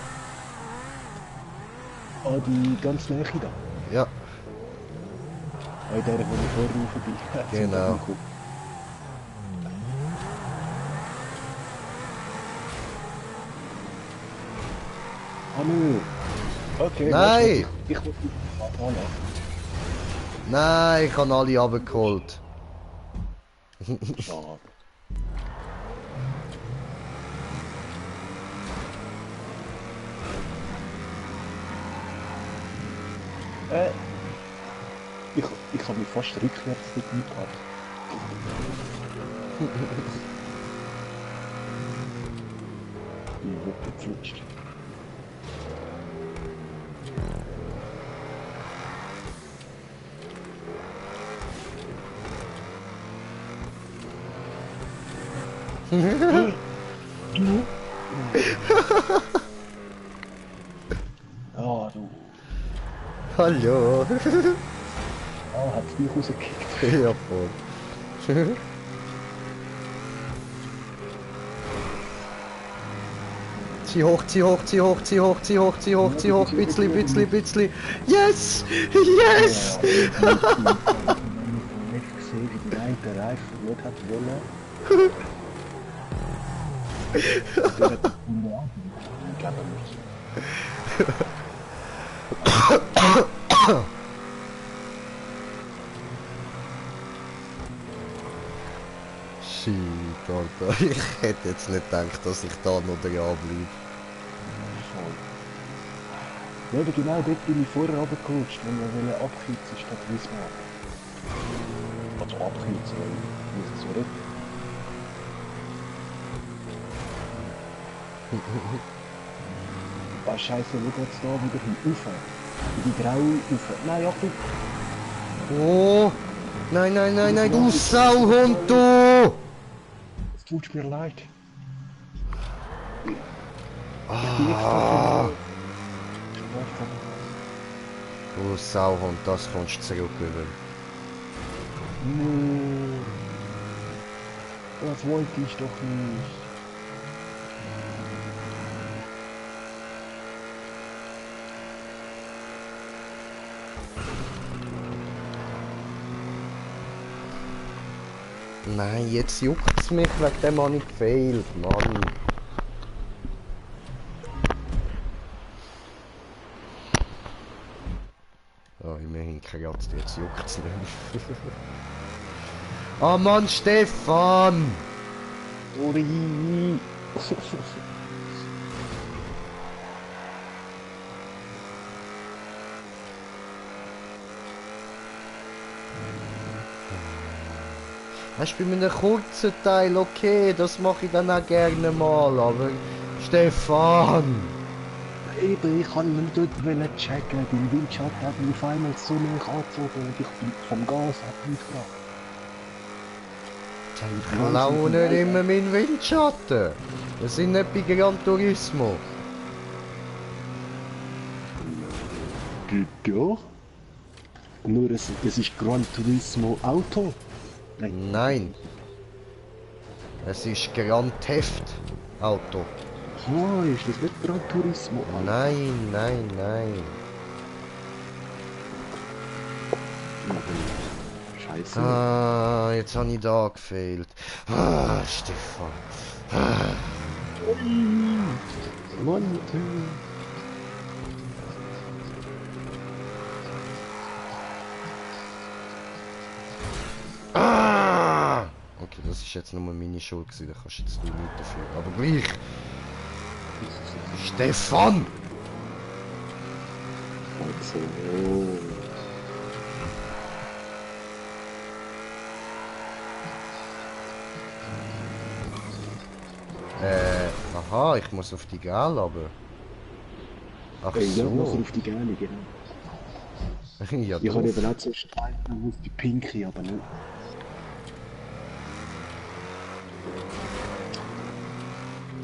Ah, die ganz Nähe da. Ja, Ah, in der, wo ich vorher rauf bin. Genau. Ah, nö. Okay. Nein! Ich muss die... Ah, nein. nein, ich habe alle abgeholt. Schade. Ich habe mich fast rückwärts dabei gehabt. Ich wurde geflutscht. Ah, du. Hallo. Ah, hat's dich rausgekickt. Ja, voll. Zieh hoch, zieh hoch, zieh hoch, zieh hoch, zieh hoch, zieh hoch, zieh hoch, bitzli, bitzli, bitzli. Yes! Yes! Ich habe nicht gesehen, wie die eine Reifen nicht hat wollen. Der hat die Kunde angenommen. Ich glaube nicht. Shit, Alter. Ich hätte jetzt nicht gedacht, dass ich da noch dran bleibe. Ja, aber genau dort bin ich vorher runtergerutscht, wenn wir abkürzen statt Wiesmann. Also abkürzen, weil ich muss so retten. Ah, scheiße, wo geht's da wieder hin? Rauf. In die graue rauf. Nein, Achtung! Oh! Nein, nein, nein, nein, du Sauhund, du! Es tut mir leid. Ah! Du Sauhund, das kommst du zurückgewinnen. No. Das wollte ich doch nicht. Nein, jetzt juckt's mich, wegen dem habe ich gefehlt, Mann. Oh, immerhin kratzt, jetzt juckt's nicht. Oh Mann, Stefan! Sorry. Weißt du, bei einem kurzen Teil, okay, das mache ich dann auch gerne mal, aber Stefan! Eben, ich kann nur dort checken, dein Windschatten hat mich auf einmal so nah angezogen und ich bin vom Gas abgebracht. Klau nicht immer meinen Windschatten! Wir sind nicht bei Gran Turismo. Doch. Nur es ist Gran Turismo Auto. Nein. Es ist Gran Theft Auto. Ah, ist das nicht Gran Turismo Auto? Nein, nein, nein. Scheiße. Ah, jetzt habe ich da gefehlt. Ah, Stefan. Ah. Mann, Ah! Okay, das ist jetzt nur meine Schuld gewesen, da kannst du jetzt nicht dafür. Aber gleich. Stefan! also. Aha, ich muss auf die Gel aber. Ach Ja, nachher so. auf die Gelbe, genau. Ja, Ich habe doof. eben auch zuerst auf die Pinke, aber nicht.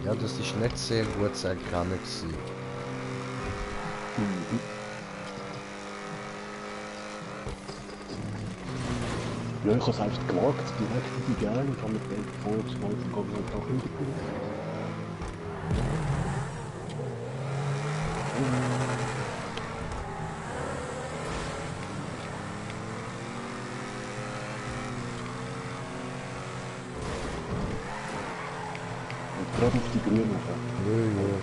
Ja, das ist nicht sehr gut zu erkennen gewesen. Mhm. Ja, ich habe selbst gewagt, direkt in die Gelbe, ich habe mit dem vorgeschmolzen gegangen und auch hintergekommen. Und gerade auf die Grüne. Ja,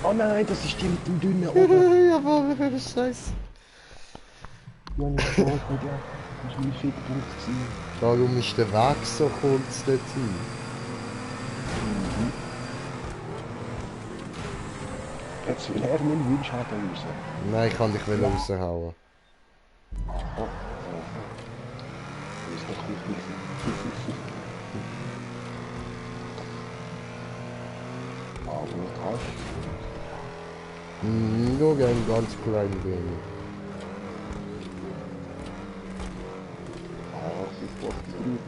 Oh nein, das ist die mit dem dünnen oben. ja. Ja, aber Scheiße. Ja, nicht so, ja. Das war mein Fickpunkt. Warum ist der Weg so kurz dorthin? Jetzt will er meinen Windschatten raus. Nein, ich kann dich raushauen. Oh, das ist doch nicht. Aber du hast. Nur ein ganz klein wenig. Ah, ich brauche die Grün.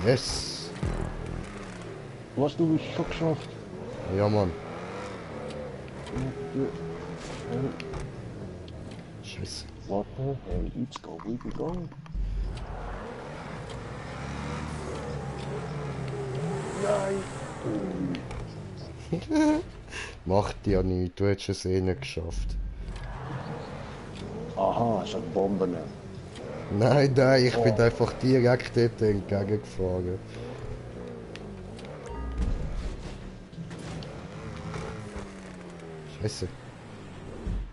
Yes! Was, du hast schon geschafft? Ja, Mann. Scheiße. Warte, let's go, we go. Nein! Macht ja nichts, du hättest es eh nicht geschafft. Aha, es hat Bomben. Nein, nein, ich bin einfach direkt dort entgegengefahren. Scheiße.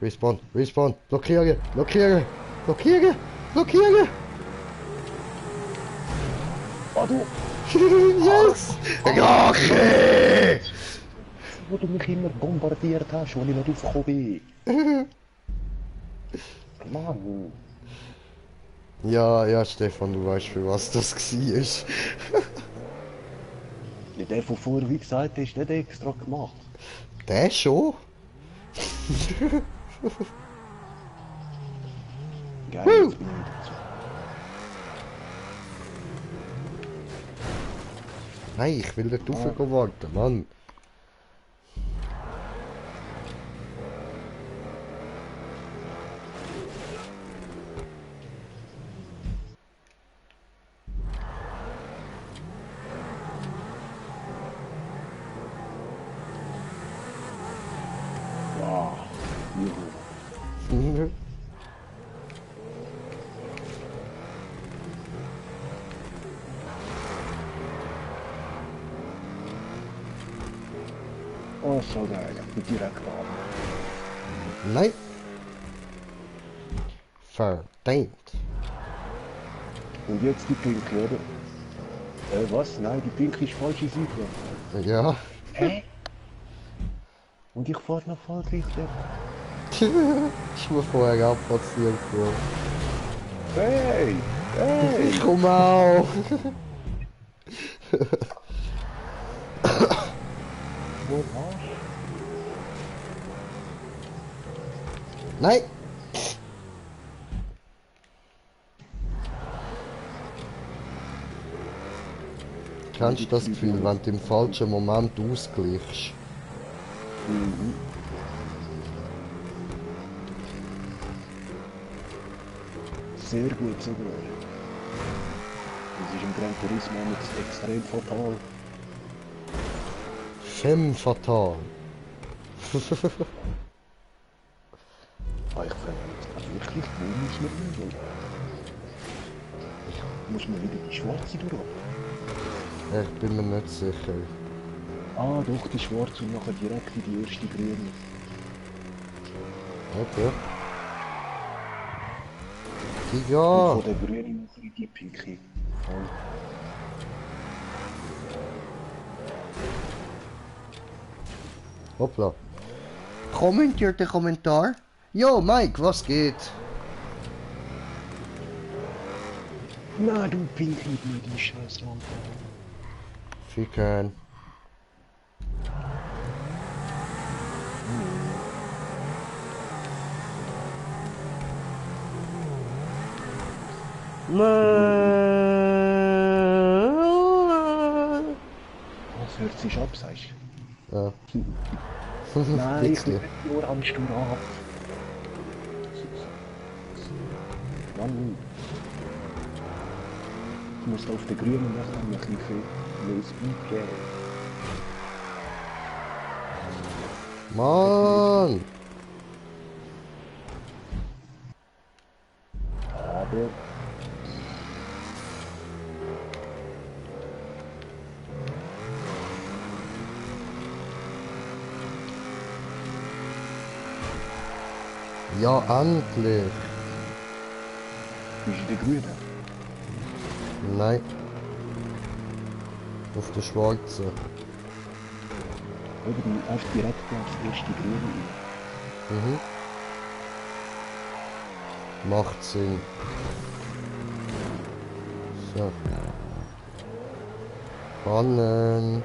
Respawn, respawn, blockieren, blockieren, blockieren, blockieren! Oh, du! Yes! Rache! Wo du mich immer bombardiert hast, wo ich nicht aufgekommen bin. Mann! Ja, ja, Stefan, du weißt, für was das war. Ja, der von vorher, wie gesagt, ist nicht extra gemacht. Der schon? Geil, jetzt bin ich dazu. Nein, ich will nicht rauf warten, Mann. Ja, juhu. Oh, so geil. Ich bin direkt an. Nein. Verdammt. Und jetzt die Pinke, oder? Was? Nein, die Pinke ist falsche Seite. Ja. Hä? Und ich fahre noch voll richtig. Ist mir vorher auch passiert. Ja. Hey! Hey! Ich komme auch. Wo warst Nein. Kennst du das Gefühl, wenn du im falschen Moment ausgleichst? Mhm. Sehr gut sogar. Das ist im Gran Turismo jetzt extrem fatal. Femme fatal. Ah, ich frage mich jetzt wirklich, wo muss man hin? Muss man wieder die schwarze durch? Ich bin mir nicht sicher. Ah, doch, die schwarze und nachher direkt in die erste grüne. Okay. Und Ja. von der grünen nachher in die pinke. Voll. Hoppla. Kommentiert den Kommentar. Jo, Mike, was geht? Na, du pinke, die scheiß Lampe. Ficken. Was hört sich ab, sagst du? Ja. Nein, ich Bisschen. will die Orange ab. Mann. Ich muss auf den grünen nachher ein bisschen mehr Speed geben. Mann! Aber Ja, endlich! bist du der Grüne? Nein. Auf der schwarzen. Oder du einfach direkt aufs erste Grüne rein. Mhm. Macht Sinn. So. Bannen.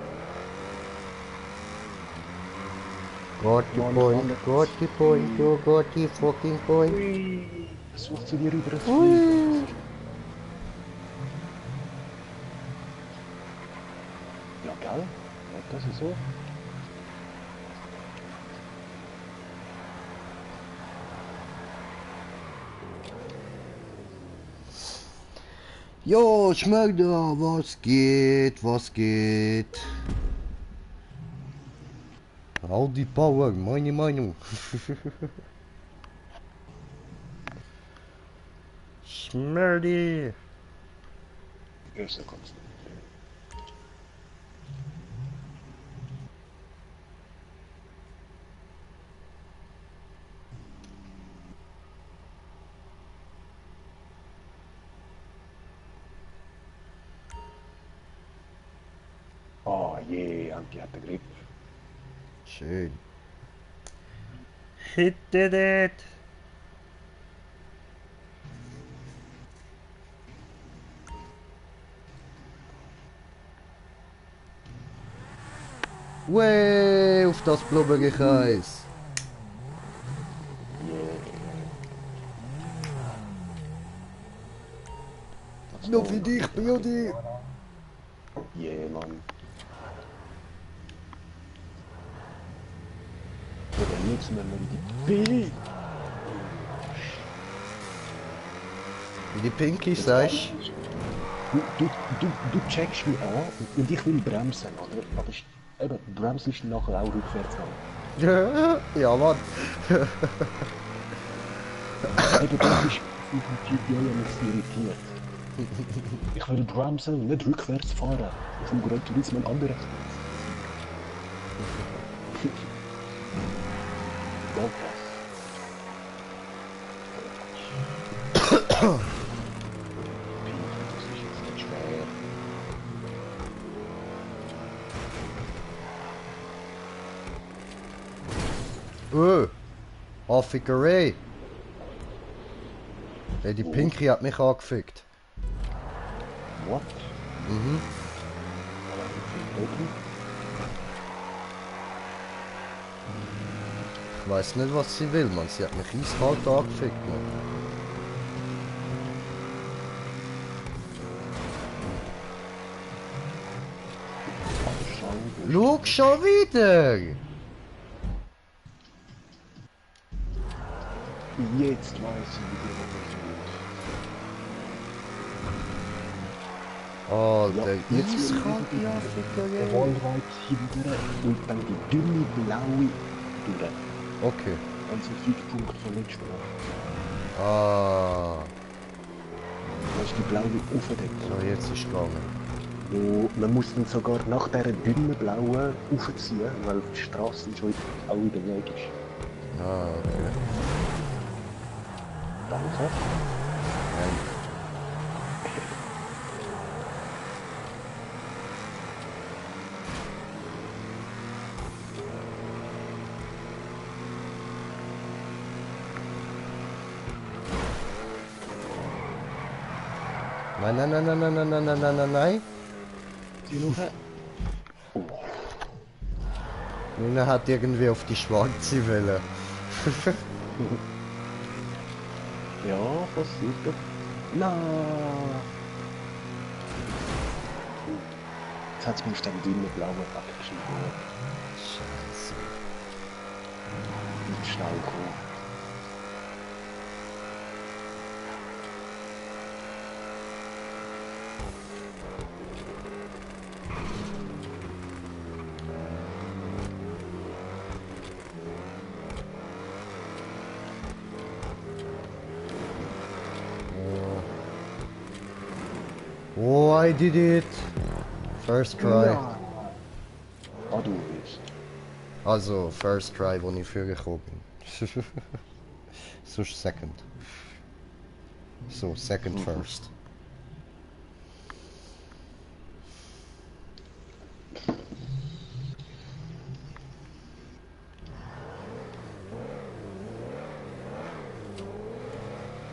Got the point, got the point, you got the fucking point. Ui, versucht sie dir über das Ui. Fliegen. Ja, gell? Ja, das ist so. Jo, Schmögder, was geht, was geht? Audi Power, meine Meinung. Schmördi. Erster kommst du. Oh je, Anki hat den Grip. Schön. He did it. Way auf das blubberige Eis. Nur für dich, Beauty. Je, Mann. Oder jetzt müssen wir in die Billy. Wie die Pinky sagst. Du checkst mich an und ich will bremsen, oder? Aber eben, bremsen ist nachher auch rückwärts gehen. Ja, Mann. Eben, das ist auf dem GTA mich irritiert. Ich will bremsen und nicht rückwärts fahren. Ich will Gran Turismo ein anderes. Danke. Das ist jetzt nicht schwer. Affigerei. Hey, die Pinky hat mich angefickt. What? Mhm. Ich weiß nicht, was sie will, man. Sie hat mich eiskalt angefickt, man. Schau schon wieder! Jetzt weiß ich wieder, was Alter, Ja, jetzt jetzt will kann ich die der Affigerei. Wallreit hinten und dann die dünne blaue durch. Okay. Also 5 Punkte von letztem Mal. Ah. Da ist die blaue aufgedeckt. So, jetzt ist gegangen. Ja, man muss dann sogar nach dieser dünnen blauen aufziehen, weil die Straße schon auch in der Weg ist. Ah, okay. Danke. Nein, nein, nein, nein, nein, nein, nein, nein, nein, nein, nein. Sie noch? Oh. Nina hat irgendwie auf die schwarze Welle. Ja, passiert doch. Nein! Jetzt hat es mich auf den dünnen blauen abgeschnitten. Scheiße. Nicht schnell kommen. Oh, I did it. First try. Ja. Ah, du bist. Also, first try, wo ich vorgekommen bin. Sonst second. So, second first.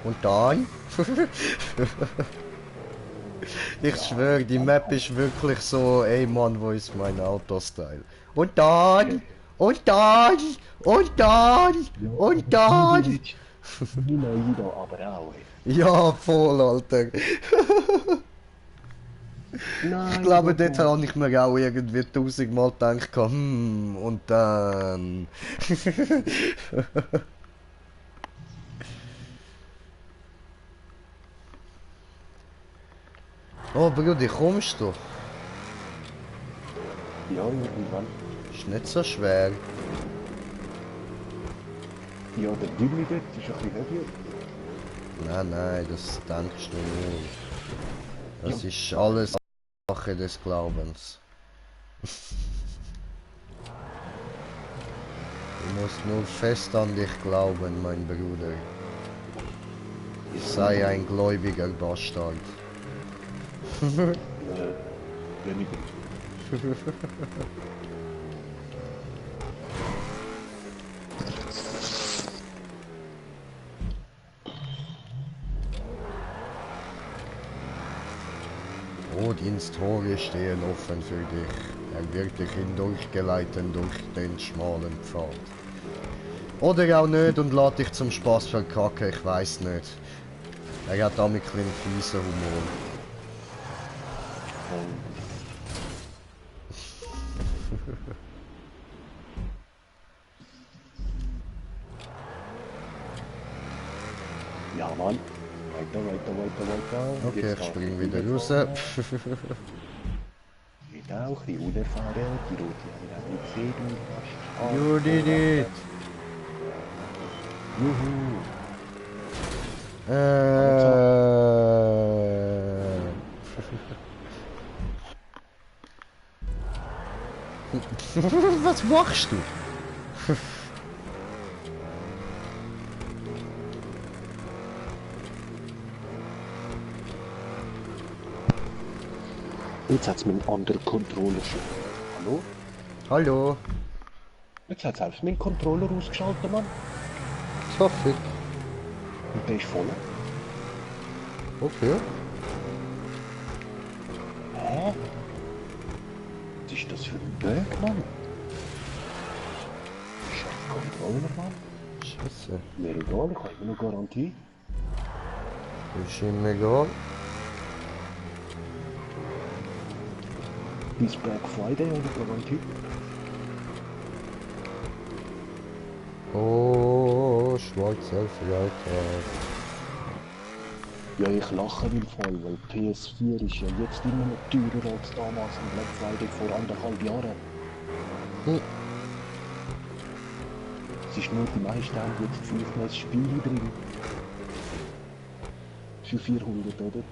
Und dann? Ich schwöre, die Map ist wirklich so, ey Mann, wo ist mein Autostyle? Und dann! Und dann! Und dann! Und dann! Nina Ida aber auch, ey. Ja, voll, Alter. Nein, Ich glaube, dort habe ich mir auch irgendwie 1000-mal gedacht, und dann... Oh, Brudi, kommst du? Ja, irgendwann. Ist nicht so schwer. Ja, der Dünne dort ist ein bisschen höher. Nein, nein, das denkst du nur. Das ist alles Sache des Glaubens. Du musst nur fest an dich glauben, mein Bruder. Sei ein gläubiger Bastard. Weniger. Oh, Diensttore stehen offen für dich. Er wird dich hindurchgeleiten durch den schmalen Pfad. Oder auch nicht und lässt dich zum Spaß verkacken, ich weiß nicht. Er hat damit ein bisschen fiesen Humor. Ja, Mann. Weiter. Okay, Jetzt ich geht's spring wieder raus. Geht auch, die unerfahren, die rote haben nicht gesehen, du hast... You did it! Juhu! Was machst du? Jetzt hat es meinen anderen Controller schon. Hallo? Hallo. Jetzt hat es selbst meinen Controller ausgeschaltet, Mann. Sophie. Und der ist voll. Okay. Hä? Was ist das für ein Bug, Mann? Scheiß Controller, Mann. Scheiße. Mir egal, ich habe immer noch Garantie. Ist ihm egal. Bis Black Friday habe ich Garantie. Oh, Schwarzelfer, Alter. Ja, ich lache im Fall, weil PS4 ist ja jetzt immer noch teurer als damals am Black Friday vor 1,5 Jahren. Hm. Es ist nur, die meisten haben jetzt vielleicht noch ein Spiel drin. Für 400, oder?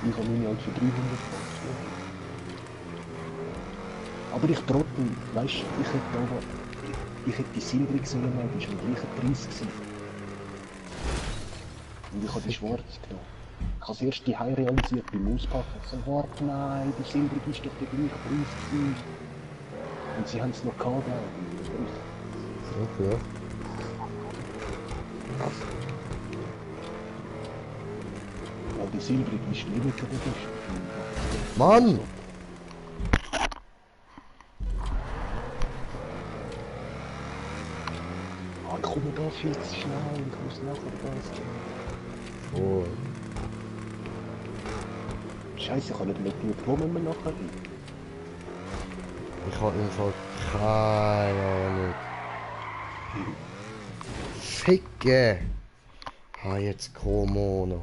Ich habe meine halt für 300 gekauft. Aber ich trottel, weißt du, ich hätte die silbrige sollen nehmen, die war am gleichen Preis gewesen. Und ich habe die schwarze genommen. Ich habe es erst die Hause realisiert beim Auspacken. Ich so, warte, nein, die silbrige ist doch der gleiche Preis gewesen. Und sie haben es noch gehabt. Okay. Weil die silbrige ist Limited ist. Mann! Ah, ich komme da viel zu schnell und ich muss nachher Gas geben. Oh. Scheiße, ich habe nicht mehr geschaut, wo müssen wir nachher hin? Ich habe im Fall keine Ahnung. Ficke! Ah, jetzt Corona.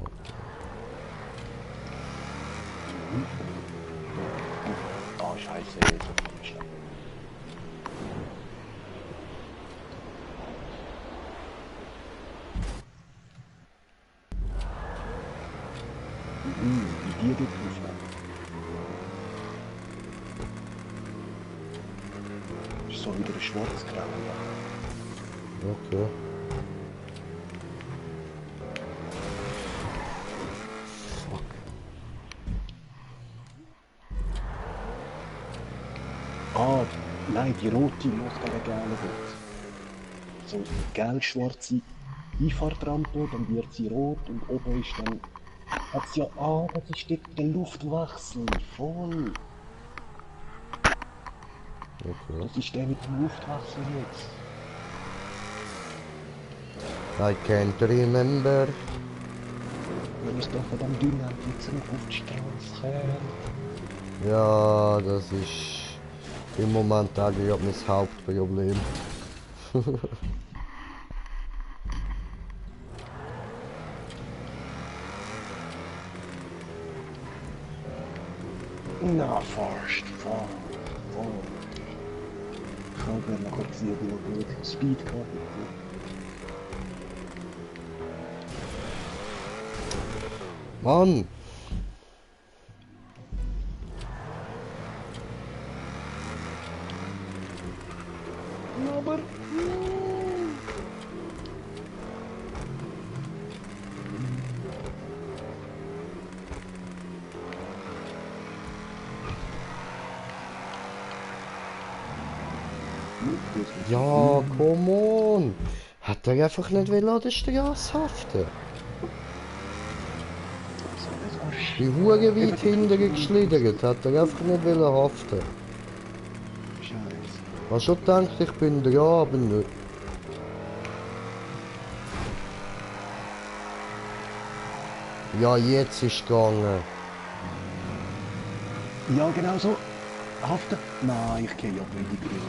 Ah, scheiße, jetzt hab ich schnell. Wie die dort aufnehmen. Ist so wieder ein Schwarzgrau. Okay. Fuck. Ah, nein, die rote nach dieser gelben Box. So gelb-schwarze Einfahrtrampe, dann wird sie rot und oben ist dann... Hat's ja, ah, das ist dort der Luftwechsel, voll. Okay. Das ist der mit dem Luftwechsel jetzt. I can't remember. Wenn ich da von dem Dünnen jetzt noch auf die Straße komme. Ja, das ist im Moment eigentlich auch mein Hauptproblem. Na, fast, fahr. Ich habe nachher gesehen, wie gut Speed gehabt hat. Mann! Aber... Ja, come on! Hat er einfach nicht will an der Straße haften? Die Hure weit hinten geschlittert, hat er einfach nicht will haften. Scheiße. Ich hab schon gedacht, ich bin dran, aber nicht. Ja, jetzt ist es gegangen. Ja, genau so. Haften? Nein, ich gehe ja nicht in die Grüne.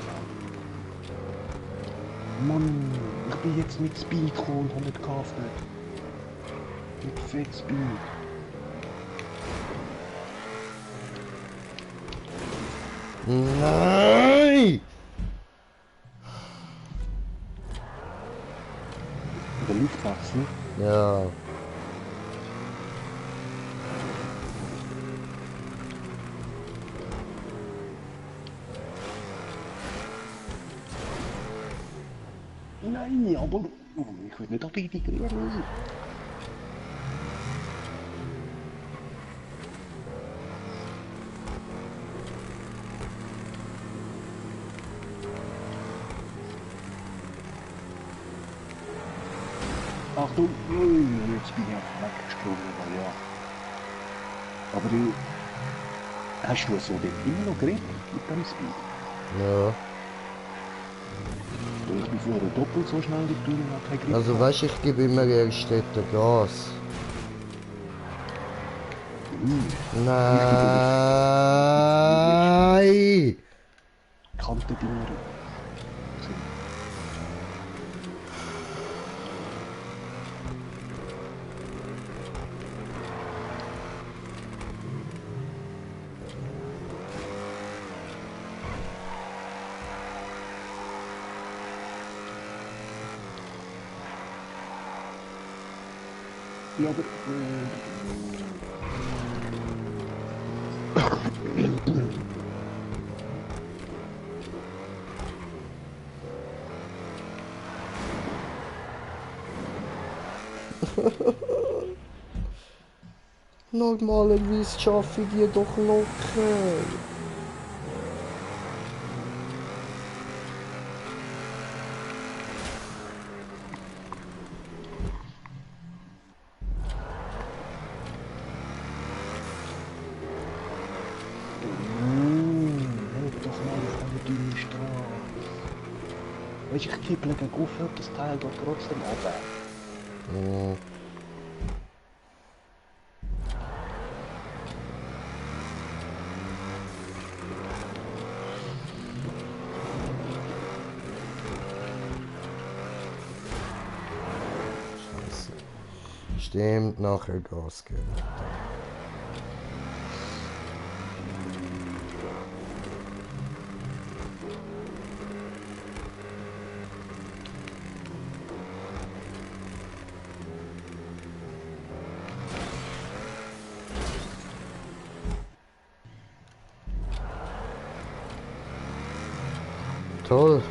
Mann, ich bin jetzt mit Speed gekommen und habe nicht gehaftet. Mit Fett Speed. Nein! Der Luftwechsel. Ja. Nein, aber ich will nicht integrieren. Achtung, jetzt bin ich einfach weggesprungen, ja. Aber du, hast du so dort immer noch geredet mit dem Speed? Ja. Ich bin vorher doppelt so schnell durch die Tür und habe keinen Griff. Also weißt, ich gebe immer erst dort Gas. Nein! Kante Dinger. Ja, aber... Normalerweise schaffe ich die doch locker. Help doch mal auf eine dünne Straße. Weißt du, ich kipple gegen auf und das Teil geht trotzdem runter. Oh. Scheiße. Stimmt, nachher Gas geben. Toll.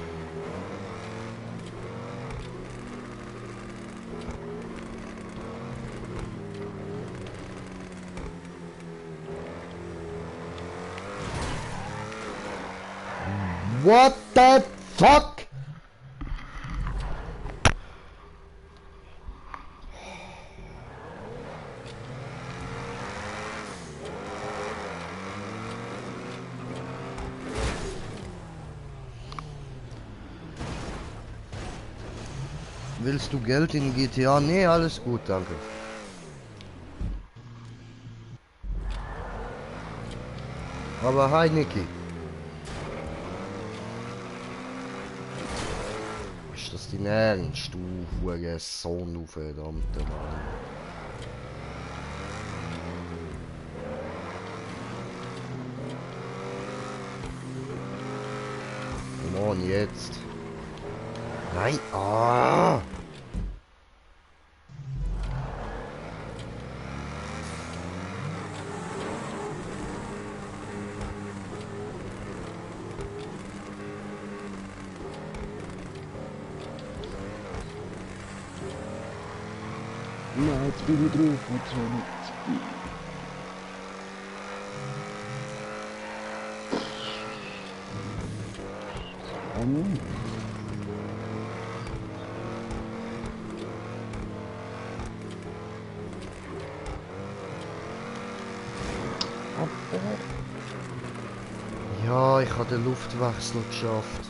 What the fuck? Willst du Geld in GTA? Nee, alles gut, danke. Aber hi, Niki. Ist das dein Ernst, du verdammter Sohn, du verdammter Mann? Come on, jetzt. Nein, ah! Ja, jetzt bin ich drauf und so nicht. Ja, ich habe den Luftwechsel geschafft.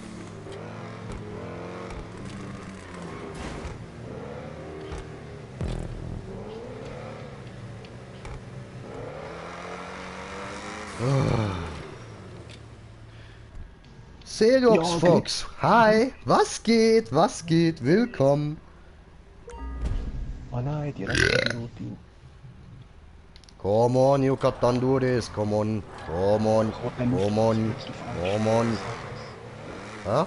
Serox Ja, Fox, hi, was geht, was geht, willkommen. Oh nein, direkt in die Routine. Come on, you can do this, come on, come on, come on, come on. Hä?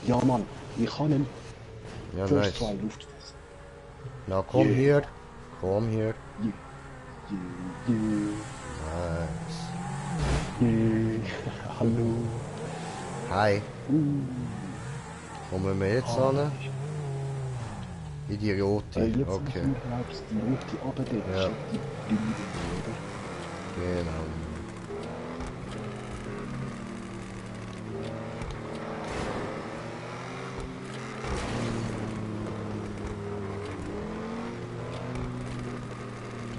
Ja, Mann, ich kann ihn. Ja, First nice. try Luftfest. Now come Yeah. here, come here. Yeah. Nice. Yeah. Hallo. Hi. Kommen wir jetzt an? In die rote, Jetzt okay. glaubst du, die rote aber dort Ja. ist die Blinde, oder? Genau.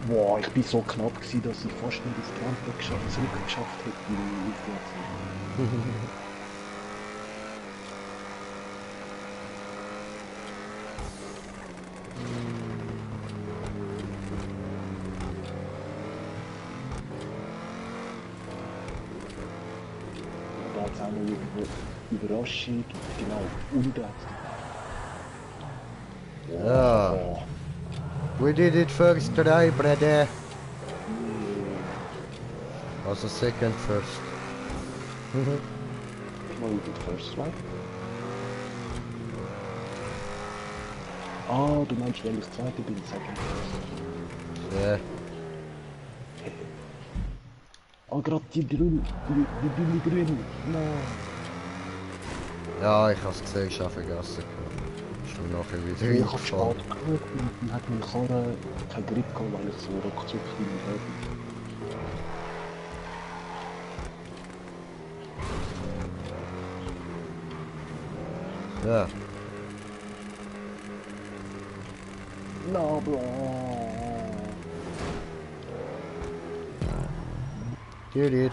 Boah, ich bin so knapp gewesen, dass ich fast nicht ins Rampe zurückgeschafft hätte, weil ich aufwärts. Da hat es auch noch irgendwo Überraschung, genau, unten hat es Ja. We did it first try, brother. Also second first. Mal über die First Strike. Ah, du meinst, wenn ich das zweite bin, Second First. Ja. Ah, gerade die dünne Grüne. Nein. Ja, ich hab's gesehen, ich habe vergessen. Schon nachher wieder Ich hab reingefahren. spät geschaut und dann hat meine Karre keinen Grip gehabt, weil ich so ruckzuck hin und her bin. Ja. Na, bro. Did it.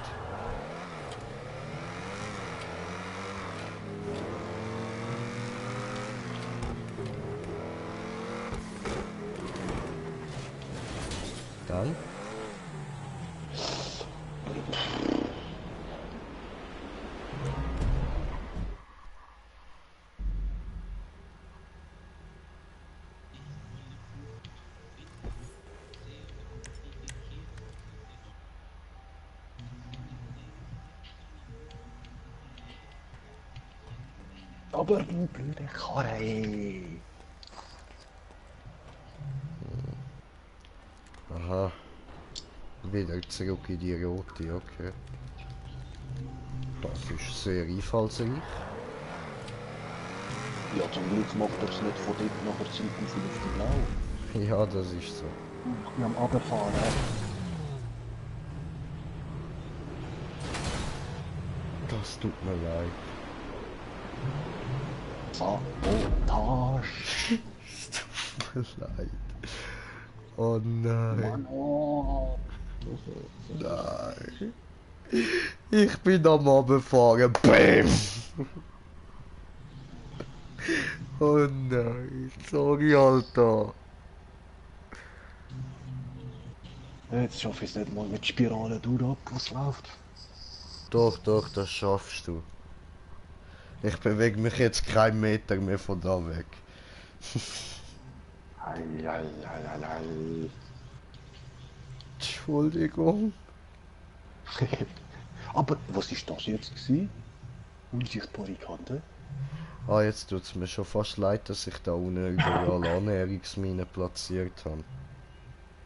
Dann? Aber du blöde Karre, ey. Aha. Wieder zurück in die rote, okay. Das ist sehr einfallsreich. Ja, zum Glück macht er es nicht von dort nachher zurück auf die Blau. Ja, das ist so. Ich bin am Runterfahren. Das tut mir leid. Sabotage. Es tut mir leid. Oh nein. Mann, oh. Nein. Ich bin am Runterfahren. Bäm! Oh nein. Sorry, Alter. Jetzt schaffe ich es nicht mal mit Spirale durch, ab, was läuft. Doch, doch, das schaffst du. Ich bewege mich jetzt keinen Meter mehr von da weg. Ei. Entschuldigung. Aber was ist das jetzt gewesen? Unsichtbare Kante? Ah, jetzt tut es mir schon fast leid, dass ich da unten überall Annäherungsminen platziert habe.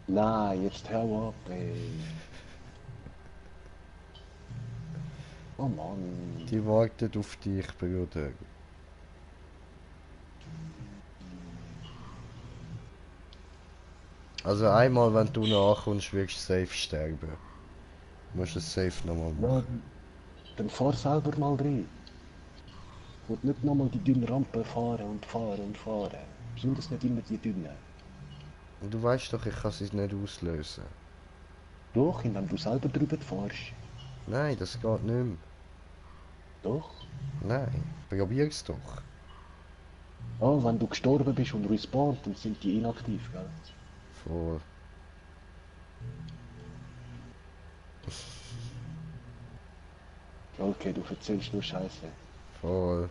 Nein, jetzt hau ab, ey. Oh Mann. Die wartet auf dich, Bruder. Also einmal, wenn du nachkommst, wirst du safe sterben. Du musst es safe nochmal Ja, machen. dann fahr selber mal rein. Ich will nicht nochmal die dünnen Rampen fahren. Besonders nicht immer die dünnen. Und du weißt doch, ich kann sie nicht auslösen. Doch, indem du selber drüber fahrst. Nein, das geht nicht mehr. Doch. Nein, probier's doch. Ah, wenn du gestorben bist und respawnst, dann sind die inaktiv, gell? Voll. Okay, du erzählst nur Scheiße. Voll.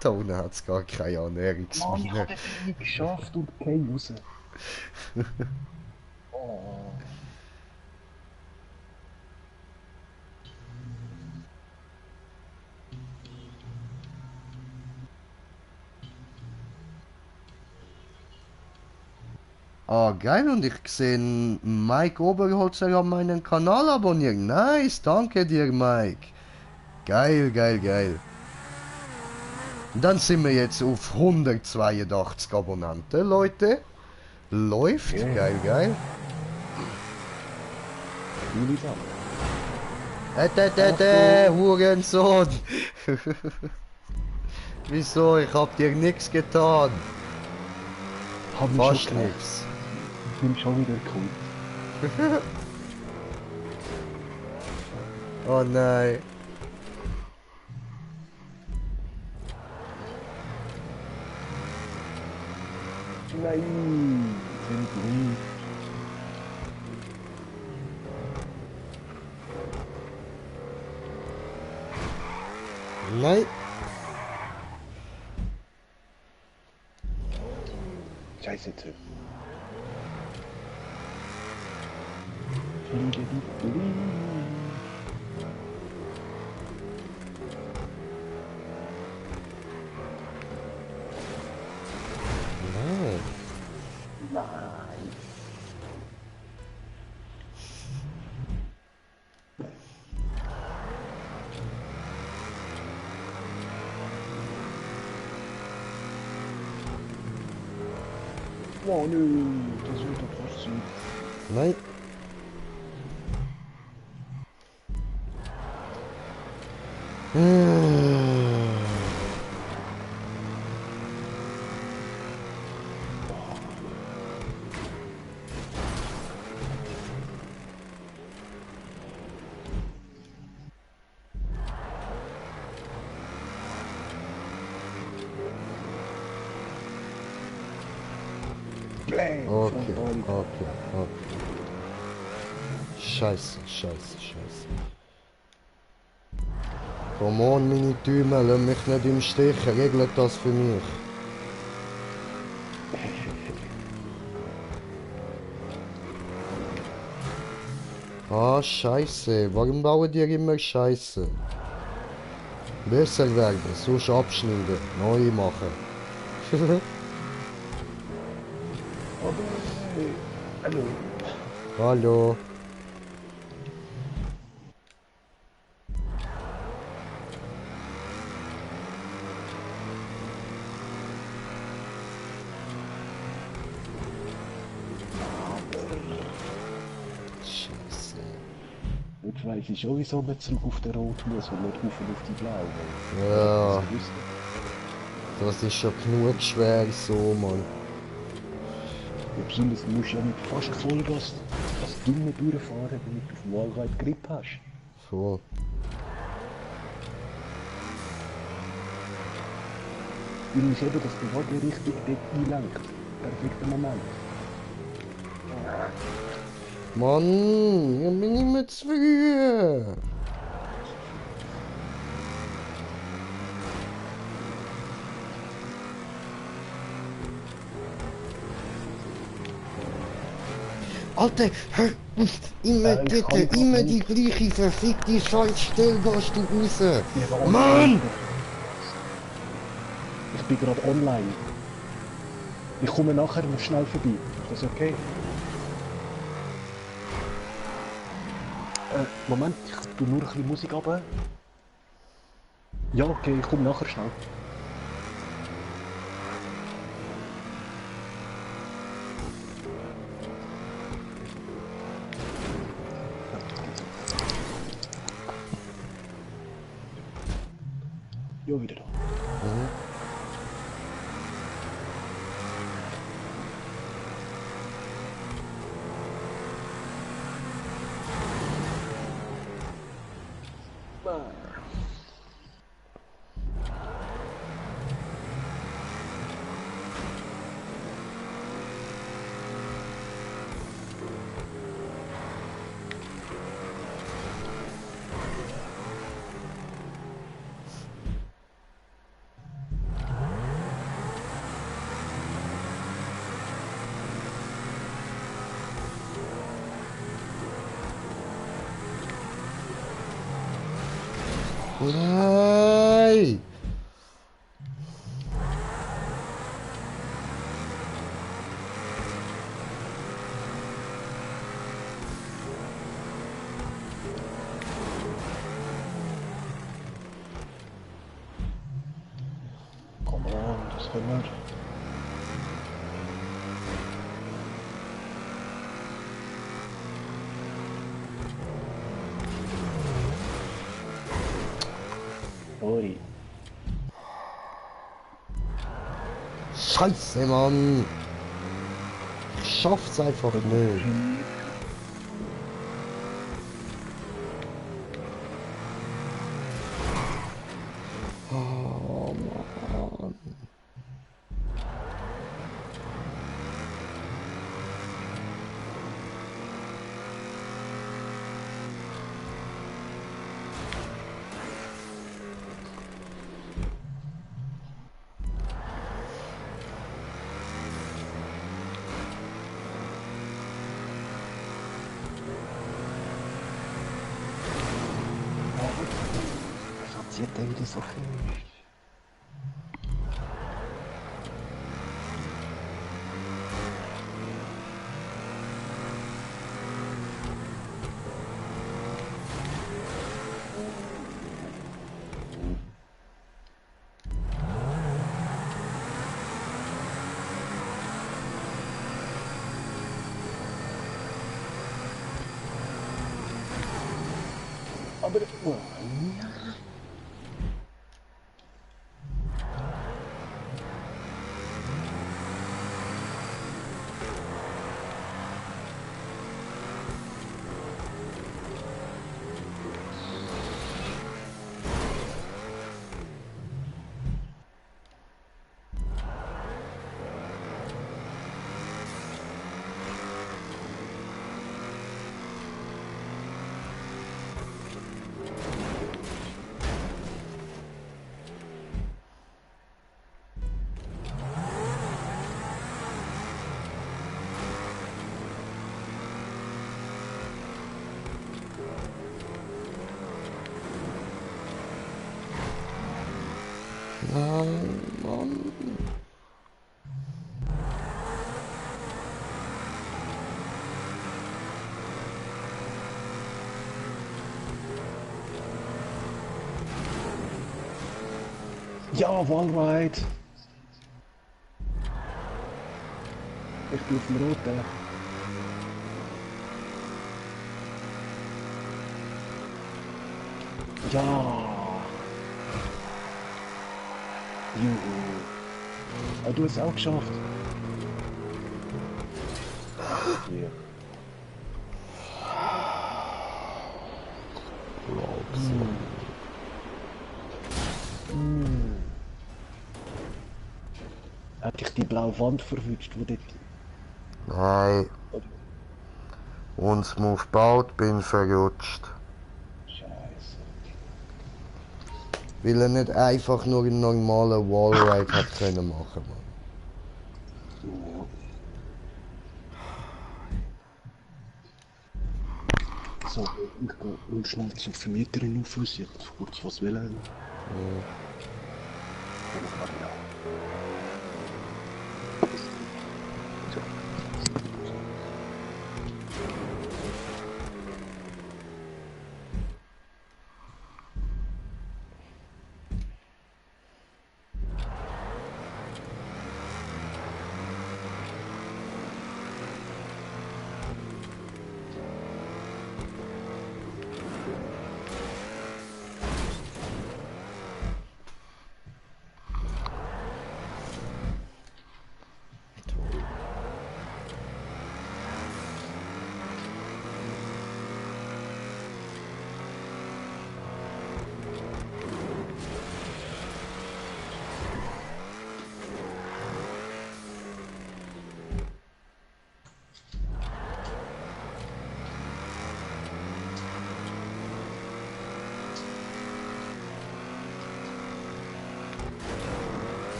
Da unten hat's gar keine Mann, ich Annäherungsmine. hab das nicht geschafft und kein raus. Oh. Ah, geil, und ich sehe Mike Oberholzer an meinen Kanal abonnieren. Nice, danke dir, Mike. Geil. Dann sind wir jetzt auf 182 Abonnenten, Leute. Läuft, Ja. geil, geil. Coole Sache. Hurensohn. Wieso? Ich hab dir nichts getan. Hab mich Fast schon gedacht. nichts. Ich bin schon wieder cool. Oh nein. Nein, sind gut. Nein. Scheiße, Typ. Fliege die Fliege. Nein. Nein. Oh nö, das wird doch trotzdem. Nein. Bläh, Okay, Frontali. okay. Scheiße. Come on, meine Tümer, lass mich nicht im Stich, regelt das für mich. Ah, Scheiße, warum bauen die immer Scheiße? Besser werden, sonst abschneiden, neu machen. Aber, hallo. Hallo. Scheiße. Jetzt weiss ich schon, wieso man zurück auf den Rot muss und nicht rauf auf die Blau. Ja, Das wüsste das ist schon genug schwer so, Mann. ich. Ja, besonders du musst ja mit fast Vollgas das Dumme durchfahren, damit du auf dem Wahlreit Grip hast. So. Weil es eben, dass der Wagen richtig dort einlenkt. Perfekter Moment. Mann, ich bin nicht mehr zu früh. Alter, hör auf, immer ich bitte, kann grad immer nicht. die gleiche verfickte Scheißstelle gehst du raus. Ja, Mann! Ich bin gerade online. Ich komme nachher noch schnell vorbei. Ist das okay? Moment, ich tue nur ein bisschen Musik runter. Ja, okay, ich komme nachher schnell. Ja, wieder da. Nein! Was können wir? Oi. Scheiße, Mann! Ich schaff's einfach nicht. Oh, Mann. Was erzählt der wieder so viel? Aber... Oh, ja. Nein, Mann. Ja, Wallride! Ich bin auf dem Roten. Ja! Juhu! Ah, du hast es auch geschafft. Hier. Hat dich die blaue Wand verwünscht, wo dort... Nein. Und Smooth gebaut, bin verrutscht. Scheiße. Weil er nicht einfach nur einen normalen Wallride hat können machen, Mann. Ja. So, ich gehe schnell zur Vermieterin auf, sie hat kurz was wollen. Ja. Komm gerade wieder.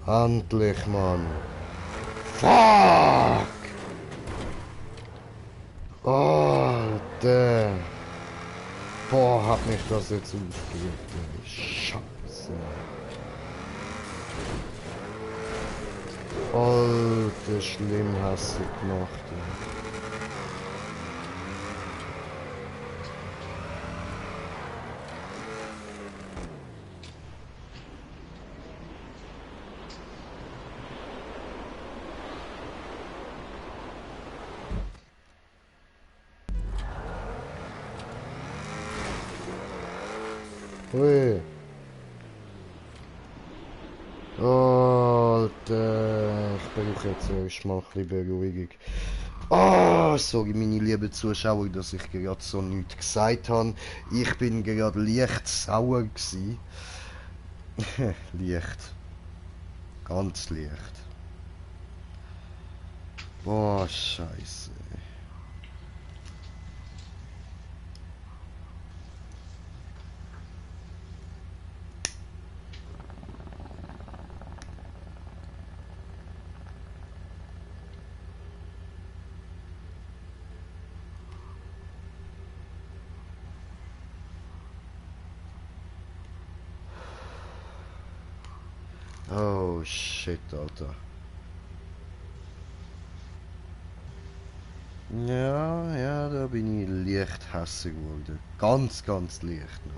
Endlich, Mann. Fuck! Alter. Boah, hat mich das jetzt aufgeregt, ey. Scheiße. Alter, schlimm hast du gemacht, ey. Ui. Alter, ich brauche jetzt erstmal ein bisschen Beruhigung. Ah, sorry, meine lieben Zuschauer, dass ich gerade so nichts gesagt habe. Ich bin gerade leicht sauer gsi. Leicht. Ganz leicht. Boah, Scheiße. Oh shit, Alter. Ja, ja, da bin ich leicht hässig geworden. Ganz, ganz leicht noch.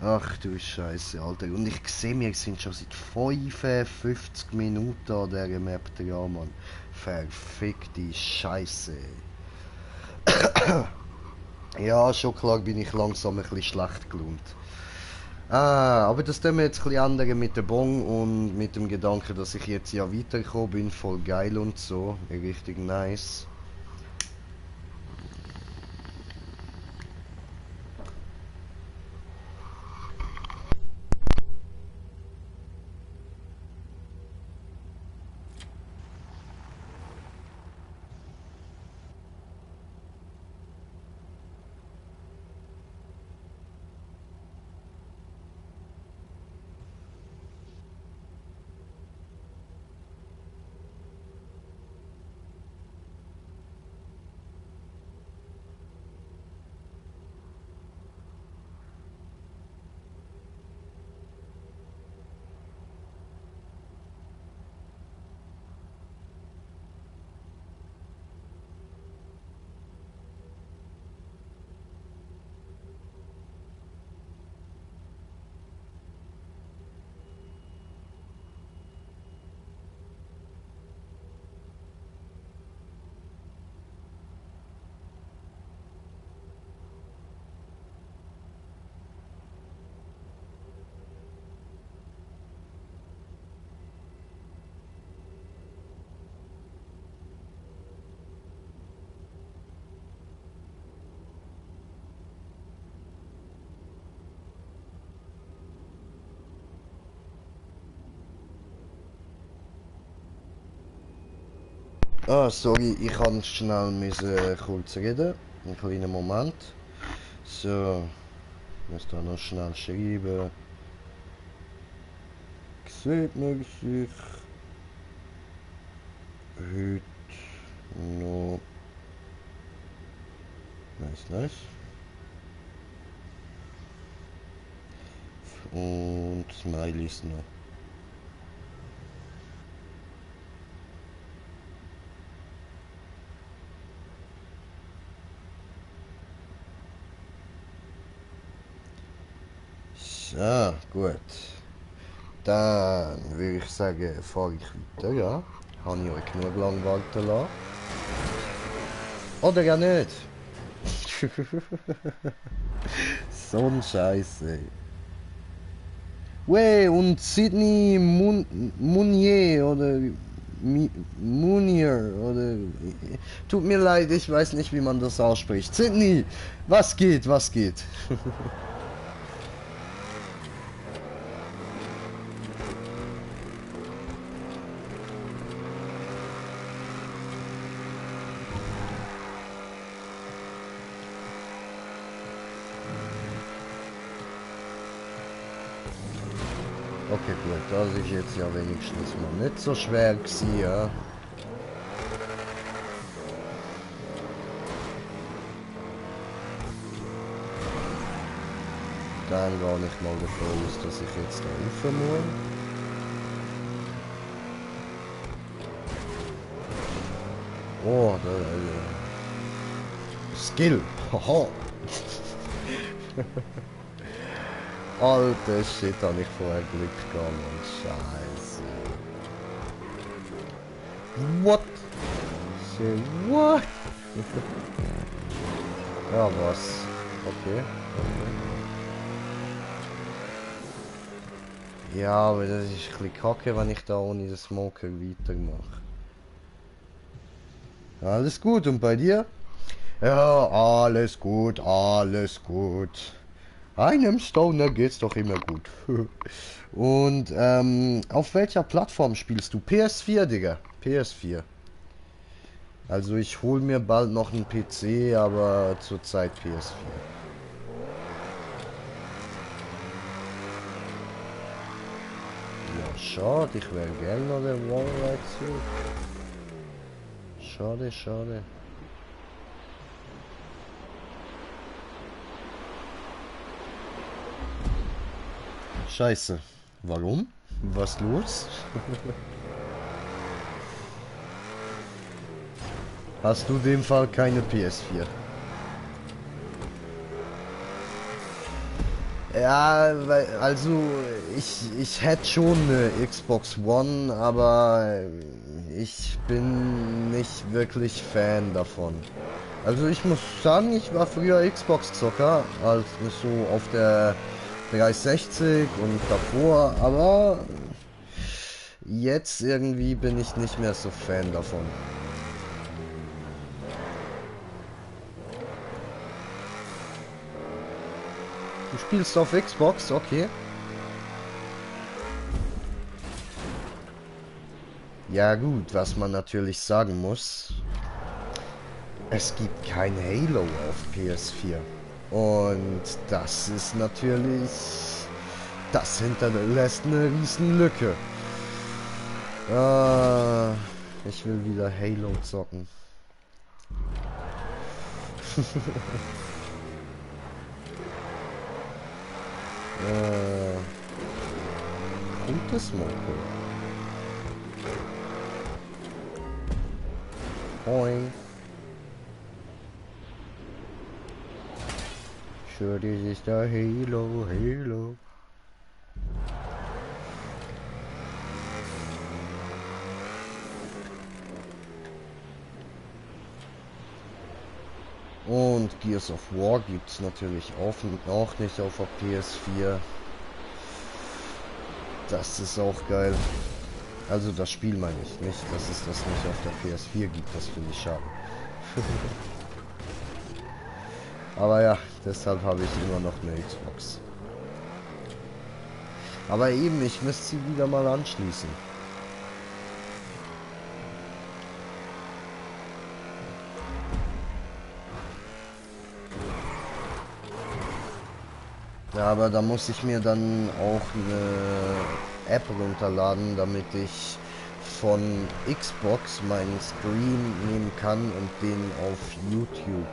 Ach du Scheiße, Alter. Und ich sehe, wir sind schon seit 55 Minuten an dieser Map dran, Mann. Verfickte Scheiße. Ja, schon klar bin ich langsam ein bisschen schlecht gelaunt. Aber das tun wir jetzt ein bisschen ändern mit der Bon und mit dem Gedanken, dass ich jetzt ja weitergekommen bin, voll geil und so. Richtig nice. Ah, sorry, ich kann schnell kurz reden. Einen kleinen Moment. So, ich muss da noch schnell schreiben. Sieht man sich heute noch. Nice, nice. Und Smileys noch. So, gut. Dann würde ich sagen, fahre ich weiter, ja. Habe ich euch genug lang warten lassen. Oder ja nicht. So ein Scheiße. Wey, und Sydney Munier oder Munier oder... Tut mir leid, ich weiß nicht, wie man das ausspricht. Sydney, was geht, was geht? Das ist jetzt ja wenigstens mal nicht so schwer gewesen, ja. Dann gehe ich mal davon aus, dass ich jetzt da rauf muss. Oh, da, Skill. Haha. Alter Shit, habe ich vorher Glück gehabt, Mann. Scheiße. What? Say what? Ja, was? Okay. Ja, aber das ist ein bisschen kacke, wenn ich da ohne den Smoker weitermache. Alles gut, und bei dir? Ja, alles gut, alles gut. Einem Stoner geht's doch immer gut. Und auf welcher Plattform spielst du? PS4, Digga. PS4. Also ich hole mir bald noch einen PC, aber zurzeit PS4. Ja, schade, ich wäre gerne noch der Wallride zu. Schade, schade. Scheiße. Warum? Was los? Hast du in dem Fall keine PS4? Ja, weil, also ich hätte schon eine Xbox One, aber ich bin nicht wirklich Fan davon. Also ich muss sagen, ich war früher Xbox-Zocker, also so auf der 360 und davor, aber jetzt irgendwie bin ich nicht mehr so Fan davon. Du spielst auf Xbox, okay. Ja gut, was man natürlich sagen muss, es gibt kein Halo auf PS4. Und das ist natürlich, das hinterlässt eine riesen Lücke. Ich will wieder Halo zocken. Gutes Smoker. Moin. Sure, this is the Halo, Halo. Und Gears of War gibt es natürlich auch nicht auf der PS4. Das ist auch geil. Also das Spiel meine ich nicht, dass es das nicht auf der PS4 gibt, das finde ich schade. Aber ja, deshalb habe ich immer noch eine Xbox. Aber eben, ich müsste sie wieder mal anschließen. Ja, aber da muss ich mir dann auch eine App runterladen, damit ich von Xbox meinen Stream nehmen kann und den auf YouTube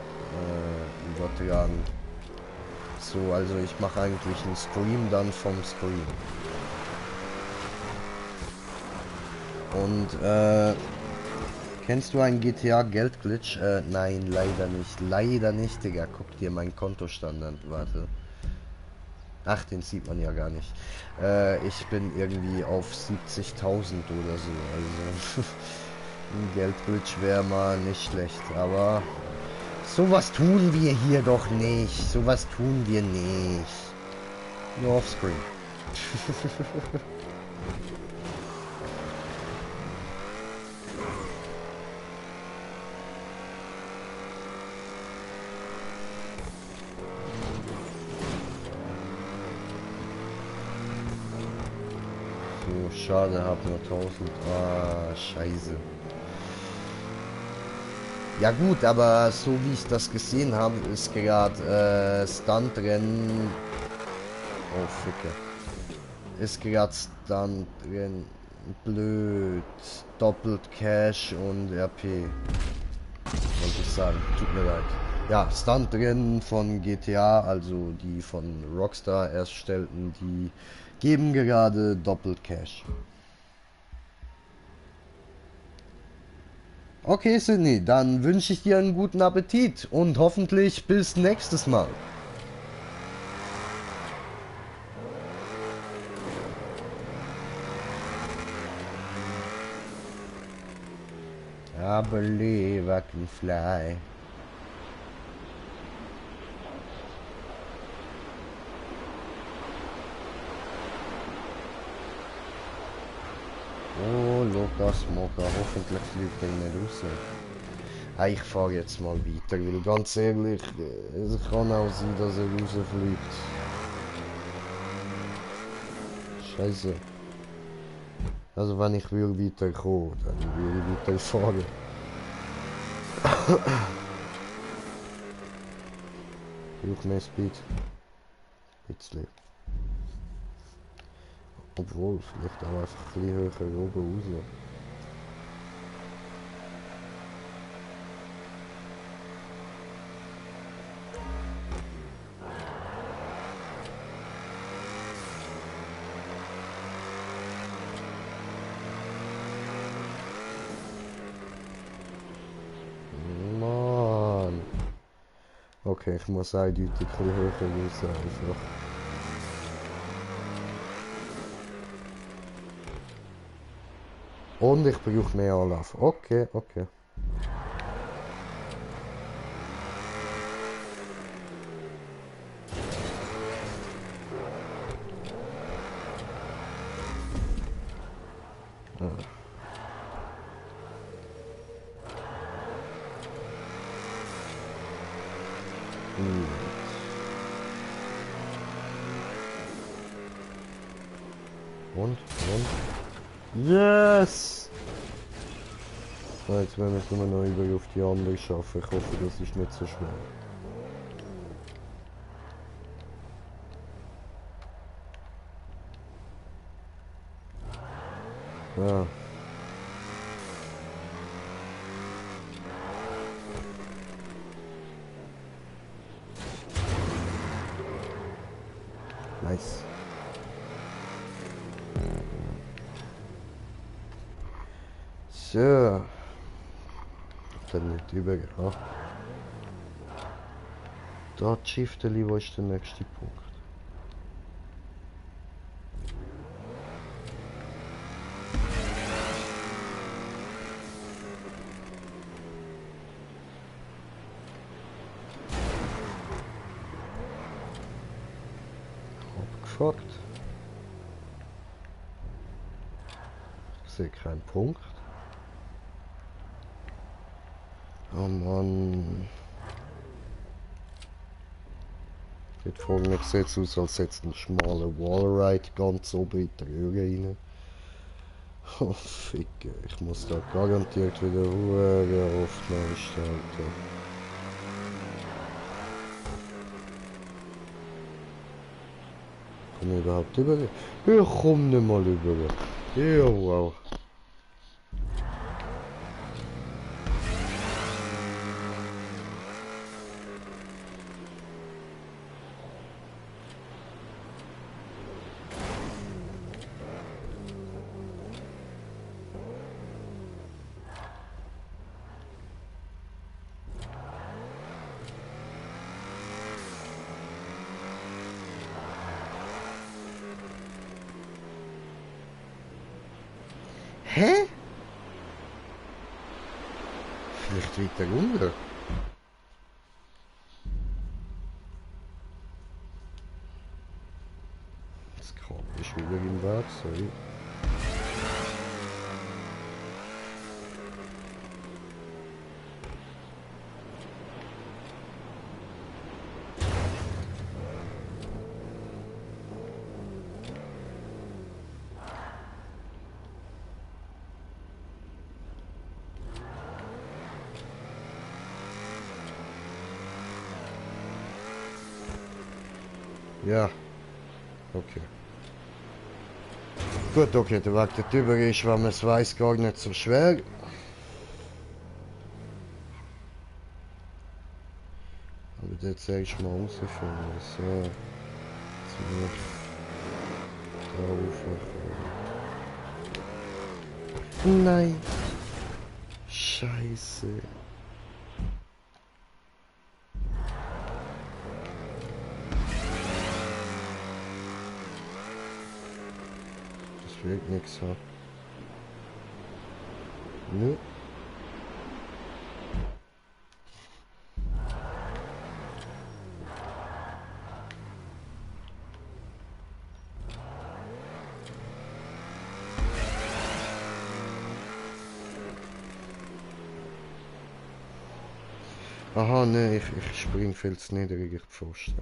übertragen. So, also ich mache eigentlich einen Stream dann vom Stream. Und kennst du einen GTA Geldglitch? Nein, leider nicht. Leider nicht, Digga. Guck dir meinen Kontostand an. Warte. Ach, den sieht man ja gar nicht. Ich bin irgendwie auf 70.000 oder so. Also ein Geldglitch wäre mal nicht schlecht. Aber sowas tun wir hier doch nicht. Sowas tun wir nicht. Nur offscreen. Schade, hab nur 1000. Ah, scheiße. Ja gut, aber so wie ich das gesehen habe, ist gerade Stuntrennen. Oh, Ficke. Es kratzt dann drin. Blöd. Doppelt Cash und RP. Wollte ich sagen. Tut mir leid. Ja, Stuntrennen von GTA, also die von Rockstar erstellten, die geben gerade doppelt Cash. Okay, Sydney, dann wünsche ich dir einen guten Appetit und hoffentlich bis nächstes Mal. I believe I can fly. Oh, Lukas Mocker, hoffentlich fliegt er nicht raus. Ah, ich fahre jetzt mal weiter, weil ganz ehrlich, es kann auch sein, dass er rausfliegt. Scheiße. Also wenn ich will weiterkommen, dann will ich weiterfahren. Ich brauche mehr Speed. Bisschen. Obwohl, vielleicht auch einfach ein bisschen höher oben raus. Mann. Okay, ich muss eindeutig ein bisschen höher raus einfach. Und ich brauche mehr Anlauf. Okay, okay. Und? Yes! So, jetzt werden wir es nur noch über auf die andere schaffen. Ich hoffe, das ist nicht so schwer. Ja. Nice. So. Dann nicht übergehen. Da Shifteli, wo ist der nächste Punkt? Abgefuckt. Ich sehe keinen Punkt. Oh Mann. Dort vorne sieht es aus, als hätte es einen schmalen Wallride ganz oben in die Röhre rein. Oh Ficke, ich muss da garantiert wieder Ruhe oft neu starten. Komm ich überhaupt über? Ich komm nicht mal über. Ja, wow. Hä? Vielleicht weiter runter. Das Kabel ist wieder im Weg, sorry. Ja. Okay. Gut, okay, der Weg darüber ist, wenn man es weiss, gar nicht so schwer. Aber dort zuerst mal rausfinden. So. Jetzt da raufkommen. Nein. Scheiße. Das wird nichts haben. Nö. Aha, ne, ich spring viel zu niedrig, ich pfosten.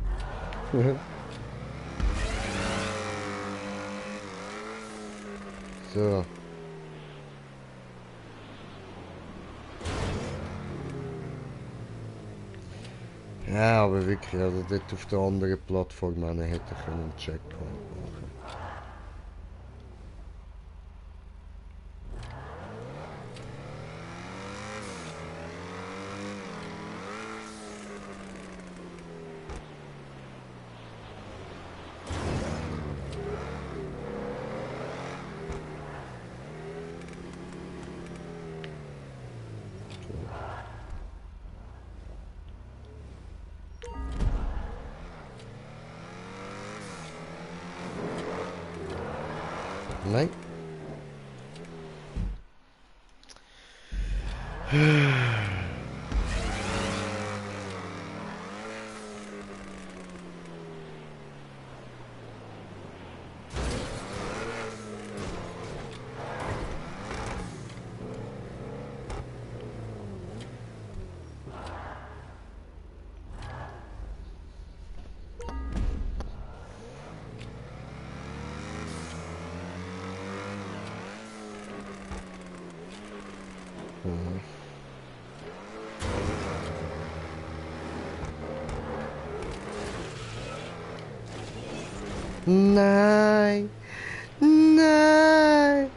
So. Ja, aber wirklich, also dort auf der anderen Plattform hätte ich einen Checkpoint machen. Nein. Nein! Nein!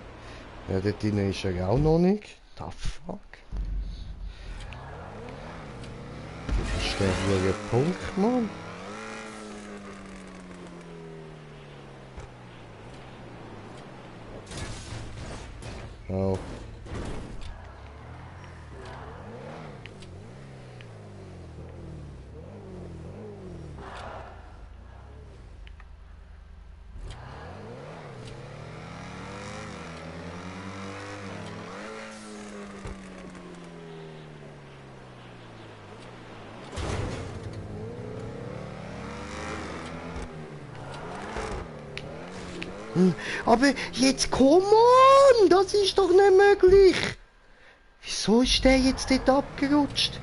Ja, dort drin ist er auch noch nicht. The fuck? Das ist der hier Punkt, Mann. Oh. Aber jetzt komm on! Das ist doch nicht möglich! Wieso ist der jetzt dort abgerutscht?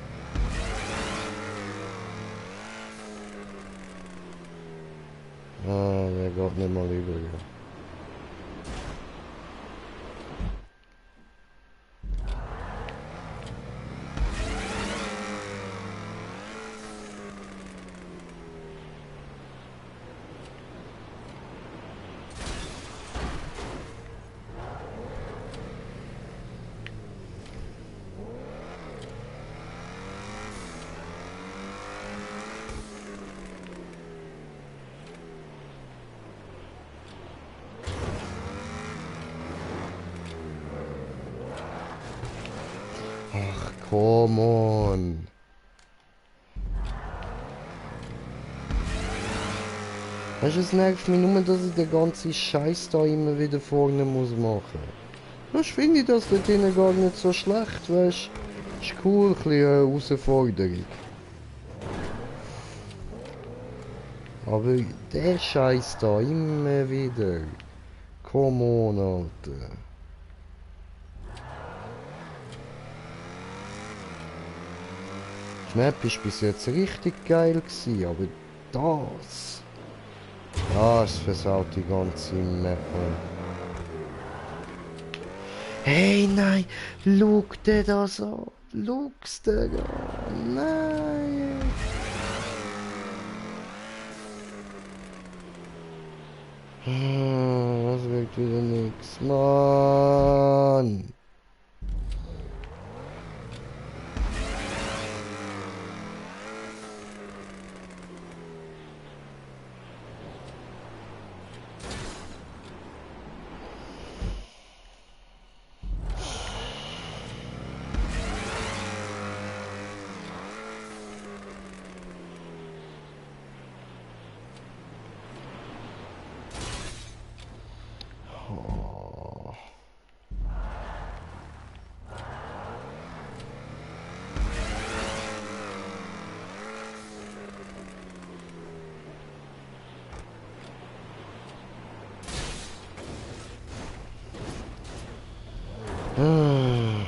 Ah, der geht nicht mal über. Ach, come on. Weißt du, es nervt mich nur, dass ich den ganzen Scheiß da immer wieder vorne muss machen. Das finde ich das dort drinnen gar nicht so schlecht, weißt du? Ist cool, ein bisschen Herausforderung. Aber der Scheiß da immer wieder. Come on, Alter. Die Map ist bis jetzt richtig geil gewesen, aber das versaut die ganze Map. Hey, nein, schau dir das an. Schau's dir an. Nein. Das wird wieder nix, Mann. Oh. Ah.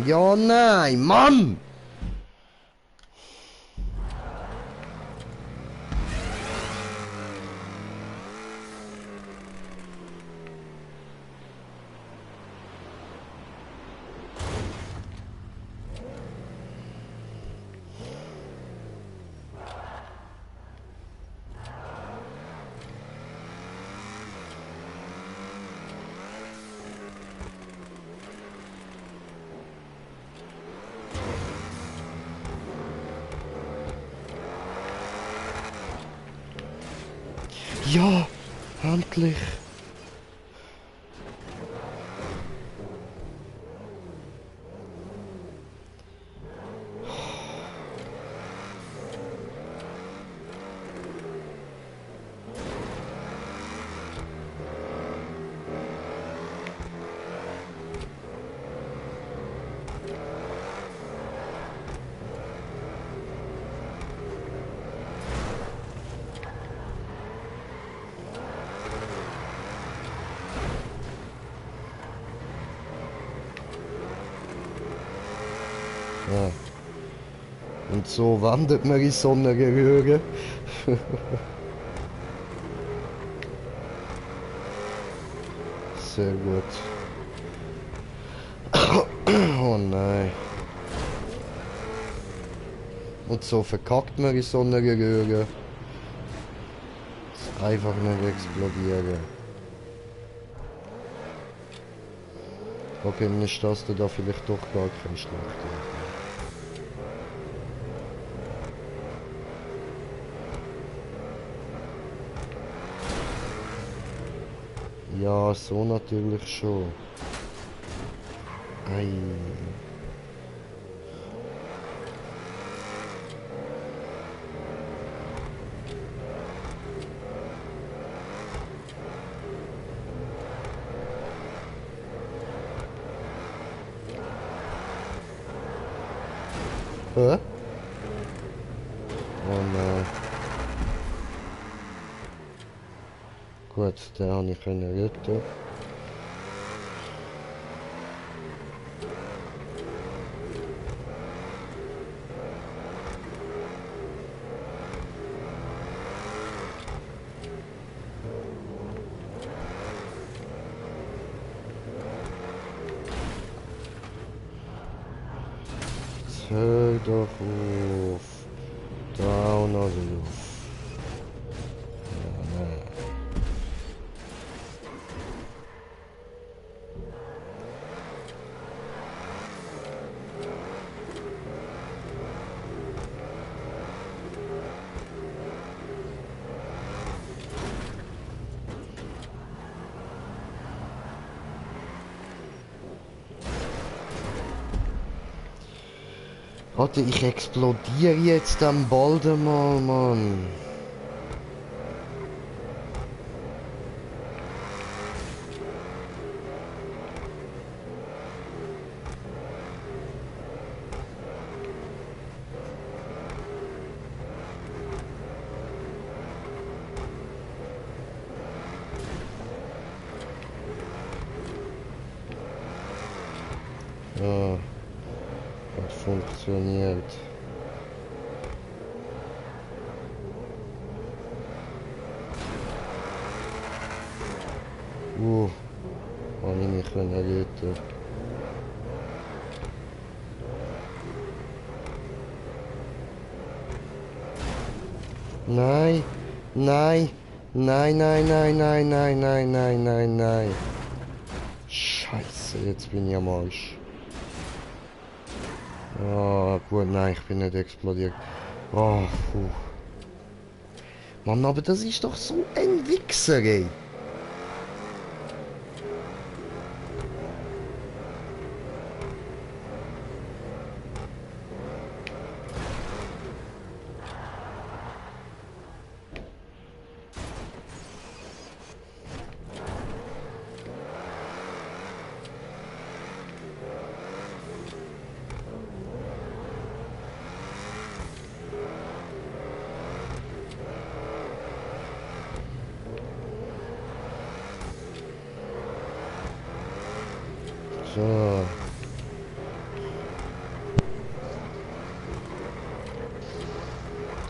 Ja, nein, Mann! Ja, endlich. Ja. Und so wandert man in so einer Röhre. Sehr gut. Oh nein. Und so verkackt man in so einer Röhre. Einfach nicht explodieren. Okay, dann ist das da vielleicht doch gar kein schlechter. Ja, so natürlich schon. Ei. Hä? Oh nein. Gut, den habe ich retten. Hör doch auf. Down also auf. Ja. Warte, ich explodiere jetzt am bald mal, Mann. Ja. funktioniert. Habe ich mich retten. Nein, nein, nein, nein, nein, nein, nein, nein, nein, nein, nein. Scheiße, jetzt bin ich am Arsch. Ah, gut, nein, ich bin nicht explodiert. Oh, puh. Mann, aber das ist doch so ein Wichser, ey. So.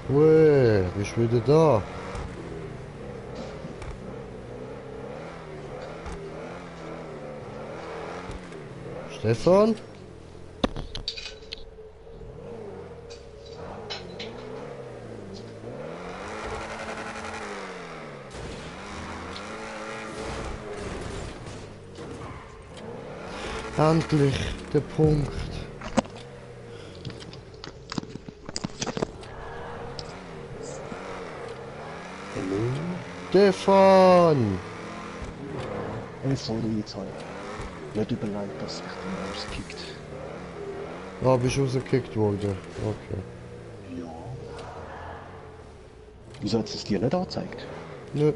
Ui, bist wieder da? Stefan? Endlich der Punkt. Hallo? Stefan! Sorry, jetzt habe ich nicht überlegt, dass sich dann rauskickt. Ah, bist du rausgekickt worden? Okay. Ja. Wieso hat es dir nicht angezeigt? Nö.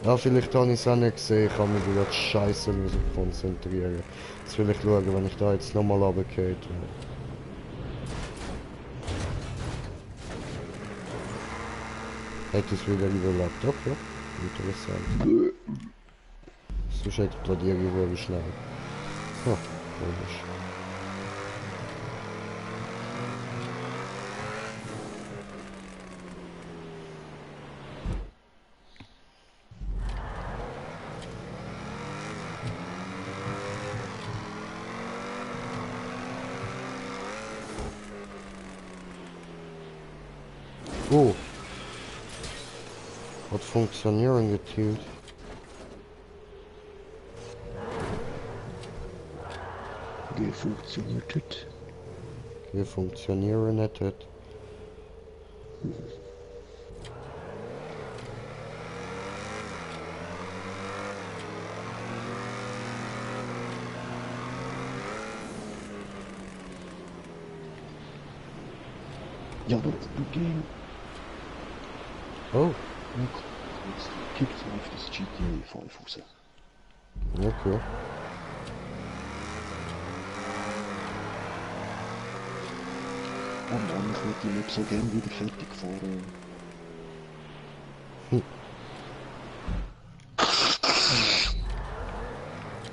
Ja, vielleicht habe ich es auch nicht gesehen. Ich kann mich über die Scheiße konzentrieren. Jetzt will ich schauen, wenn ich da jetzt nochmal runtergehe. Hätte es wieder überlebt. Okay. Interessant. Sonst explodiere ich wohl schnell. Ja, komisch. Oh. Hat funktionieren getötet. Wie funktioniert das? Wir funktionieren nicht. Ja, du gehen. Oh, Jetzt kickt es auf das GTA 5 raus. okay. Oh Mann, ich würde die nicht so gerne wieder fertig fahren.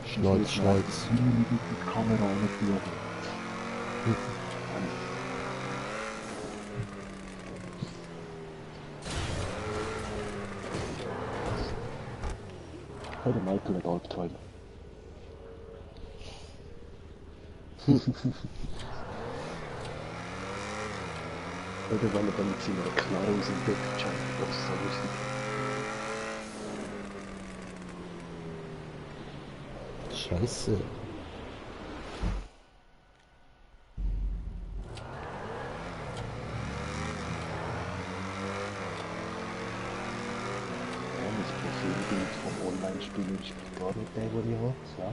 Schneuz, Schneuz. Die Kamera nicht schauen. Oder Michael hat Albträume. Oder wenn er dann mit seiner Knarre aus dem Bett scheint, das ist so lustig. Scheiße. Ja, das Profilbild vom Online-Spieler ist gar nicht der, den ich habe. Ja.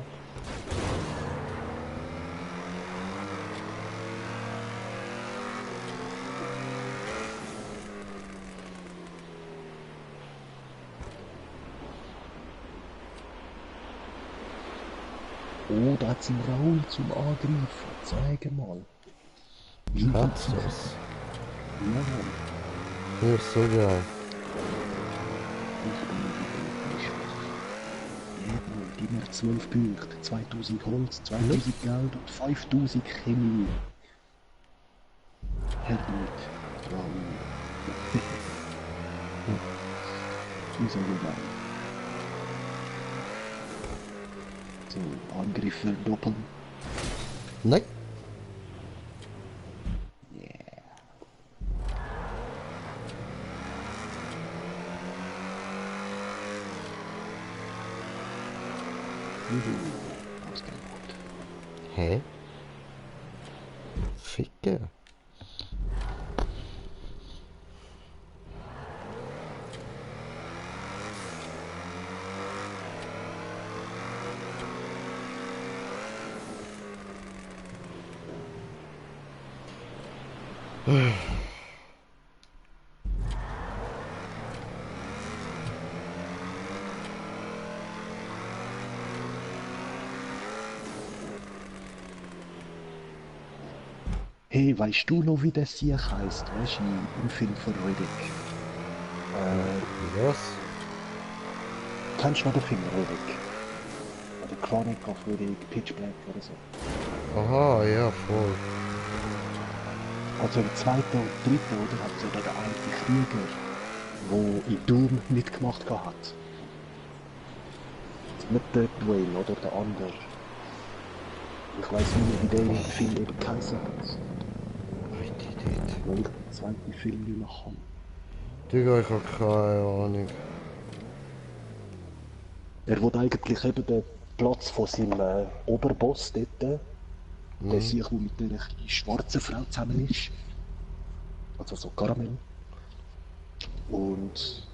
Oh, da hat sie Raul zum Angreifen. Zeig mal. Hat's das? Ja, Mann. Ja, so geil. Ich bin nicht schlecht. gib mir 12 Punkte, 2000 Holz, 2000 Geld und 5000 Chemie. Hör damit. Wieso gemein? So, Angriffe doppeln. Nein. Yeah. Ausgemacht. Hä? Ficke. Hey, weißt du noch, wie der Sieg heisst? Weißt du, im Film von Riddick? Was? Kennst du noch den Film Riddick? Oder Chronic of Riddick, Pitch Black oder so? Aha, ja, voll. Also im zweiten und dritten, oder? Hat so der alte Krieger, der in Doom mitgemacht hat. Nicht der Dwayne oder der andere. Ich weiss nicht, wie der im Film eben geheißen hat. Richtig nicht. Weil ich den zweiten Film nicht mehr kann. Digga, ich hab keine Ahnung. Er will eigentlich eben den Platz von seinem Oberboss dort, der sich, der mit der schwarzen Frau zusammen ist. Also so Karamell. Und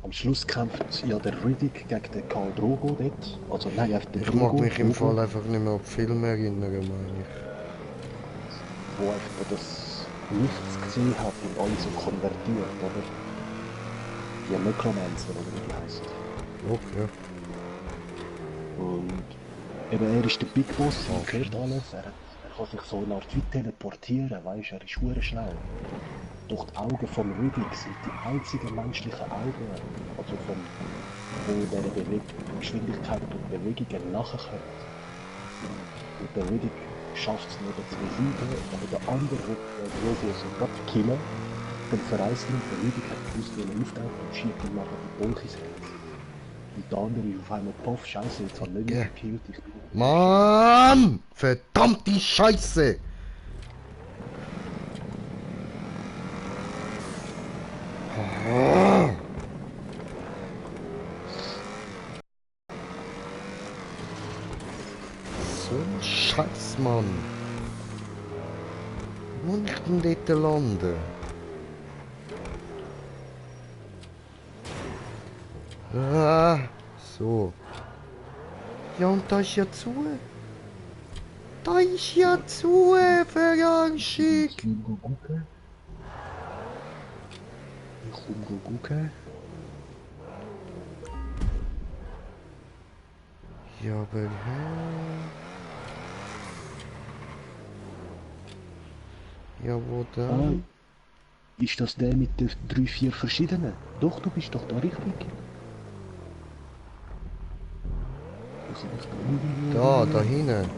am Schluss kämpft ja der Riddick gegen den Khal Drogo dort. Also nein, einfach der Ich mag Drogo, mich im Drogo, Fall einfach nicht mehr an die Filme erinnern, meine ich. wo einfach das Nichts gesehen hat und alle so konvertiert, oder? Die Necromancer, oder wie die heißen. Okay. Und eben er ist der Big Boss, er hört alles, er kann sich so eine Art wie teleportieren, weißt du, er ist hure schnell. Doch die Augen vom Riddick sind die einzigen menschlichen Augen, also wo dieser Geschwindigkeit und Bewegungen nachkommt. Und der Riddick schafft es nur, das zu besiegen, aber der andere wird Drogo so gerade killen, dann verreist ihn, der Riddick hat gewusst, wie er auftaucht und schiebt ihm nachher die Dolch ins Herz. Und der andere ist auf einmal, puff, scheiße, jetzt hat er nicht mehr gekillt, ich bin... Mann! Verdammte Scheiße! So ein Scheiß, Mann. Wo muss ich denn dort landen? Ah, so. Ja, und da ist ja zu. Da ist ja zu, Verarschung. Ich komme gucken. Ich komme gucken. Ja, aber hä? Ja, wo dann? Ist das der mit den 3, 4 verschiedenen? Doch, du bist doch da richtig. Da hinten.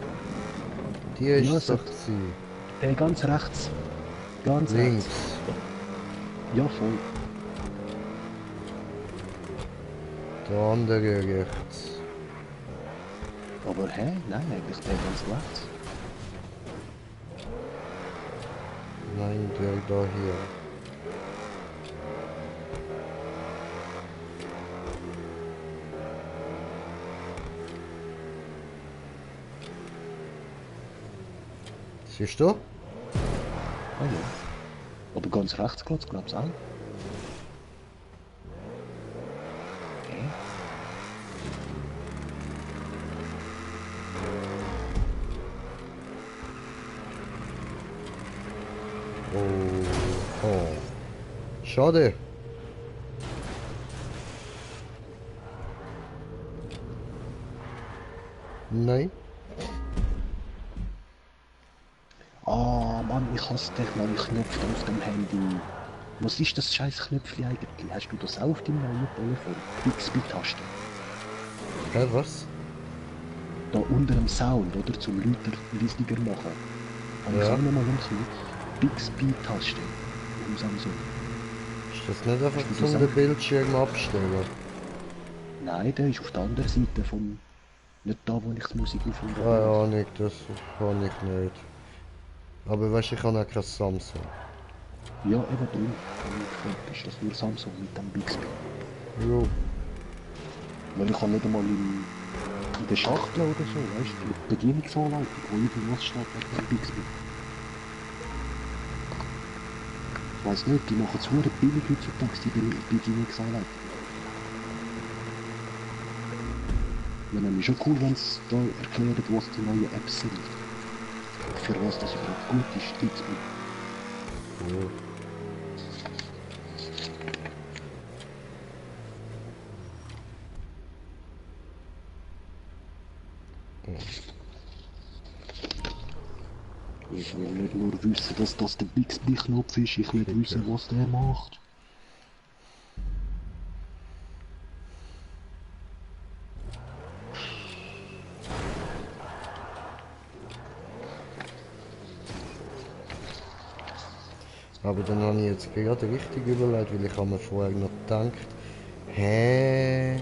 Die ist Ja, es doch so. gewesen. Der ganz rechts. Ganz Links. rechts. Ja, voll. Der andere rechts. Aber hä? Nein, eigentlich der ganz rechts. Nein, der da hier. Siehst du? Ah ja. Aber ganz rechts geht's, glaubst du auch? Okay. Oh. Schade. Nein. Ah, Mann, ich hasse dich, Mann, ich knöpfe auf dem Handy. Was ist das scheiß Knöpfchen eigentlich? Hast du das auch auf deinem neuen Telefon? Bixby-Taste. Hä, was? da unter dem Sound, oder, zum Leute leiser machen, habe ich Ja. auch nochmal umgekommen. Bixby-Taste im Samsung. Ist das nicht einfach Hast du das zum den auch? Bildschirm abstellen? Nein, der ist auf der anderen Seite vom... Nicht da, wo ich die Musik aufhöre. Keine Ahnung, das kann ich nicht. Aber weißt du, ich habe auch kein Samsung. Ja, eben drum. Ist das nur Samsung mit dem Bixby. Jo. Weil ich kann nicht einmal in der Schachtel oder so, weißt du, die Bedienungsanleitung, wo irgendwas steht mit dem Bixby. Ich weiss nicht, die machen es verdammt billig heutzutage, die Bedienungsanleitung. Wäre nämlich schon cool, wenn es da erklärt, was die neuen Apps sind. Für was das überhaupt gut ist, Bixby. Jo. Ich will nicht nur wissen, dass das der Bixby-Knopf ist, ich will wissen, was der macht. Aber dann habe ich jetzt gerade richtig überlegt, weil ich habe mir vorher noch gedacht, hä,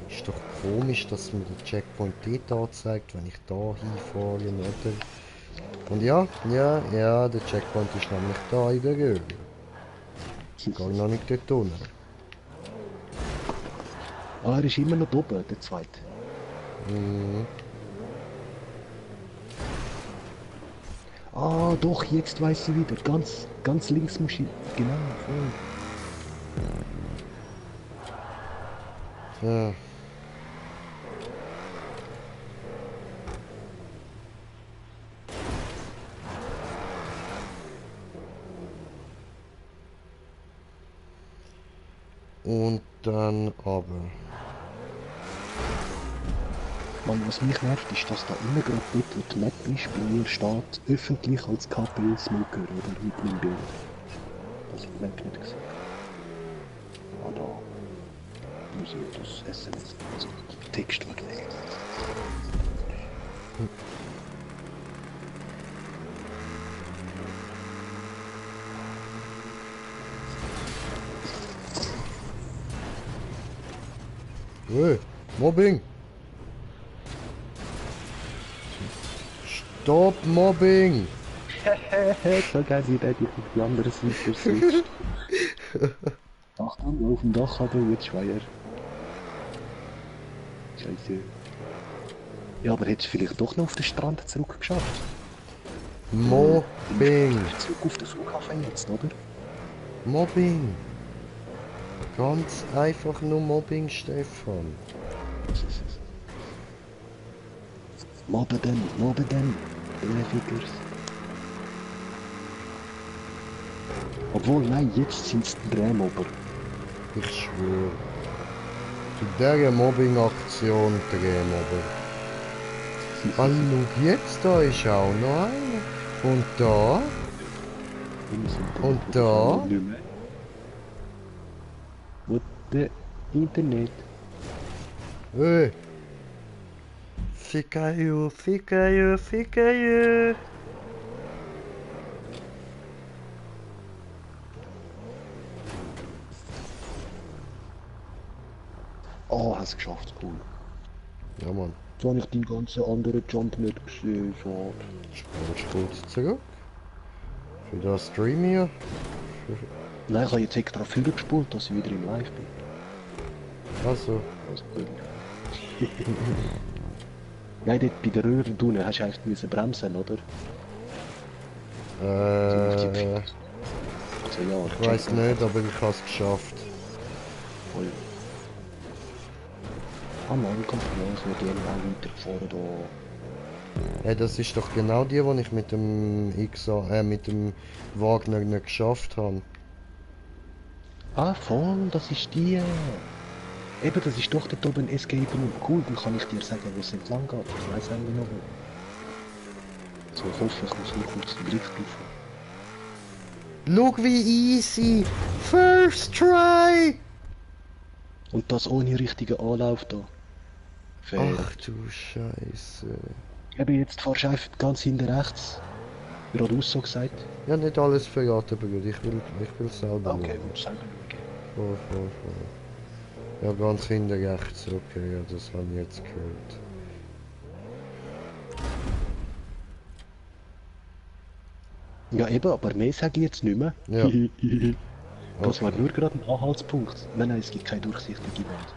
ist doch komisch, dass mir der Checkpoint dort anzeigt, wenn ich da hinfahre, oder? Und ja, der Checkpoint ist nämlich da in der Höhe. Ich gehe noch nicht dort unten. Ah, er ist immer noch oben, der zweite. Mhm. Ah, doch, jetzt weiß ich wieder. Ganz links muss ich... Genau, voll. Ja. Und dann aber. Mann, was mich nervt, ist, dass da immer gerade dort, wo die Map ist, bei mir steht, öffentlich als KP-Smoker oder mit meinem Bild. Das hat die Map nicht gesehen. Ah, da muss ich das SMS, also Text weglegen. Hey, Mobbing! Stop Mobbing! So geil, wie der dich auf die andere Seite sitzt. Achtung, auf dem Dach aber wird schwer. Scheiße. Ja, aber hättest du vielleicht doch noch auf den Strand zurückgeschafft? Mobbing! Zurück auf den Flughafen jetzt, oder? Mobbing! Ganz einfach nur Mobbing, Stefan. Mobben den, Fickers. Obwohl, nein, jetzt sind es die Drehmobber. Ich schwöre. Zu dieser Mobbing-Aktion drehen wir. Ah, schau, jetzt da ist auch noch einer. Und da? Und da? What the Internet? Hey! Fica you, fica you, fica you! Oh, hast du geschafft, cool. Ja, Mann. Jetzt habe ich die ganzen anderen Jump nicht gesehen, schade. Spulst kurz zurück. Für das Stream hier. Nein, ich habe jetzt extra früher gespult, dass ich wieder im Live bin. Also. Also, cool. Nein, dort bei der Röhre unten hast du eigentlich müssen bremsen, oder? Also, ja, Ich weiß nicht, aber ich habe es geschafft. Voll. Ah nein, kommt raus, wir gehen auch weitergefahren da. Hey, das ist doch genau die, die ich mit dem mit dem Wagner nicht geschafft habe. Ah, voll, das ist die. Eben, das ist doch dort oben Escape Room. Cool, dann kann ich dir sagen, wo es entlang geht. Ich weiß eigentlich noch nicht. So, ich hoffe, ich muss nur kurz den Bericht rufen. Schau wie easy! First try! Und das ohne richtigen Anlauf da. Fair. Ach du Scheiße. Eben, jetzt fahrst du einfach ganz hinten rechts. Geradeaus so gesagt. Ja, nicht alles verraten, Bruder. Ich will selber Okay, schauen. und selber schauen. Voll. Ja, ganz hinten rechts. Okay, ja, das habe ich jetzt gehört. Ja, eben, aber mehr sage ich jetzt nicht mehr. Ja. Das war Okay. nur gerade ein Anhaltspunkt. Nein, es gibt keine durchsichtige Wand.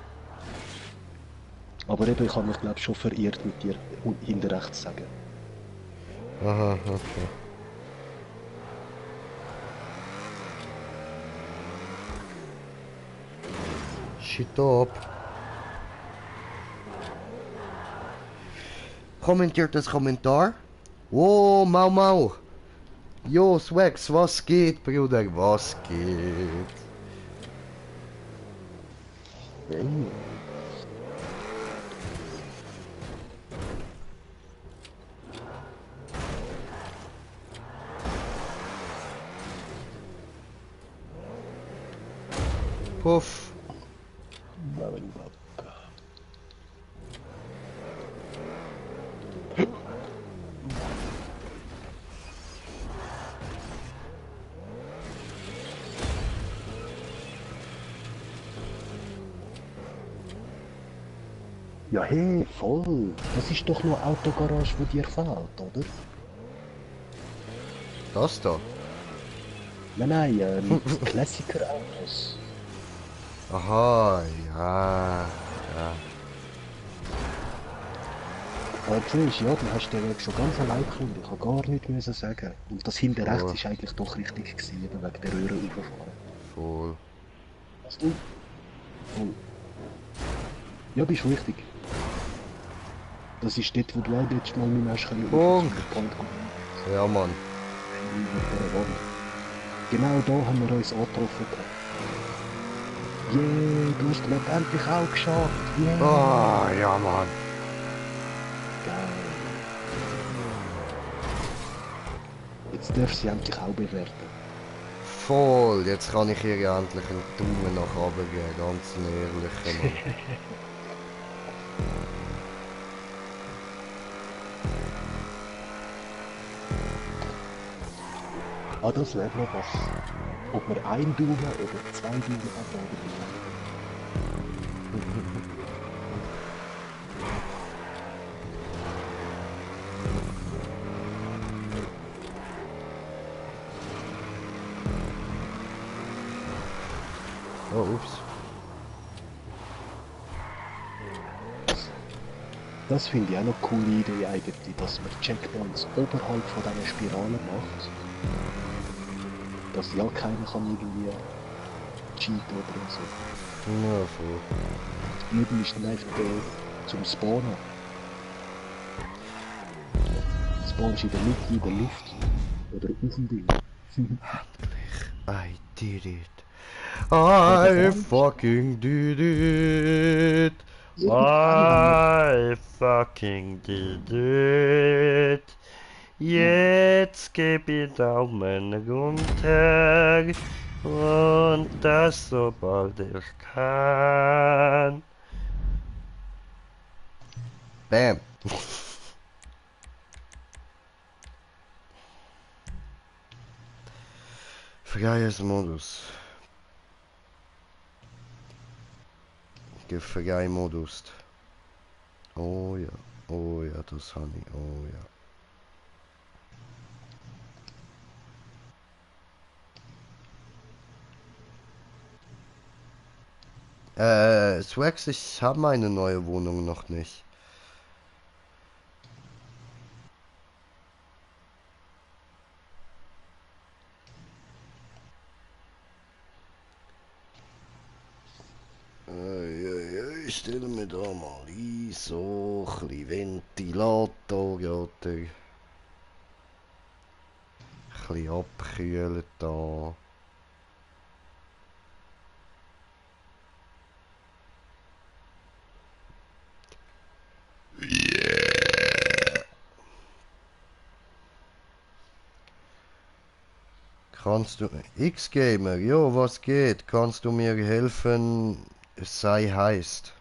Aber eben, ich habe mich, glaube ich, schon verirrt mit dir hinten rechts sagen. Aha, okay. Shit up. Kommentiert das Kommentar. Oh, Mau. Jo, Swax, was geht, Bruder? Was geht? Puff. Ja, hey, voll. Das ist doch nur Autogarage, wo dir fehlt, oder? Das da? Nein, Klassiker-Autos. Aha, ja. Trish, ja, du hast den Weg schon ganz allein gefunden. Ich habe gar nichts müssen sagen. Und das hinten rechts ist eigentlich doch richtig gewesen, eben wegen der Röhre rauffahren. Voll. Was du? Voll. Ja, bist richtig. Das ist dort, wo du auch letztes Mal nicht mehr hast können. Punkt. Ja, Mann. Genau da haben wir uns angetroffen. Yeah, du hast letztendlich auch geschafft. Yeah. Ah, ja, Mann. Geil. Jetzt darf sie endlich auch bewerten. Voll, jetzt kann ich ihr ja endlich einen Daumen nach oben geben, ganz ein ehrlicher Mann. Ah, das wäre noch was. Ob wir ein Daumen oder zwei Daumen abladen. Oh, ups. Das finde ich auch noch eine coole Idee eigentlich, dass man Checkpoints oberhalb von diesen Spiralen macht. Dass ja keiner kann irgendwie cheaten oder so. Ja, voll. Das Blöde ist dann einfach zum Spawnen. Spawnst in der Mitte, in der Luft oder auf dem Ding. I did it. I fucking did it. I fucking did it. Jetzt geb ich Daumen runter und das sobald ich kann. Bam. Freies Modus. Freie Modus. Oh ja, das habe ich, oh ja. Swax, ich habe meine neue Wohnung noch nicht. Ich stelle mir da mal ein, so ein bisschen Ventilator, oder? Ein bisschen abkühlen da. Kannst du... X-Gamer, jo, was geht? Kannst du mir helfen? Es sei heißt.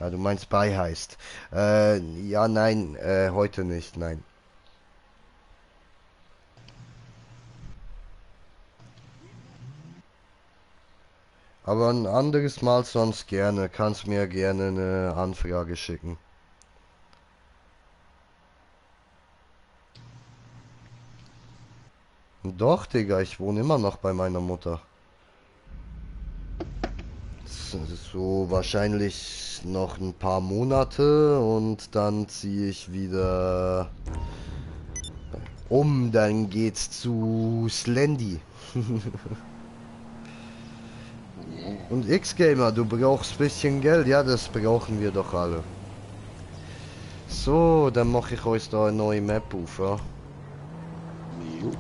Ja, du meinst bei heißt. Ja, nein, heute nicht, nein. Aber ein anderes Mal sonst gerne. Kannst mir gerne eine Anfrage schicken. Doch, Digga, ich wohne immer noch bei meiner Mutter. So wahrscheinlich noch ein paar Monate und dann ziehe ich wieder um. Dann geht's zu Slendy. Und X-Gamer, du brauchst bisschen Geld. Ja, das brauchen wir doch alle. So, dann mache ich euch da eine neue Map auf, ja. Jo.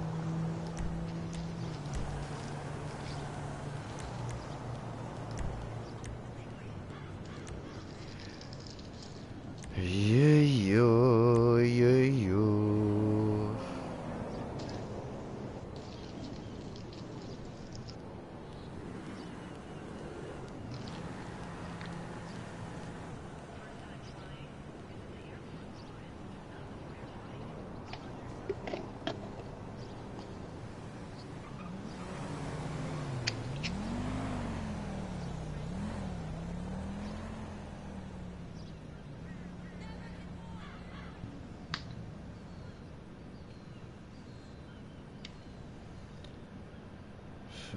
Jo, jo, jo.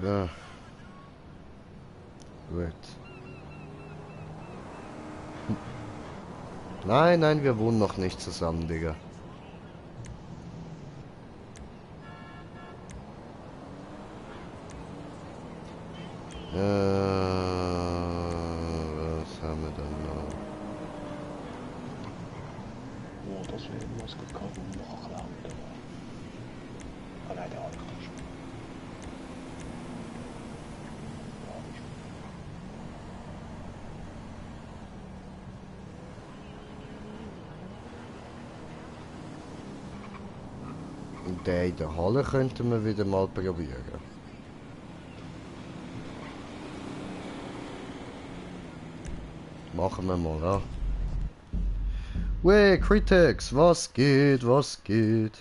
So. Gut. Nein, nein, wir wohnen noch nicht zusammen, Digga. Was haben wir dann noch? Oh, das wäre irgendwas gekommen. Nachladen. Ah nein, der andere schon. Den in der Halle könnten wir wieder mal probieren. Machen wir mal, ja. Wey, Critex, was geht, was geht?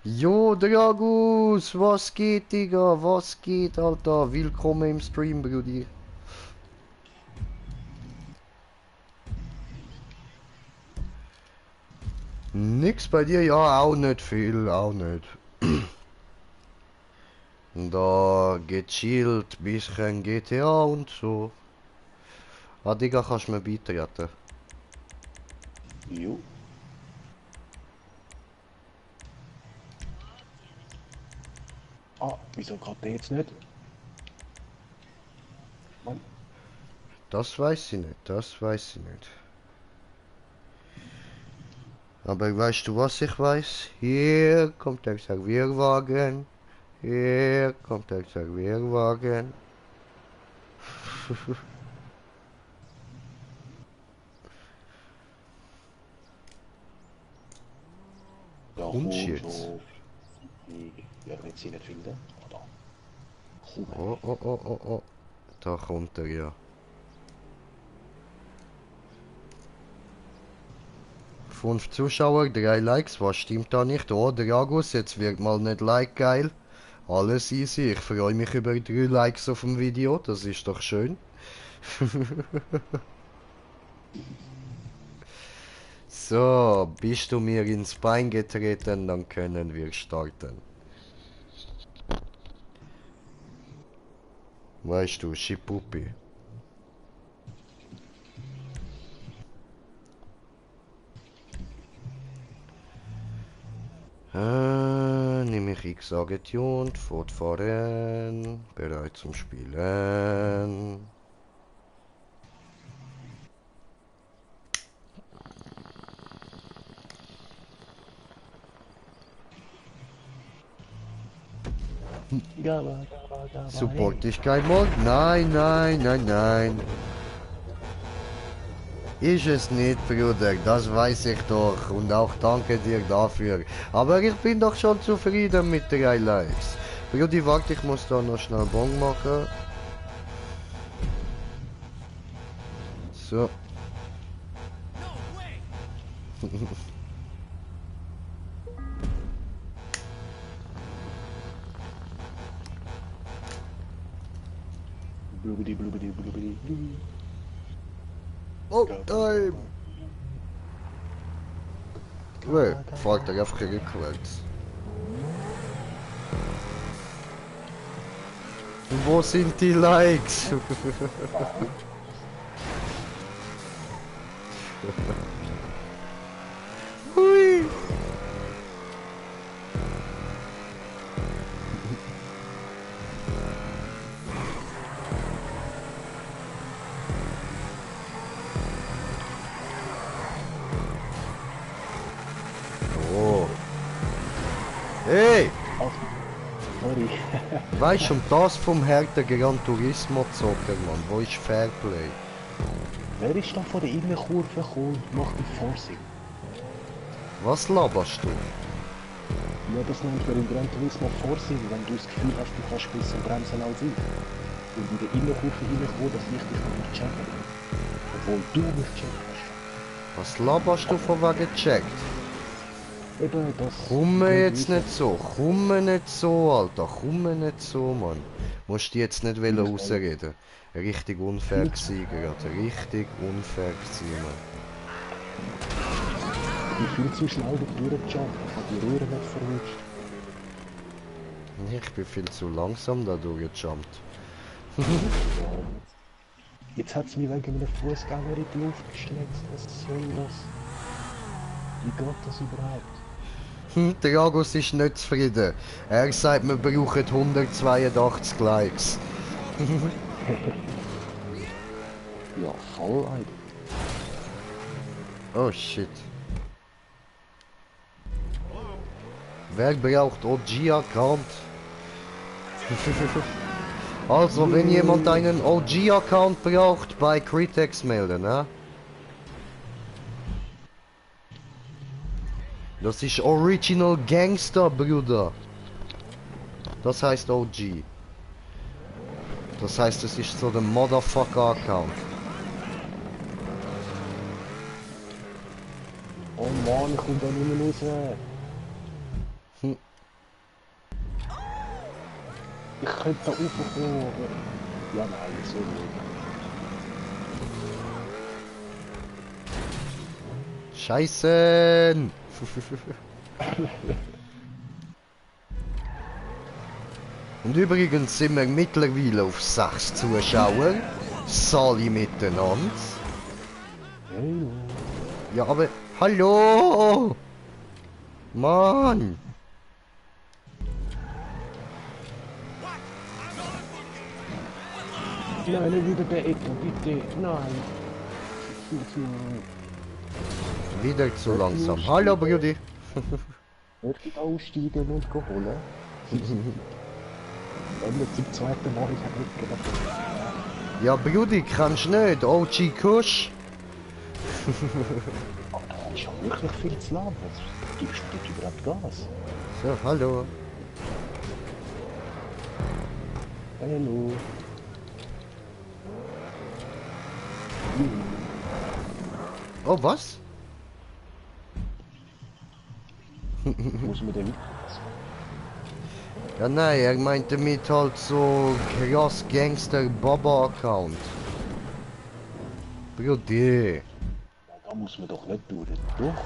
Jo, Dragus, was geht, Digga, was geht, Alter? Willkommen im Stream, Brudi. Nix bei dir? Ja, auch nicht viel, auch nicht. Da gechillt, bisschen GTA und so. Ah, Digga, kannst du mir beitreten? Jo. Ah, wieso gerade der jetzt nicht? Mann. Das weiß ich nicht, das weiß ich nicht. Aber weißt du, was ich weiß? Hier kommt der Servierwagen. Hier kommt der Servierwagen. Ja, Und komm jetzt? schon. Ich werde jetzt hier nicht finden. Ah, da. Komm. Oh, oh, oh, oh, oh. Da kommt er ja. 5 Zuschauer, 3 Likes, was stimmt da nicht? Oh, Dragos, jetzt wird mal nicht Like geil. Alles easy, ich freue mich über 3 Likes auf dem Video, das ist doch schön. So, bist du mir ins Bein getreten, dann können wir starten. Weißt du, Schipuppi. Nehme ich X getuned, fortfahren, bereit zum Spielen. Gaba. Support dich kein Mod? Nein, nein, nein, nein. Ist es nicht, Bruder, das weiß ich doch und auch danke dir dafür. Aber ich bin doch schon zufrieden mit 3 Likes. Brudi, warte, ich muss da noch schnell Bon machen. So. Blubidi, blubidi, blubidi, blubidi. Oh, time! Wait, fährt er einfach rückwärts. Wo sind die Likes? Hui! Oh. Hey! Sorry. Weißt du, um das vom Hertha Gran Turismo zocken, Mann? Wo ist Fairplay? Wer ist da von der Innenkurve gekommen und macht die Forcing? Was laberst du? Ja, das nennt man im Gran Turismo Forcing, wenn du das Gefühl hast, du kannst besser bremsen als ich. Und in der Innenkurve reinkommen, dass ich dich nicht checken kann. Obwohl du mich checken hast. Was laberst du von wegen checkt? Eben, das... Komm jetzt nicht so, komm nicht so, Alter, komm nicht so, Mann. Musst du jetzt nicht rausreden. Richtig unfair gewesen, gerade. Richtig unfair gewesen, Mann. Ich bin viel zu schnell durchgejumpt, ich habe die Röhre nicht verrutscht. Ich bin viel zu langsam da durchgejumpt. Ja. Jetzt hat es mich wegen einem Fußgänger in die Luft gestreckt. Was soll das? Wie geht das überhaupt? Der Agus ist nicht zufrieden. Er sagt, wir brauchen 182 Likes. Ja, voll eigentlich. Oh shit. Wer braucht OG-Account? Also, wenn jemand einen OG-Account braucht, bei Critex melden, ne? Das ist Original Gangster, Bruder. Das heißt OG. Das heißt, es ist so der Motherfucker-Account. Oh Mann, ich komme da nicht mehr raus. Ich könnte da raufkommen, aber... Ja, nein, so nicht. Scheiße! Und übrigens sind wir mittlerweile auf 6 Zuschauer. Sali miteinander. Hey, Ja, aber... Hallo! Mann! nein, nicht wieder der Ecke, bitte. Nein. Wieder zu langsam. Hallo, Brudi! Hört ihr da aussteigen und holen? Wenn wir zum zweiten Mal, ich habe nicht gedacht. Ja, Brudi, kannst du nicht? OG Kusch? Aber da ist ja wirklich viel zu lang. Was gibst du dort überhaupt Gas? So, hallo. Hallo. Oh, was? Muss man denn... Ja, nein, er meinte mit halt so krass Gangster-Baba-Account. Brudi. Ja, da muss man doch nicht durch. Doch.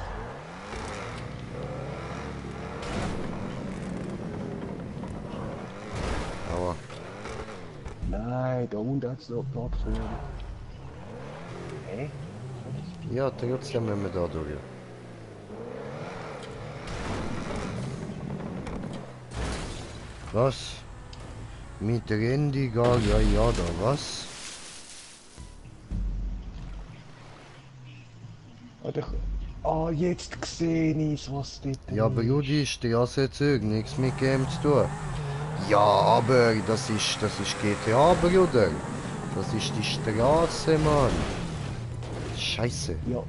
Aua. Nein, da unten hat es noch Plattform. Hä? Ja, trotzdem müssen wir da durch. Was? Mit Rendigal, ja, ja, da was? Jetzt sehe ich was dort Ja, Brudi, Straßenzug, nichts mit Game zu tun. Ja, aber das ist GTA, Bruder. Das ist die Straße, Mann. Scheiße. Ja.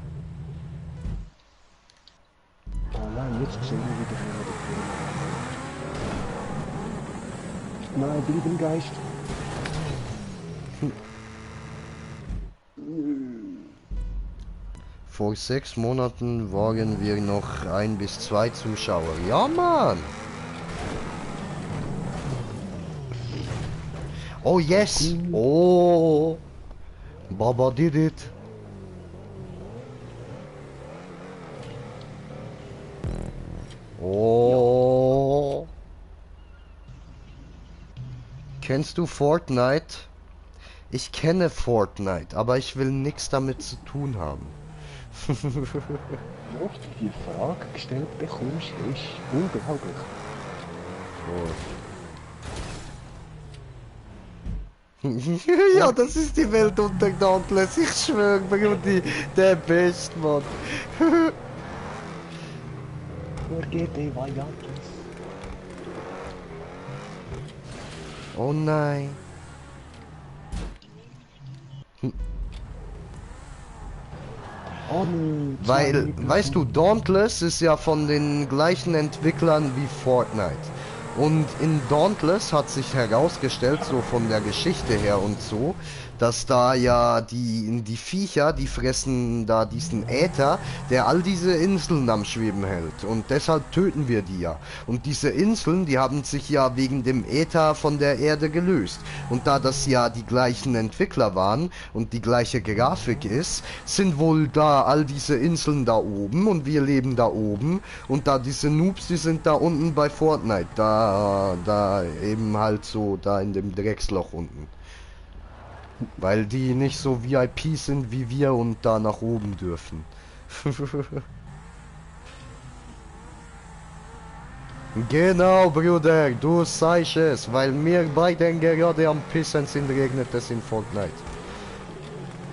Oh nein, jetzt sehe ich wieder, wie wir das Nein, bleib im Geist. Vor 6 Monaten waren wir noch 1 bis 2 Zuschauer. Ja, Mann! Oh, yes! Oh! Baba did it! Oh! Kennst du Fortnite? Ich kenne Fortnite, aber ich will nichts damit zu tun haben. Wie oft du die Frage gestellt bekommst, ist unglaublich. Ja, das ist die Welt unter Dauntless, ich schwöre, Brudi, der Best, Mann. Nur GT Vajatis. Oh nein. Oh nee. Weil, weißt du, Dauntless ist ja von den gleichen Entwicklern wie Fortnite. Und in Dauntless hat sich herausgestellt, so von der Geschichte her und so, dass da ja die Viecher, die fressen da diesen Äther, der all diese Inseln am Schweben hält. Und deshalb töten wir die ja. Und diese Inseln, die haben sich ja wegen dem Äther von der Erde gelöst. Und da das ja die gleichen Entwickler waren und die gleiche Grafik ist, sind wohl da all diese Inseln da oben und wir leben da oben. Und da diese Noobs, die sind da unten bei Fortnite, da eben halt so, da in dem Drecksloch unten. Weil die nicht so VIP sind wie wir und da nach oben dürfen. Genau, Bruder, du sagst es, weil wir beide gerade am Pissen sind, regnet es in Fortnite.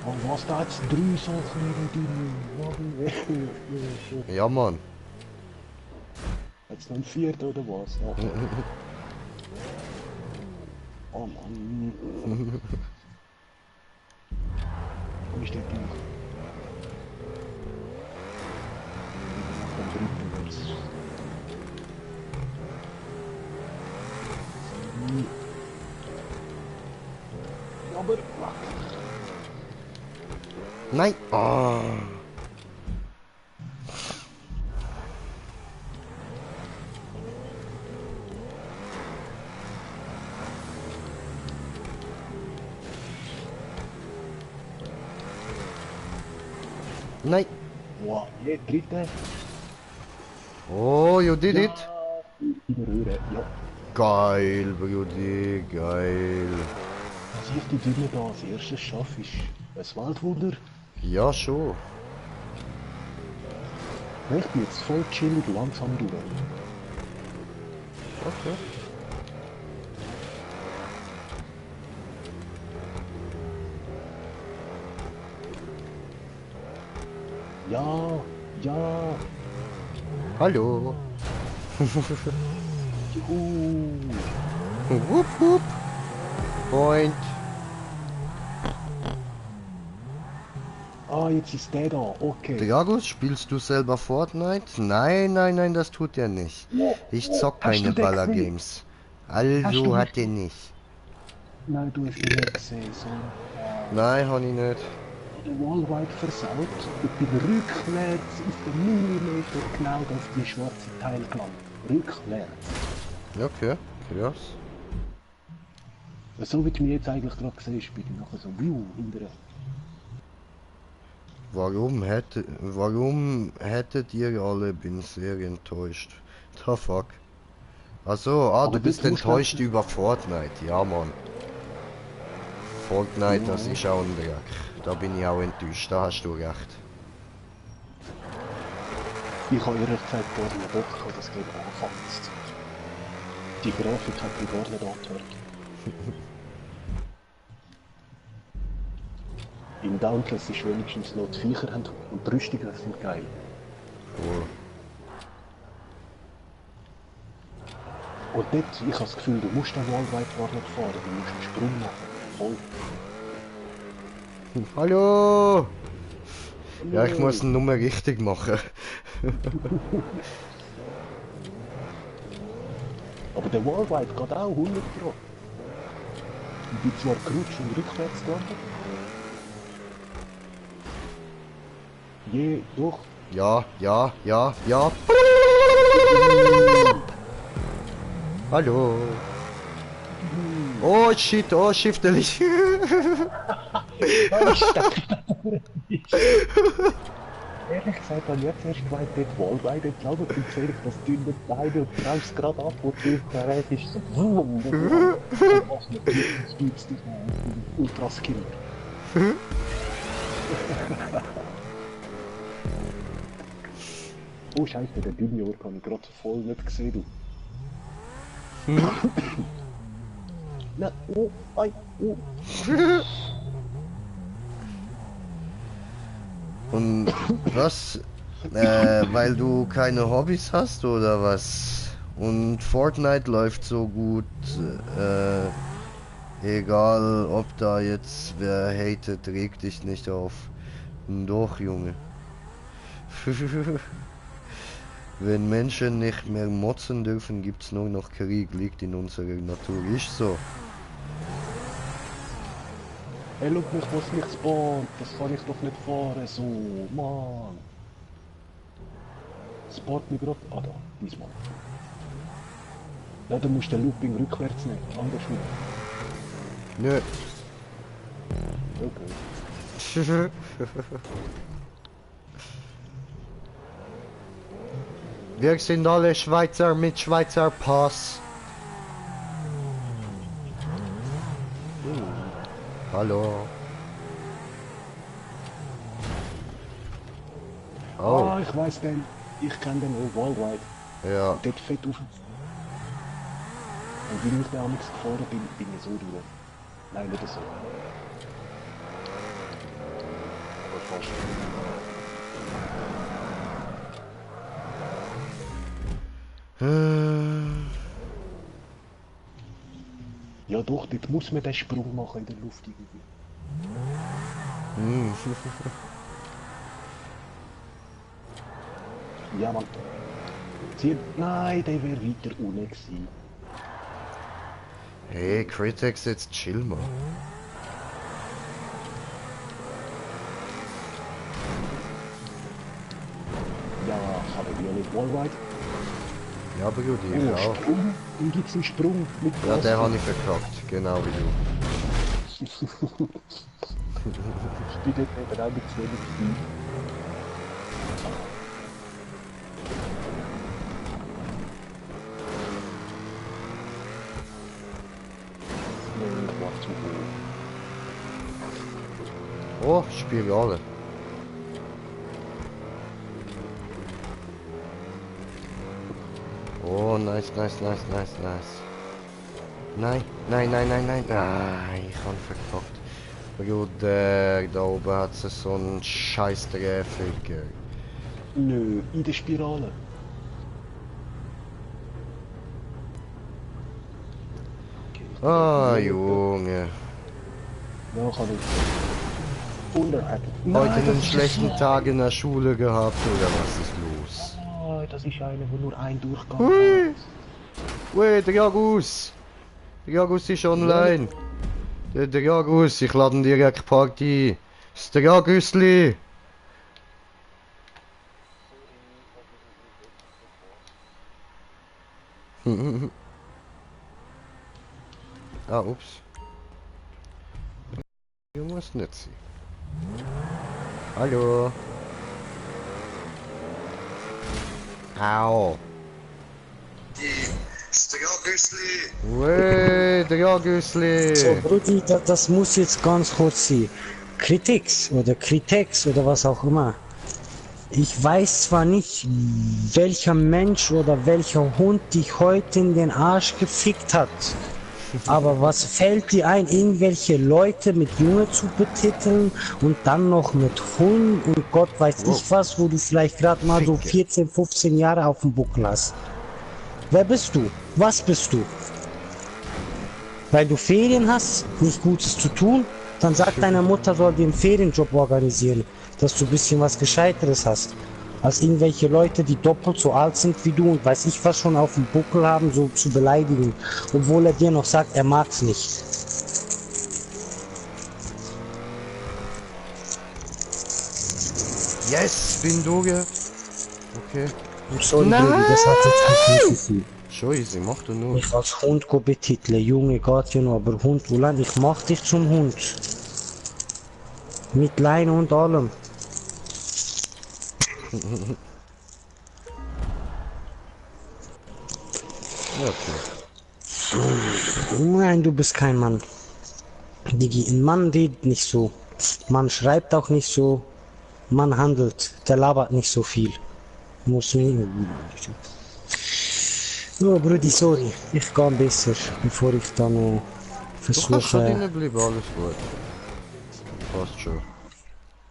Oh, was da jetzt 3 Sachen in die Ja, Mann. Jetzt noch ein 4. oder was? Ja. Oh Mann. Wo ist der Buch? Nach dem 3. Vers. Ja, aber... Nein. Oh. Nein. Wow, der 3. Oh, you did it. Überhören, ja. Geil, Brudi, geil. Siehst du, wie du da als erstes schaffst? Ein Weltwunder. Ja, schon. Ich bin jetzt voll chillig langsam durch. Okay. Ja, ja. Hallo. Juhu. Wupp, wupp. Point. Ah, jetzt ist der da. Okay. Dragus, spielst du selber Fortnite? Nein, nein, nein, das tut er nicht. Ich zock Hast keine du den Baller-Games. Hast Also du hat er nicht. Nein, du hast ihn nicht gesehen. So, Nein, hab ich nicht. der Wallride versaut und bin rückwärts auf den Millimeter genau auf die schwarze Teil gelangt. Rückwärts. Okay, krass. So wie du mich jetzt eigentlich gerade siehst, bin ich nachher so hinterher. Warum hättet ihr alle? Bin sehr enttäuscht. The fuck. Also, Aber du bist das musst du enttäuscht halt- über Fortnite. Ja, Mann. Fortnite, das Ja. ist auch ein Dreck. Da bin ich auch enttäuscht, da hast du recht. Ich habe ehrlich gesagt gar nicht Bock gehabt, das Game anfangen zu zocken. Die Grafik hat mich gar nicht angehört. In Dauntless ist wenigstens noch die Viecher haben und die Rüstungen sind geil. Cool. Und dort, ich habe das Gefühl, du musst den Wallride gar nicht fahren, du musst einen Sprung machen. Voll. Hallo! Ja, ich muss ihn nur richtig machen. Aber der Wallride geht auch 100 Pro. Ich bin zwar gerutscht und rückwärts gelandet. Je, doch. Ja, ja, ja, ja. Hallo. Oh shit, oh Schiffterlich. Ehrlich gesagt, habe ich jetzt erst gemeint, dort Wallride entlang und dann sehe ich das dünne Bein und bremst gerade ab und der Gerät ist so und was mit dir, das gibt's nicht mehr. Ultraskiller. Oh Scheiße, der Junior kann ich gerade voll nicht gesehen, du. Na, oh, ei, oh. Und was? Weil du keine Hobbys hast oder was? Und Fortnite läuft so gut, egal ob da jetzt wer hatet, reg dich nicht auf. Doch, Junge. Wenn Menschen nicht mehr motzen dürfen, gibt's nur noch Krieg, liegt in unserer Natur. Ist so. Hey, schau mich, was mich spawnt. Das kann ich doch nicht fahren, so, Mann. Spawnt mich gerade. Ah, da, diesmal. Ja, dann musst du den Looping rückwärts nehmen, anders nicht. Nö. Okay. Wir sind alle Schweizer mit Schweizer Pass. Hallo. Oh. Ah, ich weiß den. Ich kenne den auch, Wallride. Ja. Dort fett auf. Und wie ich damals gefahren bin, bin ich so durch. Nein, nicht so. Aber fast. Ja doch, dort muss man den Sprung machen in der Luft irgendwie. Ja, Mann. Nein, der wäre weiter unten gewesen. Hey, Critex, jetzt chill mal. Ja, aber wir nicht Wallride. Ja, aber gut, ich Oh, auch. Sprung. Dann gibt's einen Sprung mit Ja, Gas. der habe ich verkackt, genau wie du. Ich bin dort eben auch mit zu wenig Speed. Nee, ich war zu hoch. Oh, Spirale. Oh, nice, nice, nice, nice, nice. Nein, nein, nein, nein, nein. Ah, ich habe verkackt. Gut, da oben hat es so einen scheiß Treffer. Nö, in der Spirale. Ah, Junge. Ja, kann ich. Unerhört. Heute einen schlechten Tag in der Schule gehabt oder was ist los? Oh, das ist einer, der nur einen Durchgang Hui! hat. Ui, der Jagus! Der Jagus ist online! Der Jagus, ich lade ihn direkt Party! Das ist der Jagusli! Ah, ups. Hier muss nicht sein. Hallo! Au! Ui, der Jagusli! So, Brudi, das muss jetzt ganz kurz sein. Critex oder Critex oder was auch immer. Ich weiß zwar nicht, welcher Mensch oder welcher Hund dich heute in den Arsch gefickt hat. Aber was fällt dir ein, irgendwelche Leute mit Junge zu betiteln und dann noch mit Hund und Gott weiß ich was, wo du vielleicht gerade mal so 14, 15 Jahre auf dem Buckel hast? Wer bist du? Was bist du? Weil du Ferien hast, nicht Gutes zu tun, Dann sag deiner Mutter, soll dir einen Ferienjob organisieren, dass du ein bisschen was Gescheiteres hast. Als irgendwelche Leute, die doppelt so alt sind wie du und weiß ich was schon auf dem Buckel haben, so zu beleidigen. Obwohl er dir noch sagt, er mag's nicht. Yes, bin durch. Okay. Sorry, Nein! Baby, das hat jetzt nicht so viel. Schon easy, mach du nur. Ich als Hund go betiteln, Junge, geht ja noch, aber Hund, Ulan, ich mach dich zum Hund. Mit Leine und allem. Okay. Nein, du bist kein Mann. Digi, ein Mann redet nicht so. Man schreibt auch nicht so. Man handelt. Der labert nicht so viel. Muss nicht. Oh, Brudi, sorry. Ich gehe besser, bevor ich dann Du kannst schon versuche. drinnen bleiben, alles gut. Passt schon.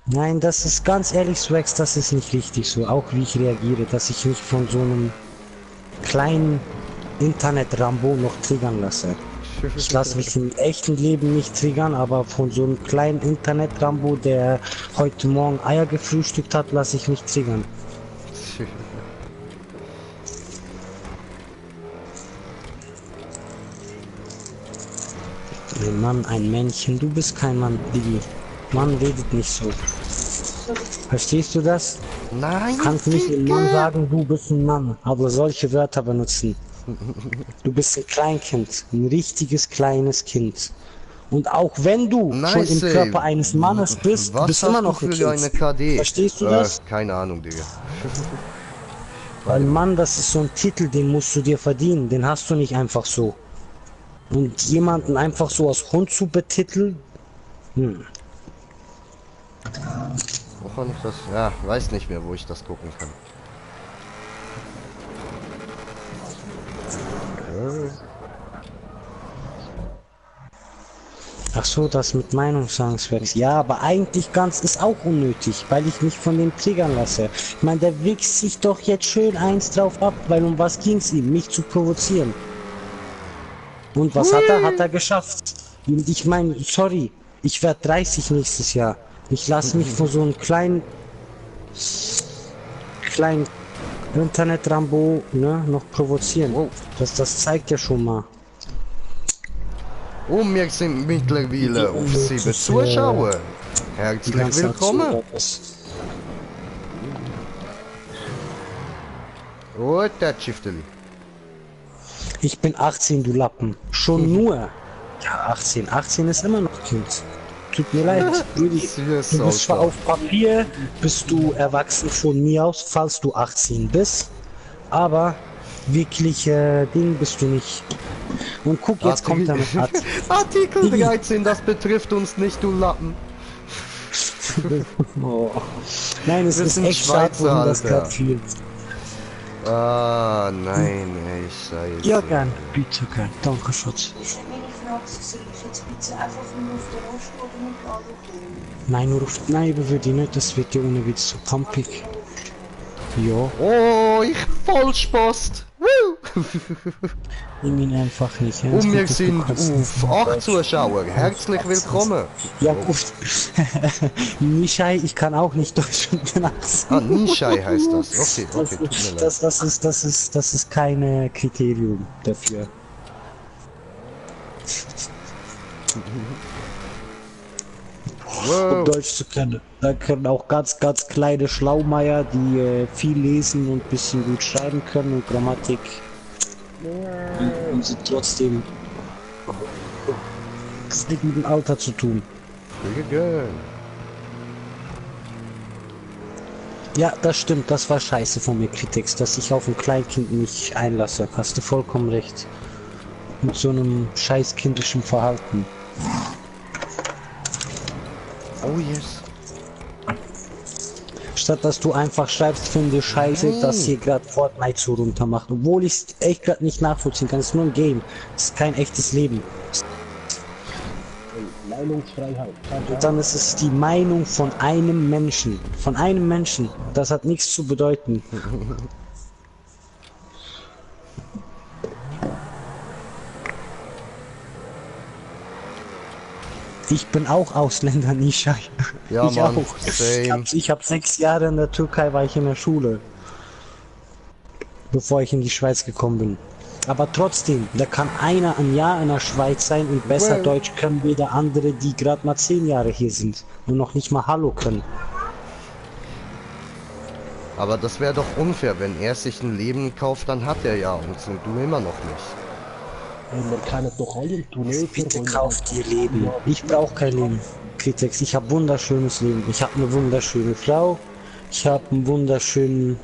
Nein, das ist ganz ehrlich, Swax, das ist nicht richtig so. Auch wie ich reagiere, dass ich mich von so einem kleinen Internet-Rambo noch triggern lasse. Ich lasse mich im echten Leben nicht triggern, aber von so einem kleinen Internet-Rambo, der heute Morgen Eier gefrühstückt hat, lasse ich mich triggern. Ein Mann, ein Männchen, du bist kein Mann, Digi. Mann redet nicht so. Verstehst du das? Nein! Du kannst nicht einem Mann sagen, du bist ein Mann, aber solche Wörter benutzen. Du bist ein Kleinkind, ein richtiges kleines Kind. Und auch wenn du schon im ey. Körper eines Mannes bist, Was bist hast immer du noch ein für eine Kind. KD? Verstehst du das? Keine Ahnung, Digga. Weil Mann, das ist so ein Titel, den musst du dir verdienen, den hast du nicht einfach so. Und jemanden einfach so als Hund zu betiteln, Wo kann ich das? Ja, weiß nicht mehr, wo ich das gucken kann. ach so, das mit Meinungssangswerks. Ja, aber eigentlich ganz ist auch unnötig, weil ich mich von dem triggern lasse. Ich meine, der wichst sich doch jetzt schön eins drauf ab, weil um was ging's ihm? Mich zu provozieren. Und was hat er? Hat er geschafft. Und ich meine, sorry, ich werde 30 nächstes Jahr. Ich lasse mich von so einem kleinen Internet-Rambo, ne, noch provozieren. Wow. Das zeigt ja schon mal. Und wir sind mittlerweile auf 7 Zuschauer. Die Herzlich ganze Zeit willkommen. so etwas. Gut, das Schifteli. Ich bin 18, du Lappen. Schon nur. Ja, 18. 18 ist immer noch Kind. Tut mir leid. Brudi, Süß, du bist zwar Alter. auf Papier, bist du erwachsen von mir aus, falls du 18 bist. Aber wirklich Ding bist du nicht. Und guck, jetzt kommt er mit Artikel 13, das betrifft uns nicht, du Lappen. Oh. Nein, es Wir ist sind echt schade, Schweizer, wohin das Alter. gerade fühlt. Ah, nein, ey, scheiße. Ja, gern. Bitte, gern. Danke, Schatz. Ich habe mir gefragt, soll ich jetzt bitte einfach nur auf den Rollstuhl mit anrufen? Nein, nur auf die Neibe würde ich nicht, das wird ja ohne Witz zu pumpig. Ja, Oh, ich vollspost. Woo! nimm ihn einfach nicht. Ja? Und wir Du sind kannst nicht auf 8 Zuschauer. Herzlich willkommen. Ja gut. Mischai, ich kann auch nicht Deutsch und bin 18. Ah, Nishai heißt das. Okay, okay, tut mir leid. Das ist kein Kriterium dafür. Um Wow. Deutsch zu können. Da können auch ganz, ganz kleine Schlaumeier, die viel lesen und ein bisschen gut schreiben können und Grammatik. Und sind trotzdem das nicht mit dem Alter zu tun. Pretty good. Ja, das stimmt, das war scheiße von mir, Kritex, dass ich auf ein Kleinkind nicht einlasse. Hast du vollkommen recht. Mit so einem scheiß kindischen Verhalten. Oh yes. Statt dass du einfach schreibst, finde scheiße, dass hier gerade Fortnite so runter macht. Obwohl ich es echt gerade nicht nachvollziehen kann. Es ist nur ein Game. Es ist kein echtes Leben. Meinungsfreiheit. Und dann ist es die Meinung von einem Menschen. Von einem Menschen. Das hat nichts zu bedeuten. Ich bin auch Ausländer, Nisha. Ja, Ich Mann, auch. same. Ich hab 6 Jahre in der Türkei, war ich in der Schule. Bevor ich in die Schweiz gekommen bin. Aber trotzdem, da kann einer ein Jahr in der Schweiz sein und besser Well. Deutsch können wie der andere, die gerade mal 10 Jahre hier sind und noch nicht mal Hallo können. Aber das wäre doch unfair, wenn er sich ein Leben kauft, dann hat er ja uns und du immer noch nicht. Ey, wir kennen doch alle im Tunnel. Bitte kauft ihr Leben. Ich brauche kein Leben. Kritex, ich habe wunderschönes Leben. Ich habe eine wunderschöne Frau. Ich habe eine wunderschöne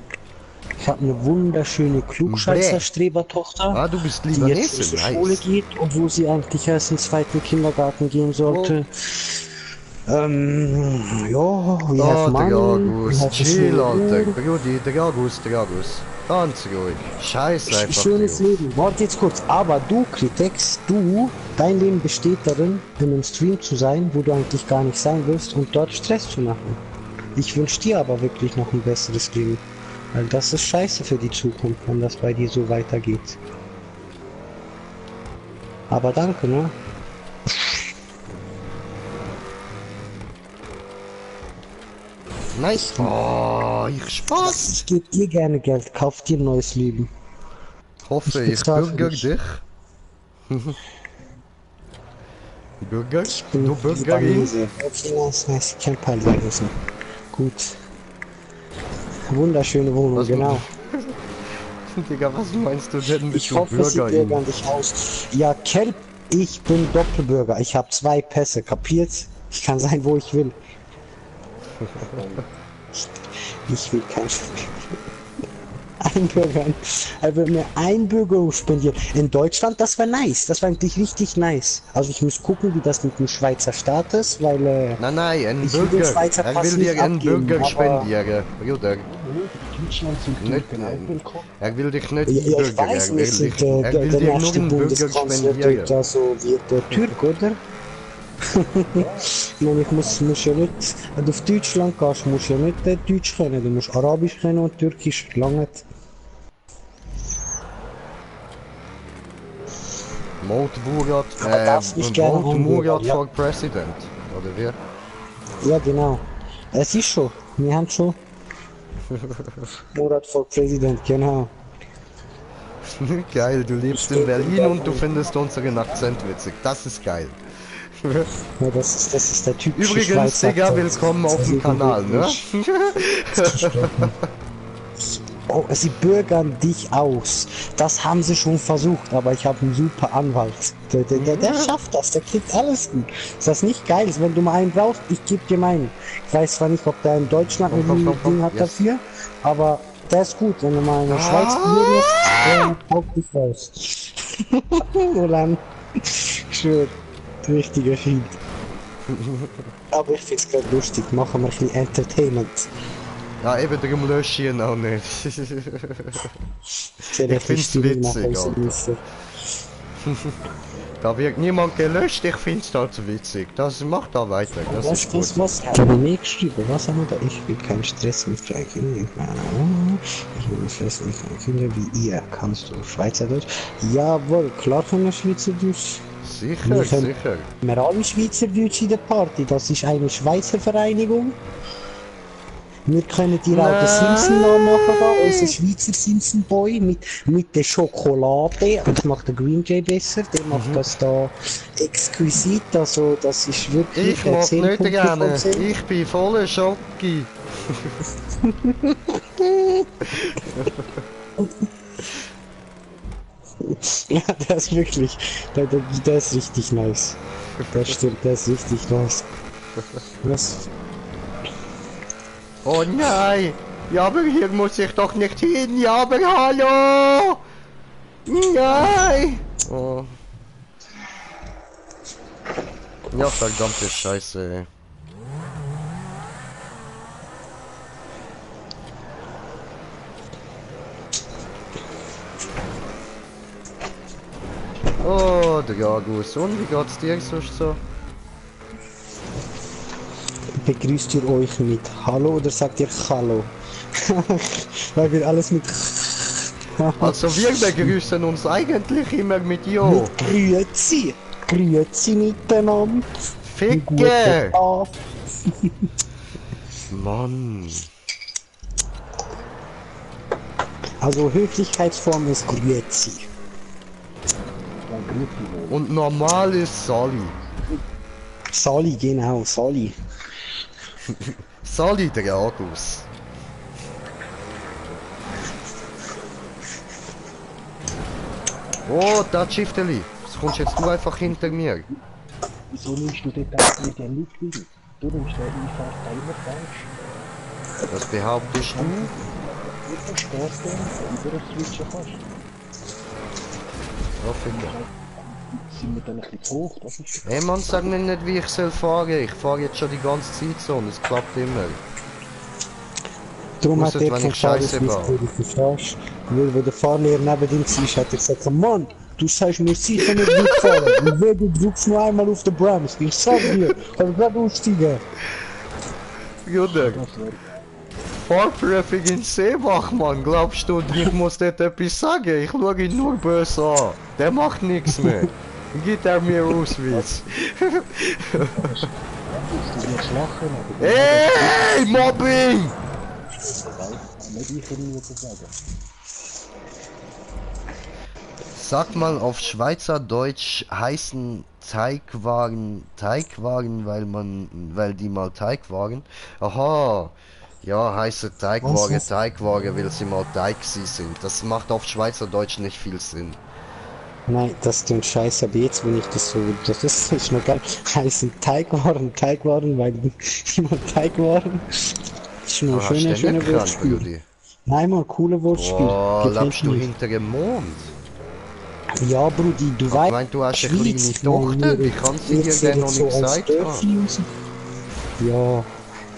Klugscheißer-Strebertochter, Ah, du bist die jetzt Libanese, zur Schule nice. geht, obwohl sie eigentlich erst in den 2. Kindergarten gehen sollte. Ja, we Oh, have money, we Dragus, have a chill, schöne Alter. Uhr. Brudi, Dragus. Ganz ruhig. Scheiß einfach Schönes drauf. Leben. Warte jetzt kurz. Aber du, Kritex, dein Leben besteht darin, in einem Stream zu sein, wo du eigentlich gar nicht sein willst und dort Stress zu machen. Ich wünsche dir aber wirklich noch ein besseres Leben. Weil das ist scheiße für die Zukunft, wenn das bei dir so weitergeht. Aber danke, ne? Nice. Oh, ich Spaß. Ich gebe dir gerne Geld, kauf dir ein neues Leben. Hoffe, Ich ich bezahl für bürger dich. dich. Bürger? Ich bin Du Bürgerin? Libanese. Okay, nice. Ich kenn ein paar Libanesen. Gut. Wunderschöne Wohnung, Was- genau. Digga, was meinst du denn mit Ich du hoffe, sie Bürgerin? bürgern dich aus. Ja, Kelp, ich bin Doppelbürger. Ich habe 2 Pässe, kapiert? Ich kann sein, wo ich will. Ich will kein Einbürgern. Er will mir Einbürgerung spendieren. In Deutschland, das wäre nice. Das wäre eigentlich richtig nice. Also ich muss gucken, wie das mit dem Schweizer Staat ist, weil Nein, ein Ich will den Bürger. Schweizer Er Pass will dir nicht einen abgeben, Bürger aber- spendieren. Bruder. Deutschland sind Nicht, Türken auch willkommen. er will dich nicht ja, ich bürgern. weiß Er will nicht, dich, der er will dir nur nächste einen Bürger Bundeskanzler spendieren. wird da so wie der Türk, oder? Nein, ich muss ja nicht, wenn du auf Deutschland gehst, musst du ja nicht Deutsch können, du musst Arabisch können und Türkisch, lange nicht. Maut Murat, Aber darf nicht gerne Maut Einbürger, Murat ja. for President. Oder wie? Ja, genau. Es ist schon, wir haben schon. Murat for President, genau. Geil, du lebst in Berlin und du findest unseren Akzent witzig. Das ist geil. Ja, das ist der typische Übrigens, Schweizer Digga, Akzent. willkommen auf dem Das Kanal, ist ne? wirklich- Oh, sie bürgern dich aus. Das haben sie schon versucht, aber ich habe einen super Anwalt. Der schafft das, der kriegt alles hin. Ist das nicht geil? Wenn du mal einen brauchst, ich gebe dir meinen. Ich weiß zwar nicht, ob der in Deutschland Komm, ein Ding hat yes. dafür, aber der ist gut. Wenn du mal in der Schweiz bürgerst, haut dich raus. Roland, ich schwör, richtiger Schied. Aber ich find's gerade lustig, machen wir ein bisschen Entertainment. Ja, eben, darum lösche ich ihn auch nicht. Ich find's witzig, Alter. Da wird niemand gelöscht, ich find's halt witzig. Das macht da weiter, das ist gut. Was haben wir mir geschrieben? Was haben wir da? Ich will keinen Stress mit Freikindern. Ich will Stress mit Freikindern wie ihr. Kannst du Schweizerdeutsch? Jawohl, klar können wir Schweizerdeutsch. Sicher, Wir können- sicher. Wir alle Schweizerdeutsch in der Party. Das ist eine Schweizer Vereinigung. Wir können dir auch den Simpson-Namen nachgehen, unser Schweizer Simpson-Boy mit der Schokolade. Das macht der Green Jay besser, der macht das da exquisit, also das ist wirklich Ich mag 10 nicht Punkte gerne, von 10. ich bin voller Schocki. Ja, der ist wirklich, der ist richtig nice. Das stimmt, der ist richtig nice. Was? Oh nein! Ja, aber hier muss ich doch nicht hin, ja, aber hallo! Nein! Oh. Ja, verdammte Scheiße, ey. Oh, Dragus, und wie geht's dir sonst so? Begrüßt ihr euch mit Hallo oder sagt ihr Hallo? Weil wir alles mit Also wir begrüßen uns eigentlich immer mit Jo. mit Grüezi. Grüezi miteinander. Ficke! Mann. Also Höflichkeitsform ist Grüezi. Und normal ist Sali. Sali, genau, Sali. Sali Dragus. Oh, da Schifteli. Das kommst jetzt du einfach hinter mir. Wieso nimmst du dort auch mit dem nicht wieder? Du nimmst den Einfahrt immer falsch. Das behauptest du? Wie viel Spaß du über das Switchen kannst. Ja, Ficker. Sind wir dann ein bisschen zu hoch? Das ist Ey Mann, sag mir nicht, wie ich soll fahren. Ich fahre jetzt schon die ganze Zeit so und es klappt immer. Darum Muss hat es, er wenn kein ich Scheiße Fahrerausweis, du verstehst? Weil, wo der Fahrlehrer neben ihm war, hat er gesagt, Mann, du sagst mir sicher nicht gut fahren. Und wenn du drückst nur einmal auf den Bremse. Ich sag dir, kann gerade aussteigen. Junge, das wäre Fahrprüfung in Seebach, Mann. Glaubst du, ich muss dort etwas sagen? Ich schaue ihn nur böse an. Der macht nichts mehr. Gibt er mir Ausweis. du wirst lachen, aber Ey, Mobbing! nicht ich kann nur sagen. Sag mal, auf Schweizerdeutsch heißen Teigwaren, weil die mal Teig waren. Aha, ja, heiße Teigware, Was? Teigware, weil sie mal Teig sie sind. Das macht auf Schweizerdeutsch nicht viel Sinn. Nein, das ist ein Scheiß, aber jetzt, wenn ich das so, das ist noch geil, heißen Teigwaren, weil die immer Teigwaren. Ist schon Ah, ein schöner, hast du den nicht Wortspiel. Brudi? Nein, mal, cooler Wortspiel. Oh, Gefällt lebst du mir. hinter dem Mond? Ja, Brudi, du Ich weißt, meine, du hast eine Schweiz, kleine ich meine, Tochter, wir- wie kann sie wir dir sehen denn noch jetzt nicht so als gesagt haben? Dörfli raus. Ja,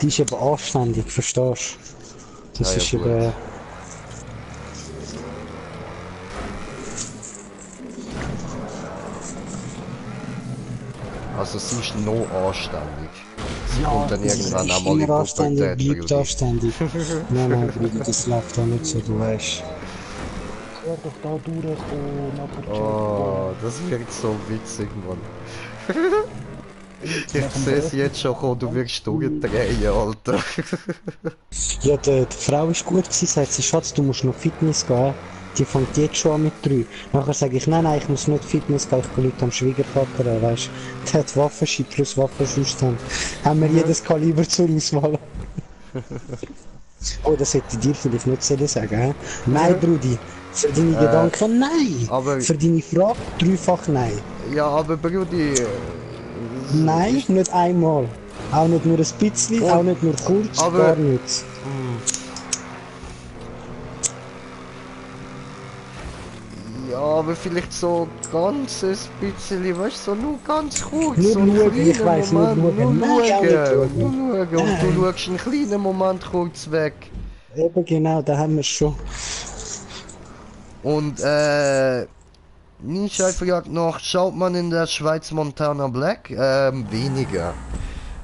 die ist eben anständig, verstehst du? Das Ja, ja, ist gut. eben... Also sie ist noch anständig. Sie Ja, kommt dann sie irgendwann ist auch mal in immer anständig, Pubertät. bleibt Brudi. anständig. Nein, Brudi, das läuft auch nicht so, du weißt. Ich werde doch da durchkommen, nachher Oh, das wird so witzig, Mann. Ich sehe es jetzt schon kommen, du wirst durchdrehen, Alter. Ja, die Frau ist gut, sie sagt, sie Schatz, du musst noch Fitness gehen. Die fängt jetzt schon an mit 3. Nachher sage ich, nein, ich muss nicht Fitness gehen, ich gehe heute am Schwiegervater an, weißt du. Der hat Waffenschein plus Waffenschuss, dann haben wir jedes Kaliber zur Auswahl. Oh, das hätte ich dir vielleicht nicht sollen sagen, hä? Nein, Brudi, für deine Gedanken, nein. aber- Für deine Frage, dreifach nein. Ja, aber Brudi, Nein, nicht einmal. Auch nicht nur ein bisschen, Oh, auch nicht nur kurz, aber- gar nichts. ja, aber vielleicht so ganz ein bisschen, weißt du, so nur ganz kurz. Nur so einen schauen, kleinen ich weiss, nur Moment, schauen. Nein, auch nicht nur schauen. schauen. Und du schaust einen kleinen Moment kurz weg. Eben genau, da haben wir es schon. Und Nisha fragt noch, schaut man in der Schweiz Montana Black? Weniger.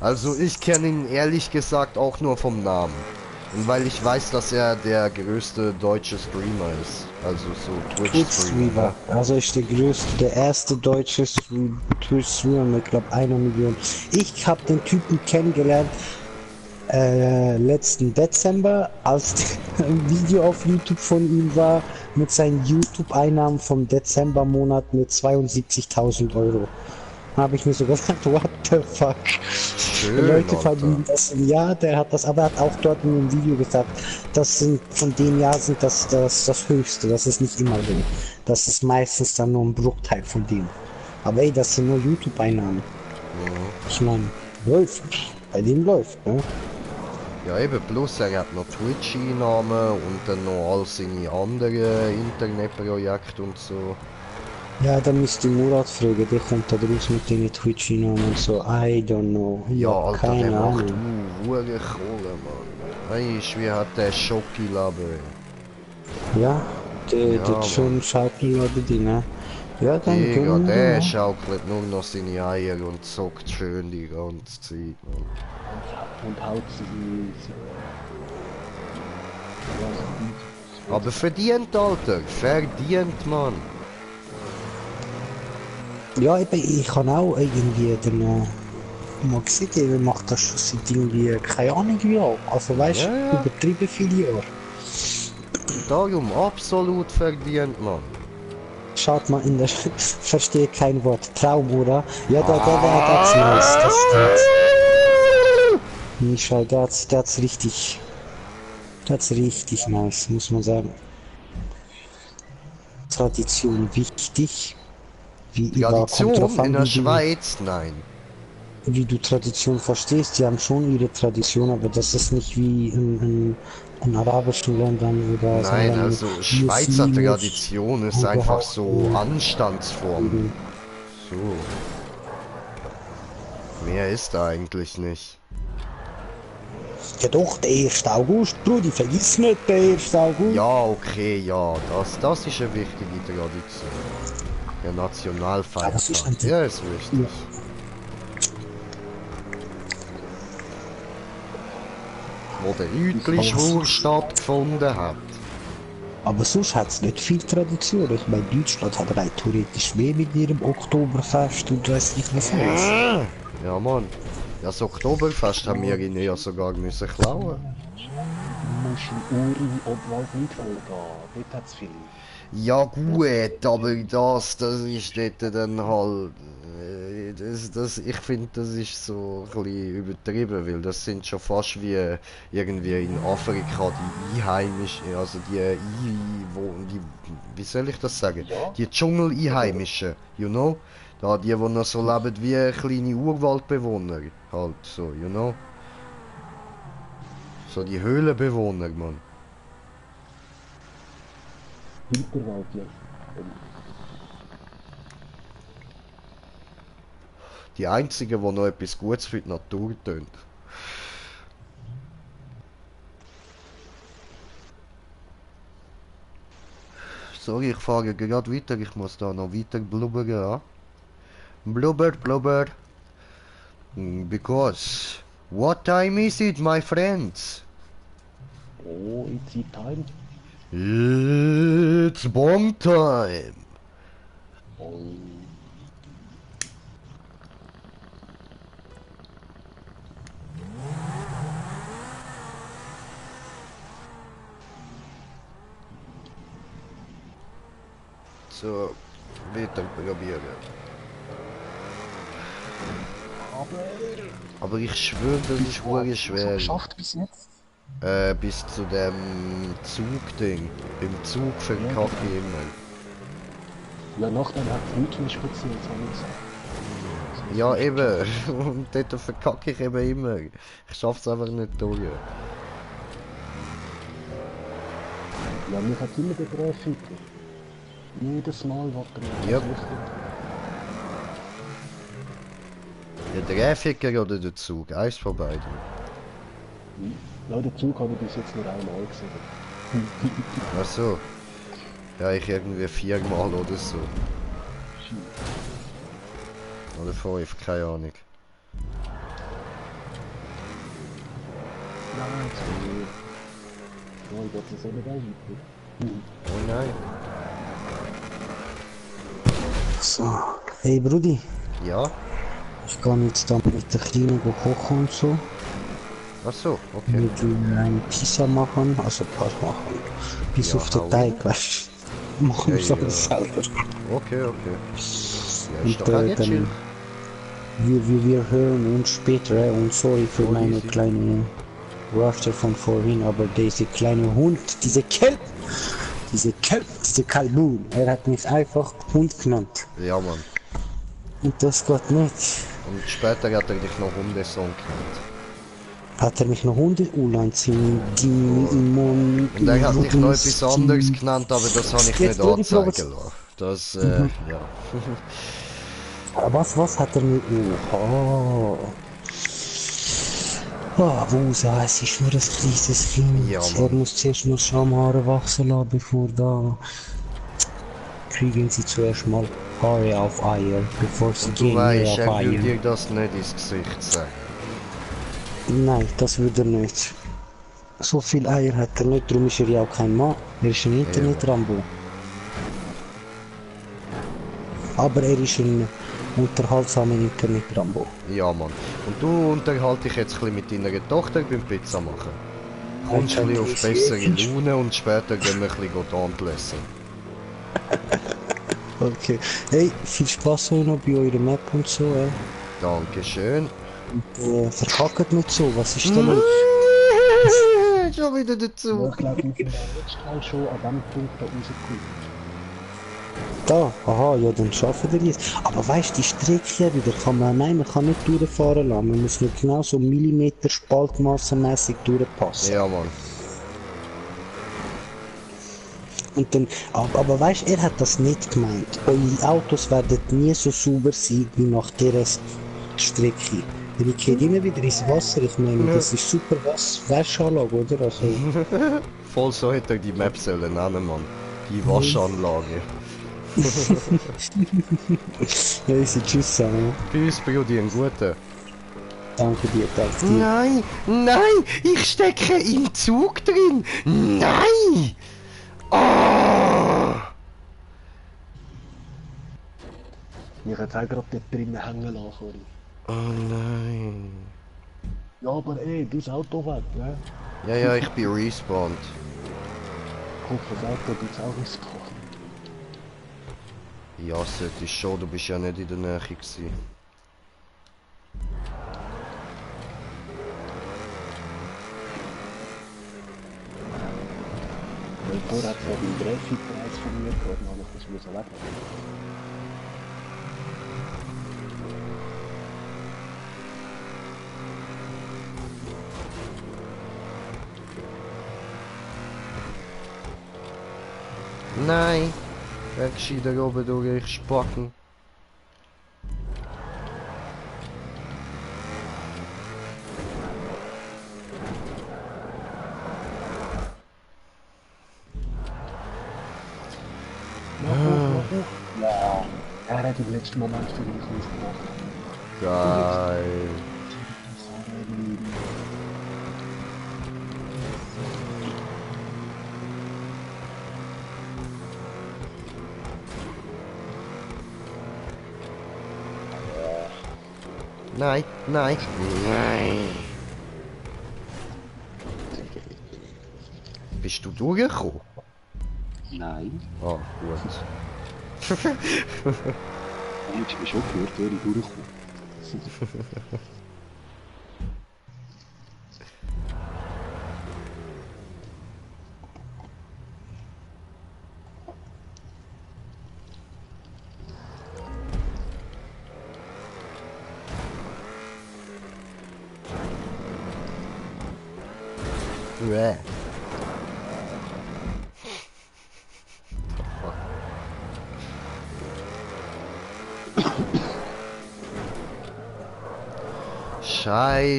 Also ich kenne ihn ehrlich gesagt auch nur vom Namen. Und weil ich weiß, dass er der größte deutsche Streamer ist. Also so Twitch-Streamer. Twitch-Streamer. Also ist der größte, der erste deutsche Twitch-Streamer mit, glaube 1 Million. Ich habe den Typen kennengelernt letzten Dezember, als ein Video auf YouTube von ihm war, mit seinen YouTube-Einnahmen vom Dezembermonat mit 72.000 Euro. Da habe ich mir so gedacht, what the fuck? Schön, Leute Alter. verdienen das im Jahr, der hat das, aber er hat auch dort in dem Video gesagt, das sind von dem Jahr sind das Höchste, das ist nicht immer so. Das ist meistens dann nur ein Bruchteil von dem. Aber ey, das sind nur YouTube-Einnahmen. Ich meine, läuft. Bei dem läuft, ne? Ja eben, plus er hat noch Twitch-Einnahmen und dann noch all seine anderen Internetprojekte und so. Ja, dann müsst ihr Murat fragen, der kommt da draus mit den Twitch-Einnahmen und so, I don't know. Ja, Alter, der keine macht Ahnung. hure Kohle, Mann. Weisst, wie hat der Schoki-Laber? Ja, der Ja, hat schon Schaukel oder die, ne? Ja, dann Digga, gönnen wir der mal. schaukelt nur noch seine Eier und zockt schön die ganze Zeit, Mann. Und haut sie. Aber verdient, Alter, verdient, Mann. Ja, eben, ich kann auch irgendwie dann, Mal gesehen, der macht das schon seit irgendwie, keine Ahnung wie alt. Also weißt du, Ja, ja. übertrieben viele Jahre. Darum absolut verdient, Mann. Schaut mal in der, verstehe kein Wort. Traum, oder? Ja, that's nice, das stimmt. Ich schau, that's richtig nice, muss man sagen. Tradition wichtig. Wie überall kommt drauf Tradition an, in der wie du- Schweiz? Nein. wie du Tradition verstehst, die haben schon ihre Tradition, aber das ist nicht wie in arabischen Ländern oder Nein, sondern also Schweizer muslimisch Tradition ist einfach so Anstandsform. So. Mehr ist da eigentlich nicht. Ja doch, der 1. August, Brudi, vergiss nicht den 1. August. Ja, okay, ja, das ist eine wichtige Tradition. Der Aber es ist Nationalfeiertag. ein- Ja, ist wichtig. Wo der Rütli-Schwur stattgefunden hat. Aber sonst hat es nicht viel Tradition. Ich meine, Deutschland hat rein theoretisch mehr mit ihrem Oktoberfest und weiß nicht was alles. Ja, Mann. Ja, das Oktoberfest haben wir in ja sogar müssen klauen. Du musst in Uri-Obwald nicht gehen. Dort hat es viel. Ja gut, aber das ist dort dann halt... ich finde, das ist so ein bisschen übertrieben, weil das sind schon fast wie irgendwie in Afrika die Einheimischen, also wie soll ich das sagen? Die Dschungel-Einheimischen, you know? Da die noch so leben wie kleine Urwaldbewohner, halt so, you know? So die Höhlenbewohner, Mann. Hinterwald, ja. Die einzigen, die noch etwas Gutes für die Natur tun. Sorry, ich fahre gerade weiter, ich muss da noch weiter blubbern, ja. Blubber. Because, what time is it, my friends? Oh, it's the time. It's bomb time. Oh. So, weiter probieren. Aber ich schwöre, das ist wirklich schwer. Geschafft bis jetzt? Bis zu dem Zugding. Im Zug verkacke ich immer. Ja, nachdem hat es nichts mehr speziell, habe ich gesagt. Ja, eben. Und dort verkacke ich eben immer. Ich schaff's einfach nicht durch. Ja, mir hat immer der Grafiker. Jedes Mal, was er Ja. versucht. Der Grafiker oder der Zug? Eins von beiden. Ja, den Zug habe ich bis jetzt nur einmal gesehen. Ach so. Ja, ich irgendwie 4-mal oder so. Oder 5, keine Ahnung. Nein, so. Ja, ich dachte, das ist nicht weiter. Oh nein. So. Hey Brudi, Ja? ich kann jetzt da mit der Kleinen kochen und so. Ach so, okay. Mit einem Pizza machen, also Pass machen. Bis Ja, auf den hau Teig, weißt du. Machen Ja, wir ja. alles selber. Okay. Ja, ist Und doch auch nicht chill. dann wir hören uns später und sorry für Oh, meine easy. kleine Rafter von vorhin, aber dieser kleine Hund, dieser Kalbun, er hat mich einfach Hund genannt. Ja, Mann. Und das geht nicht. Und später hat er dich noch Hundesohn genannt. Hat er mich noch Hunde anziehen? Und er hat dich noch etwas anderes genannt, aber das habe ich Jetzt nicht würde ich noch anzeigen lassen. Das, ja. Was hat er mit... Oha. Ah, Wusa, es ist nur ein kleines Kind. Ja, Er Mann. muss zuerst nur Schamhaare wachsen lassen, bevor da... Kriegen sie zuerst mal Haare auf Eier, bevor sie Und du gehen weißt, auf er will Eier. dir das nicht ins Gesicht sagen. Nein, das würde er nicht. So viel Eier hat er nicht, darum ist er ja auch kein Mann. Er ist ein Internet-Rambo. Aber er ist ein unterhaltsame Minuten mit Rambo. Ja, Mann. Und du unterhalte dich jetzt ein bisschen mit deiner Tochter beim Pizza machen. Kommst ein bisschen auf bessere Laune und später gehen wir ein bisschen Tanteln. Okay. Hey, viel Spaß auch noch bei eurer Map und so, Dankeschön. Verkackt nicht so, was ist da los? Schon wieder Ja, dazu. ich glaube, wir sind am letzten Mal schon an dem Punkt da rausgekommen. Da, aha, ja, dann schaffen wir jetzt. Aber weißt du, die Strecke wieder kann man, nein, man kann nicht durchfahren lassen. Man muss nur genau so Millimeter spaltmassenmäßig durchpassen. Ja, Mann. Und dann, aber weißt du, er hat das nicht gemeint. Eure Autos werden nie so sauber sein wie nach dieser Strecke. Denn ich gehe immer wieder ins Wasser, ich meine, das ist super Waschanlage, oder? Also, Voll so hätte er die Map sollen nennen, Mann. Die Waschanlage. ja, ich sage tschüss zusammen. Tschüss, Brudi, einen guten. Danke dir, danke dir. Nein, nein, ich stecke im Zug drin. Nein! Oh! Mich hat auch gerade dort drinnen hängen lassen vorhin. Oh nein. Ja, aber ey, du das Auto weg, ne? Ja, ja, ich bin respawned. Ich hoffe, das Auto tut's auch respawn. Ja, sollte schon, du bist ja nicht in der Nähe gewesen. Weil vorher hat es ja den Grafikpreis von mir gehört, dann habe ich das müssen weg. Nein! Wegschei da oben durch, ich spacken. Ja, er hat im letzten Moment für mich ausgemacht. Geil. Nein, nein, nein. Bist du durchgekommen? Nein. Ah, gut. Jetzt hast du mich schon gehört, wer ich durchkomme. Bäh.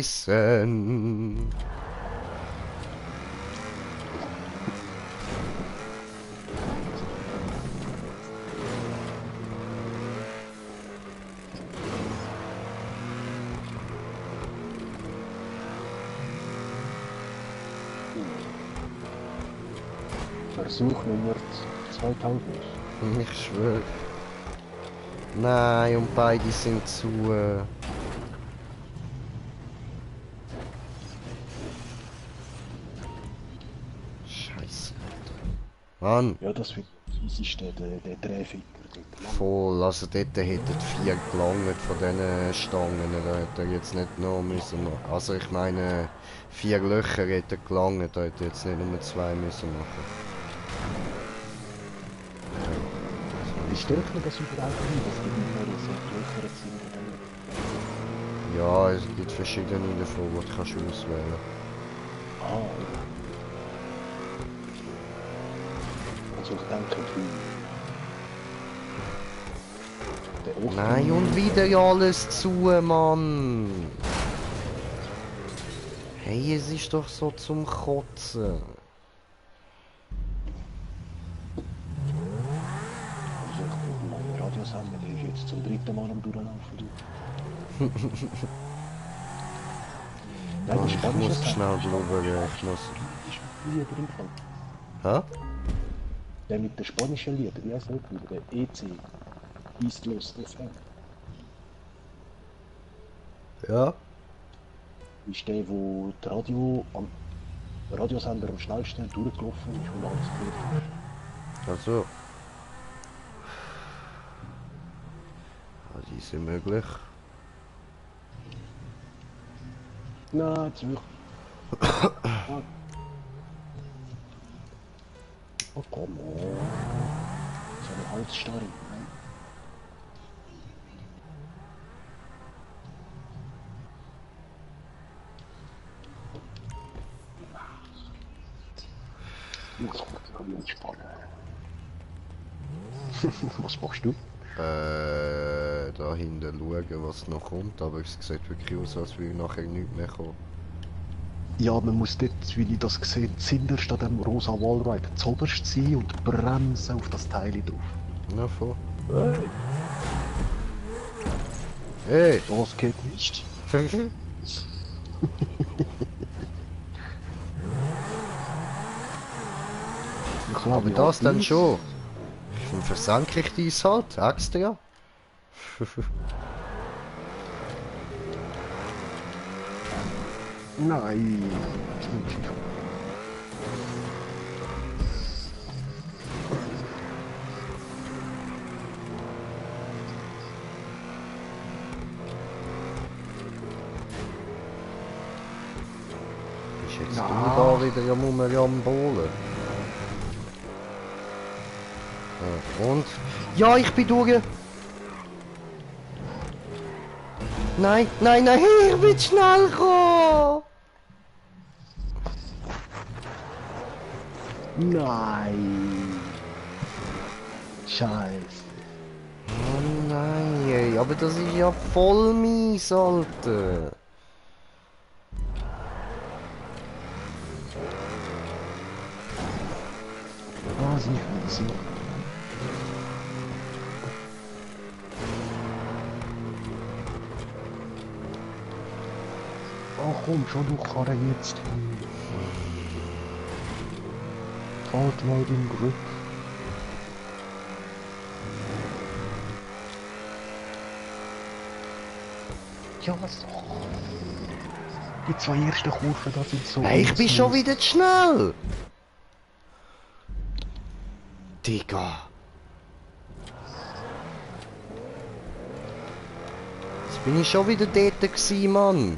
Scheißen. Versuch Nummer 2000. Ich schwöre. Nein, und beide sind zu... Scheiße. Mann, Ja, das wird ist der Drehficker dort. voll. Also dort hätten 4 gelangt von diesen Stangen. Da hätte er jetzt nicht noch müssen machen. Also ich meine, 4 Löcher hätten gelangt. Da hätte er jetzt nicht nur 2 müssen machen. Wie stärkt man das überhaupt hin, dass die immer so gelöchert sind? Ja, es gibt verschiedene davon, die du kannst auswählen. Ah, also ich denke, der Osten... Nein, und wieder alles zu, Mann! Hey, es ist doch so zum Kotzen. Also mein Radiosender, der ist jetzt zum 3. Mal am Durchlaufen. Du. Nein, Mann, ich muss schnell blubbern, ich muss... Lieder im Fall. Hä? Der mit den spanischen Liedern, wie heißt der? Der EC. East Los FM. Ja. Ist der, wo die Radiosender am schnellsten durchgelaufen ist und alles gehört hat. Also. Ja, die sind möglich. Nein, zurück. Oh, komm on. So eine Holzstarre. Nein. Das kann mich entspannen. Was machst du? Da hinten schauen, was noch kommt, aber es sieht wirklich aus, als würde nachher nichts mehr kommen. Ja, man muss dort, wie ich das gesehen habe, zuinterst an dem rosa Wallride zuoberst sein und bremsen auf das Teil drauf. Na voll. Hey! Hey! Das geht nicht. Aber das dann schon. Dann versenke ich dies halt, extra. Nein. Ist jetzt du da wieder am Bohlen? Ja, und? Ja, ich bin durch! Nein, nein, nein, ich will schnell kommen! Nein. Scheiße. Oh nein, ey, aber das ist ja voll mies, Alter! Ah, sicher. Oh komm, schon du Karren jetzt. Halt mal den Grip. Ja, was? Die zwei ersten Kurven, das sind so... Hey, ich bin schon wieder zu schnell! Digga! Jetzt bin ich schon wieder dort gewesen, Mann!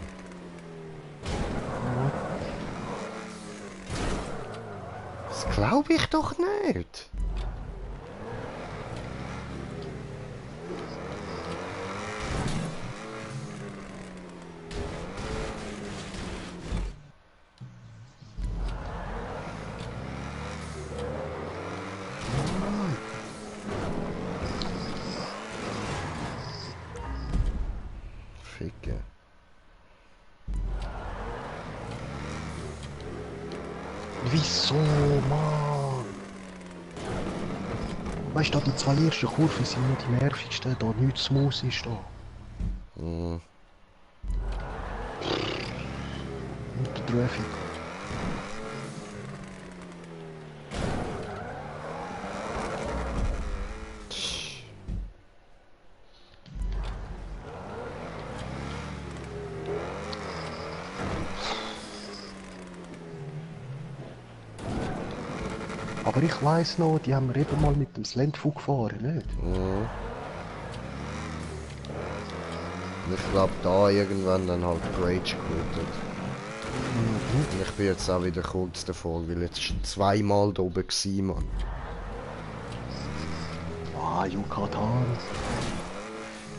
Das glaube ich doch nicht! Ficke. Wieso, Mann? Weißt du, die zwei ersten Kurven sind nur die nervigsten, da nichts smooth ist da. Hm. Und der Traffic. Aber ich weiss noch, die haben wir eben mal mit dem Slendfug gefahren, nicht? Mhm. Ich glaube da irgendwann dann halt Rage geholt. Und ich bin jetzt auch wieder kurz davor, weil jetzt schon zweimal da oben gewesen, Mann. Ah, Yucatan.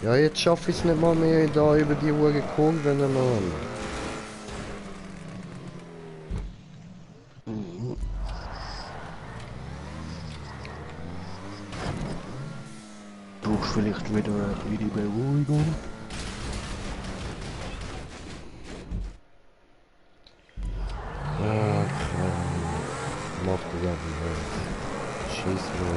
Ja, jetzt schaffe ich es nicht mal mehr da über die Uhr Kurven, Mann. Brauchst vielleicht wieder eine kleine Beruhigung? Ja, mach dich einfach nicht. Schieß mir.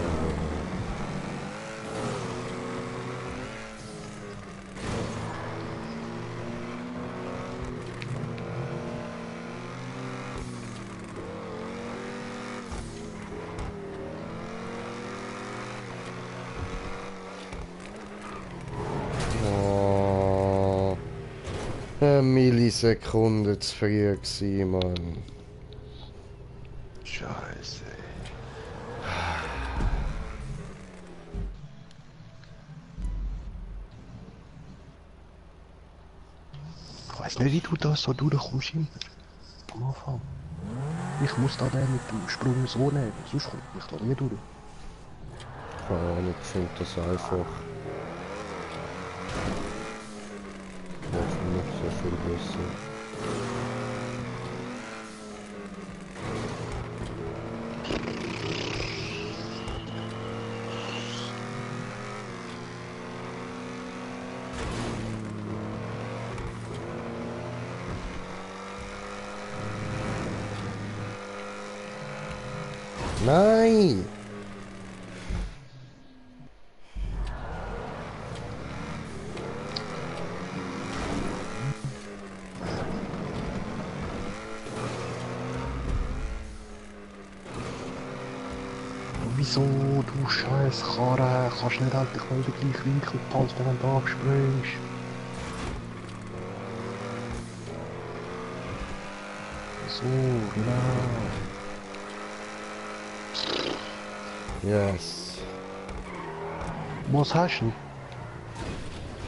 Eine Millisekunde zu früh gewesen, Mann. Scheiße. Ich weiß nicht, wie du das so durchkommst immer. Am Anfang. Ich muss da den mit dem Sprung so nehmen, sonst kommt mich da nie durch. Keine Ahnung, ich finde das einfach. Ja, für mich so viel besser. Nein! Wieso, du scheiß Karre, kannst nicht endlich mal den gleichen Winkel behalten, wenn du abspringst? So, genau. Yes. Was hast du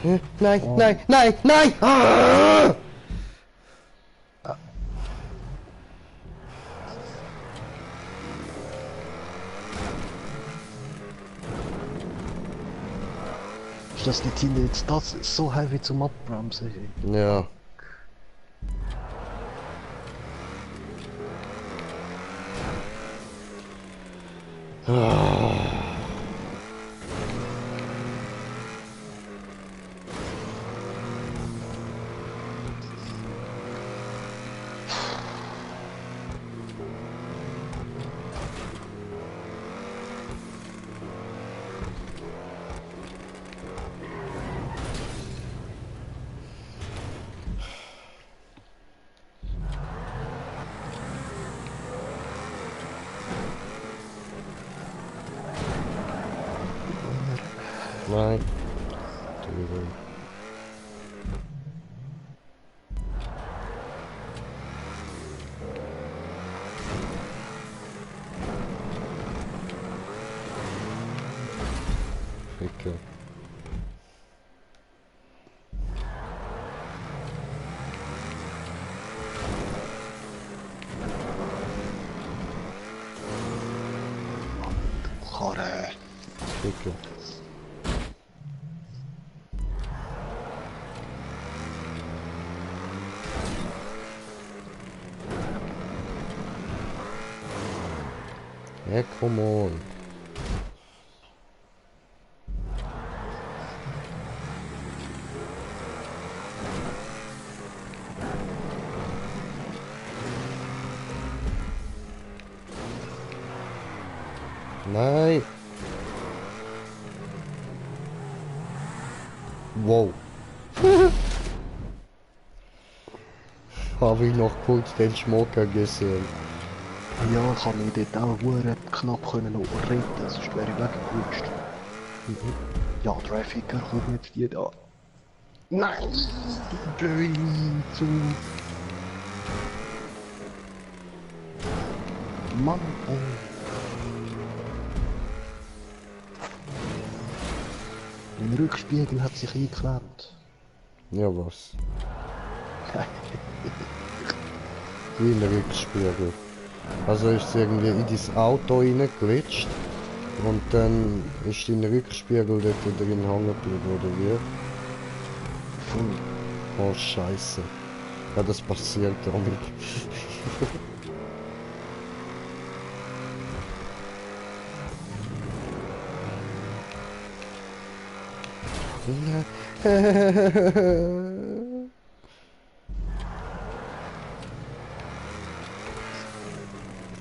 denn? Nein, nein, nein, nein! Ah! Ist das nicht jetzt das so heavy zum Abbremsen? Ja. Nein. Entschuldigung. Ficke. Karre. Ficke. Yeah, come on. Nein. Wow. Habe ich noch kurz den Schmocker gesehen. Ja, ich habe mich dort auch verdammt knapp können noch retten, sonst wäre ich weggerutscht. Ja, Trafficker, komm jetzt die da. Nein! Du blöde zu. Mann, oh. Im Rückspiegel hat sich eingeklemmt. Ja, was? Wie ein Rückspiegel. Also ist es irgendwie in dein Auto reingeglitscht und dann ist dein Rückspiegel dort drin hängen geblieben, oder wie? Oh Scheiße. Ja, das passiert damit.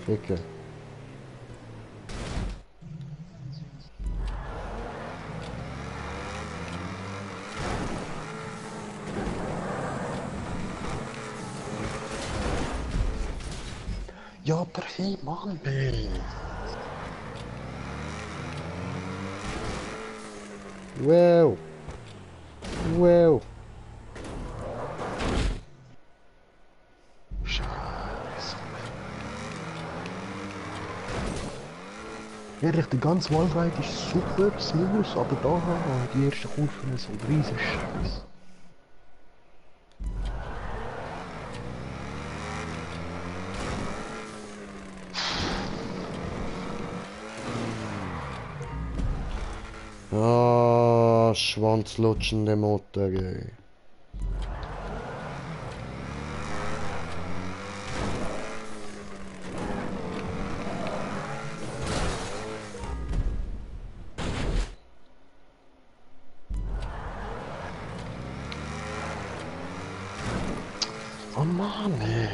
Ficke. Ja, aber hey, Mann, ey. Wow. Wow. Scheiße. Ehrlich, der ganze Wallride ist super smooth, aber da die erste Kurve ist ein riesen Scheiß. Ah, schwanzlutschende Mutter, ey. Oh Mann, ey.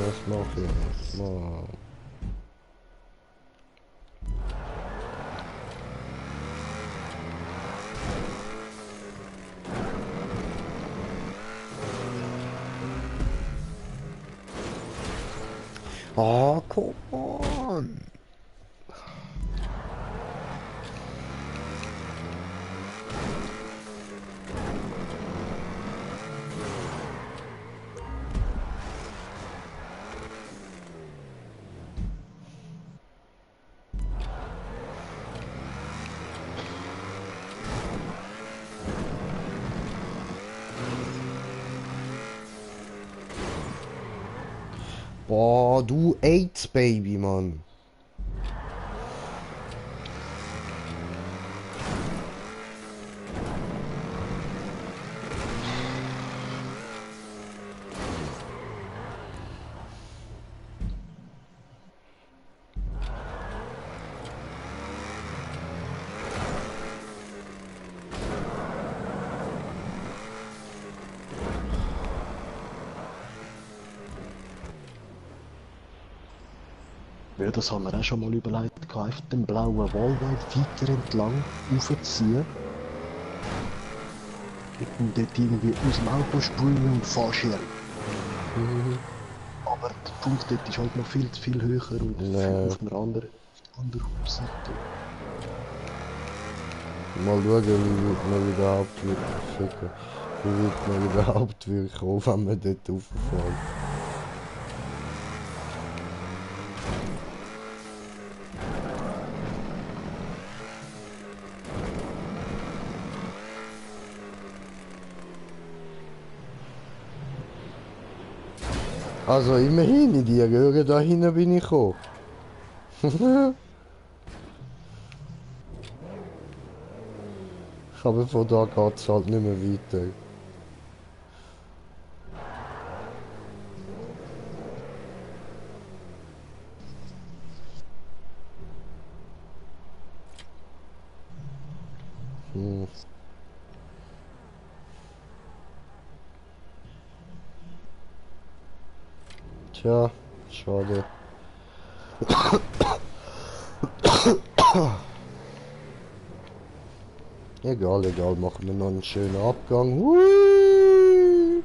Was mache ich? Mann. Oh, come on. Boah, du AIDS, Baby, Mann. Ja, das haben wir auch schon mal überlegt, einfach den blauen Wallride weiter entlang aufziehen. Und dort irgendwie aus dem Auto springen und Fahrschirm. Aber der Punkt dort ist halt noch viel höher und Nee. auf einer anderen Seite. Mal schauen, wie weit man überhaupt wird schicken. Wie weit man überhaupt wird kommen, wenn man dort rauffährt. Also immerhin, in die Röhre da hinten bin ich gekommen. Aber von da geht es halt nicht mehr weiter. Hm. Tja, schade. Egal, egal, machen wir noch einen schönen Abgang. Hui!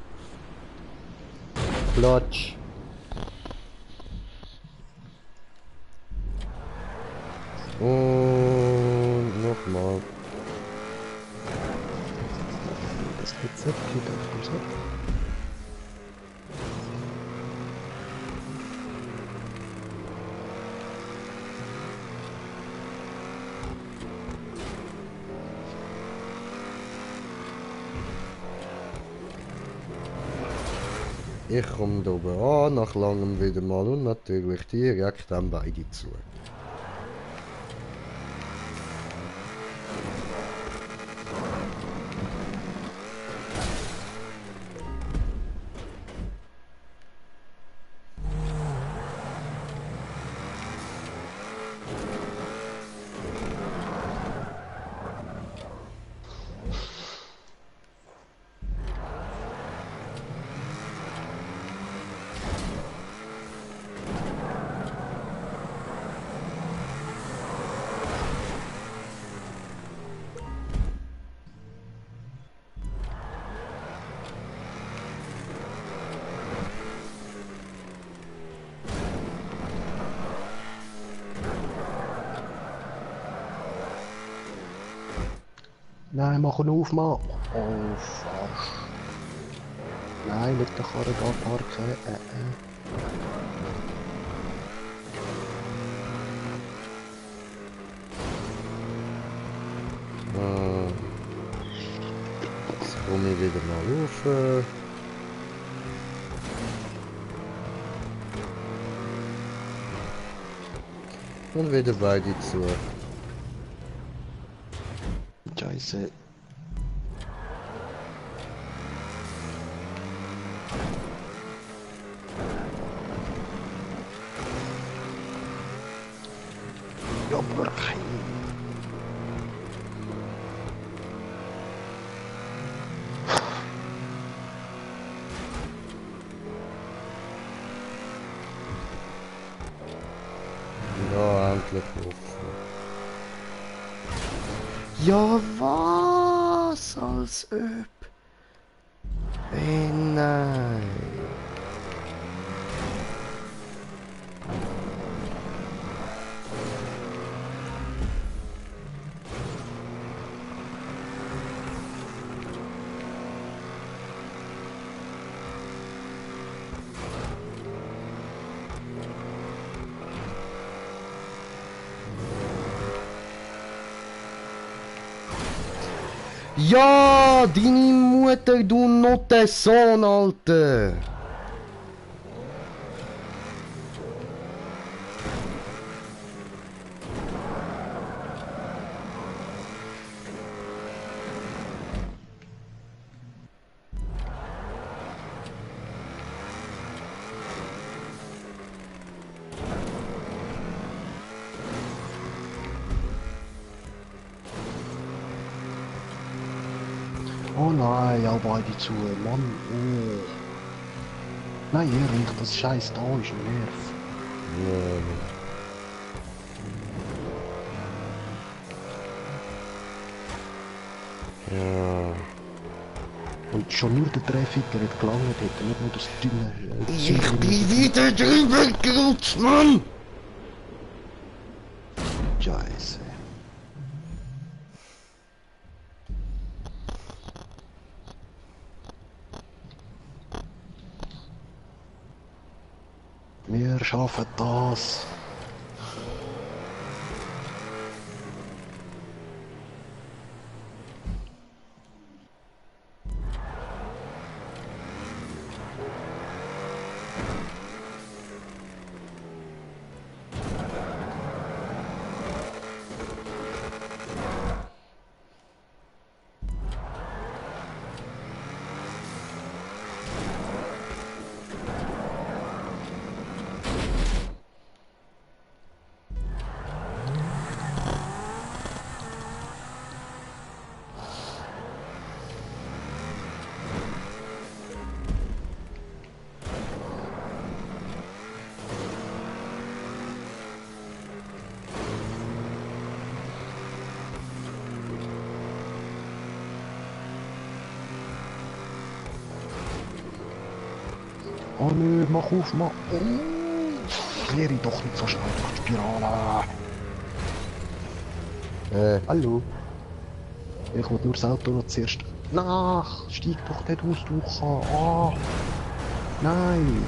Platsch. Und nochmal. Das Rezept geht auf dem Set. Ich komme da oben an, nach langem wieder mal und natürlich direkt an beide zu. Nein, mach ihn auf, Mann. Oh, Arsch. Nein, nicht der Karre da parken. Jetzt komme ich wieder mal rauf. Und wieder beide zu. Scheiße. Ja, Burkheim. Ja, endlich rauf. Ja, was? Als ob. Nein. Ja, deine Mutter, du Notensohn, Alter! Oh nein, ja, beide zu. Mann, oh. Nein, ehrlich, das Scheiß da ist ein Nerv. Ja. Und schon nur der Treffiker hat gelangt, hätte nicht nur das dünne... Ich bin wieder drüber gerutscht, Mann! Scheiße. Wir schaffen das. Oh nö, mach auf, mach. Oh, kläre ich doch nicht so schnell durch die Spirale. Hallo. Ich wollte nur das Auto noch zuerst. Nach, steig doch nicht aus, du kannst. Nein.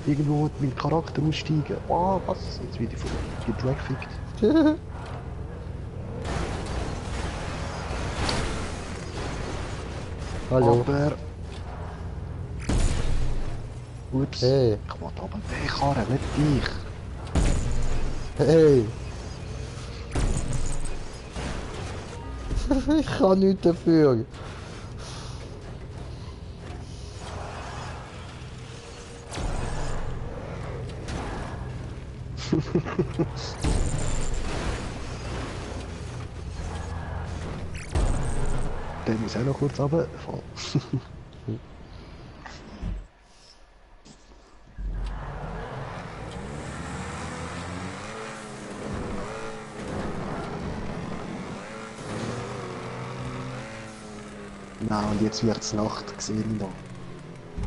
Irgendwo wird mein Charakter aussteigen. Was? Jetzt werde ich von gedragfickt. Hallo. Aber... Ups. Hey. Ich wollte aber den Karren, nicht dich. Hey! Ich kann nichts dafür. Der muss auch noch kurz runterfahren. Na, und jetzt wird's Nacht gesehen da.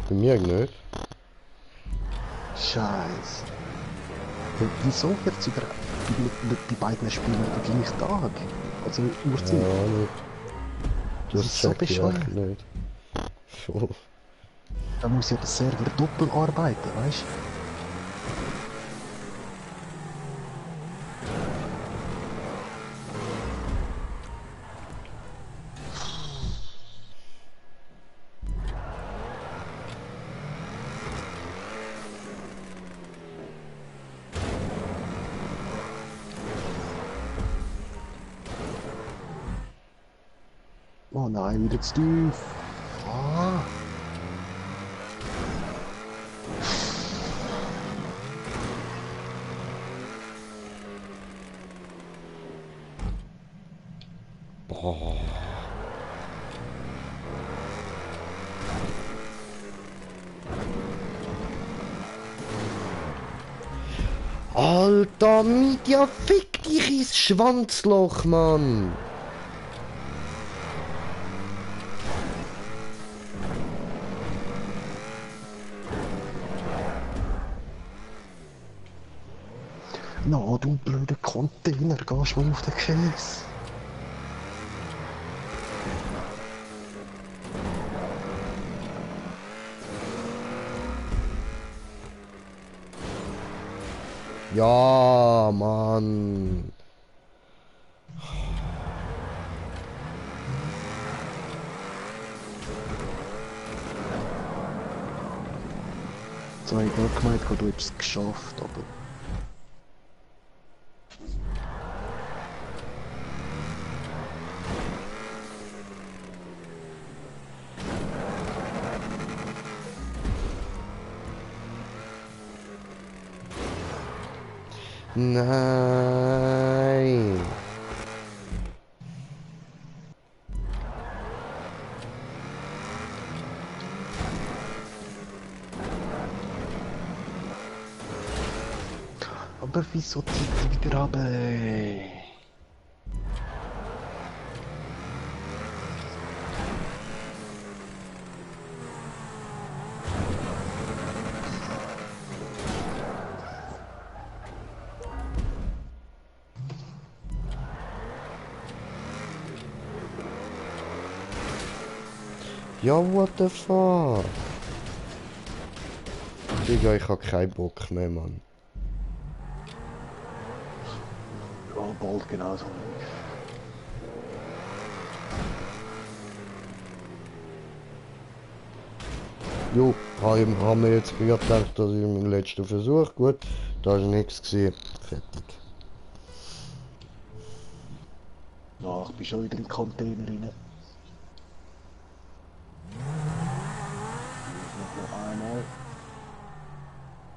Bei mir nicht. Scheiße. Wieso wird's überhaupt die beiden Spiele am gleichen Tag? Also Uhrzeit. Ja, nicht. Das ist so check ich echt bescheuert. nicht. Voll. Da muss ja der Server doppelt arbeiten, weißt du? Oh nein, wieder zu tief. Ah. Boah. Alter Media, fick dich ins Schwanzloch, Mann! Na, du blöder Container, gehst mal auf den Käse. Ja, Mann! So, ich hab gemeint, du hättest es geschafft, aber... Nein! Aber wieso zieht sie wieder runter? Ja, what the fuck? Digga, ich hab keinen Bock mehr, Mann. Ja, bald genauso. Jo, haben wir jetzt gerade gedacht, das ist mein letzter Versuch. Gut, da ist nichts gesehen. Fertig. Ja, ich bin schon wieder im Container rein. Noch einmal.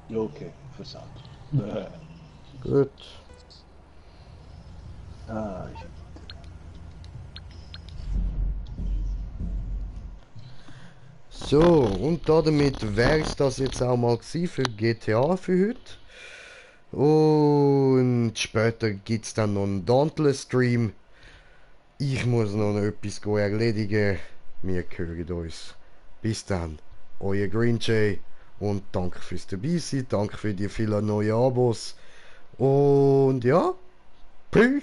Ja, okay, versaut. Gut. Ah, ich... So, und damit wäre es das jetzt auch mal gewesen für GTA für heute. Und später gibt es dann noch einen Dauntless-Stream. Ich muss noch etwas erledigen. Wir hören uns. Bis dann. Euer Green Jay. Und danke fürs dabei sein. Danke für die vielen neuen Abos. Und ja, Peace.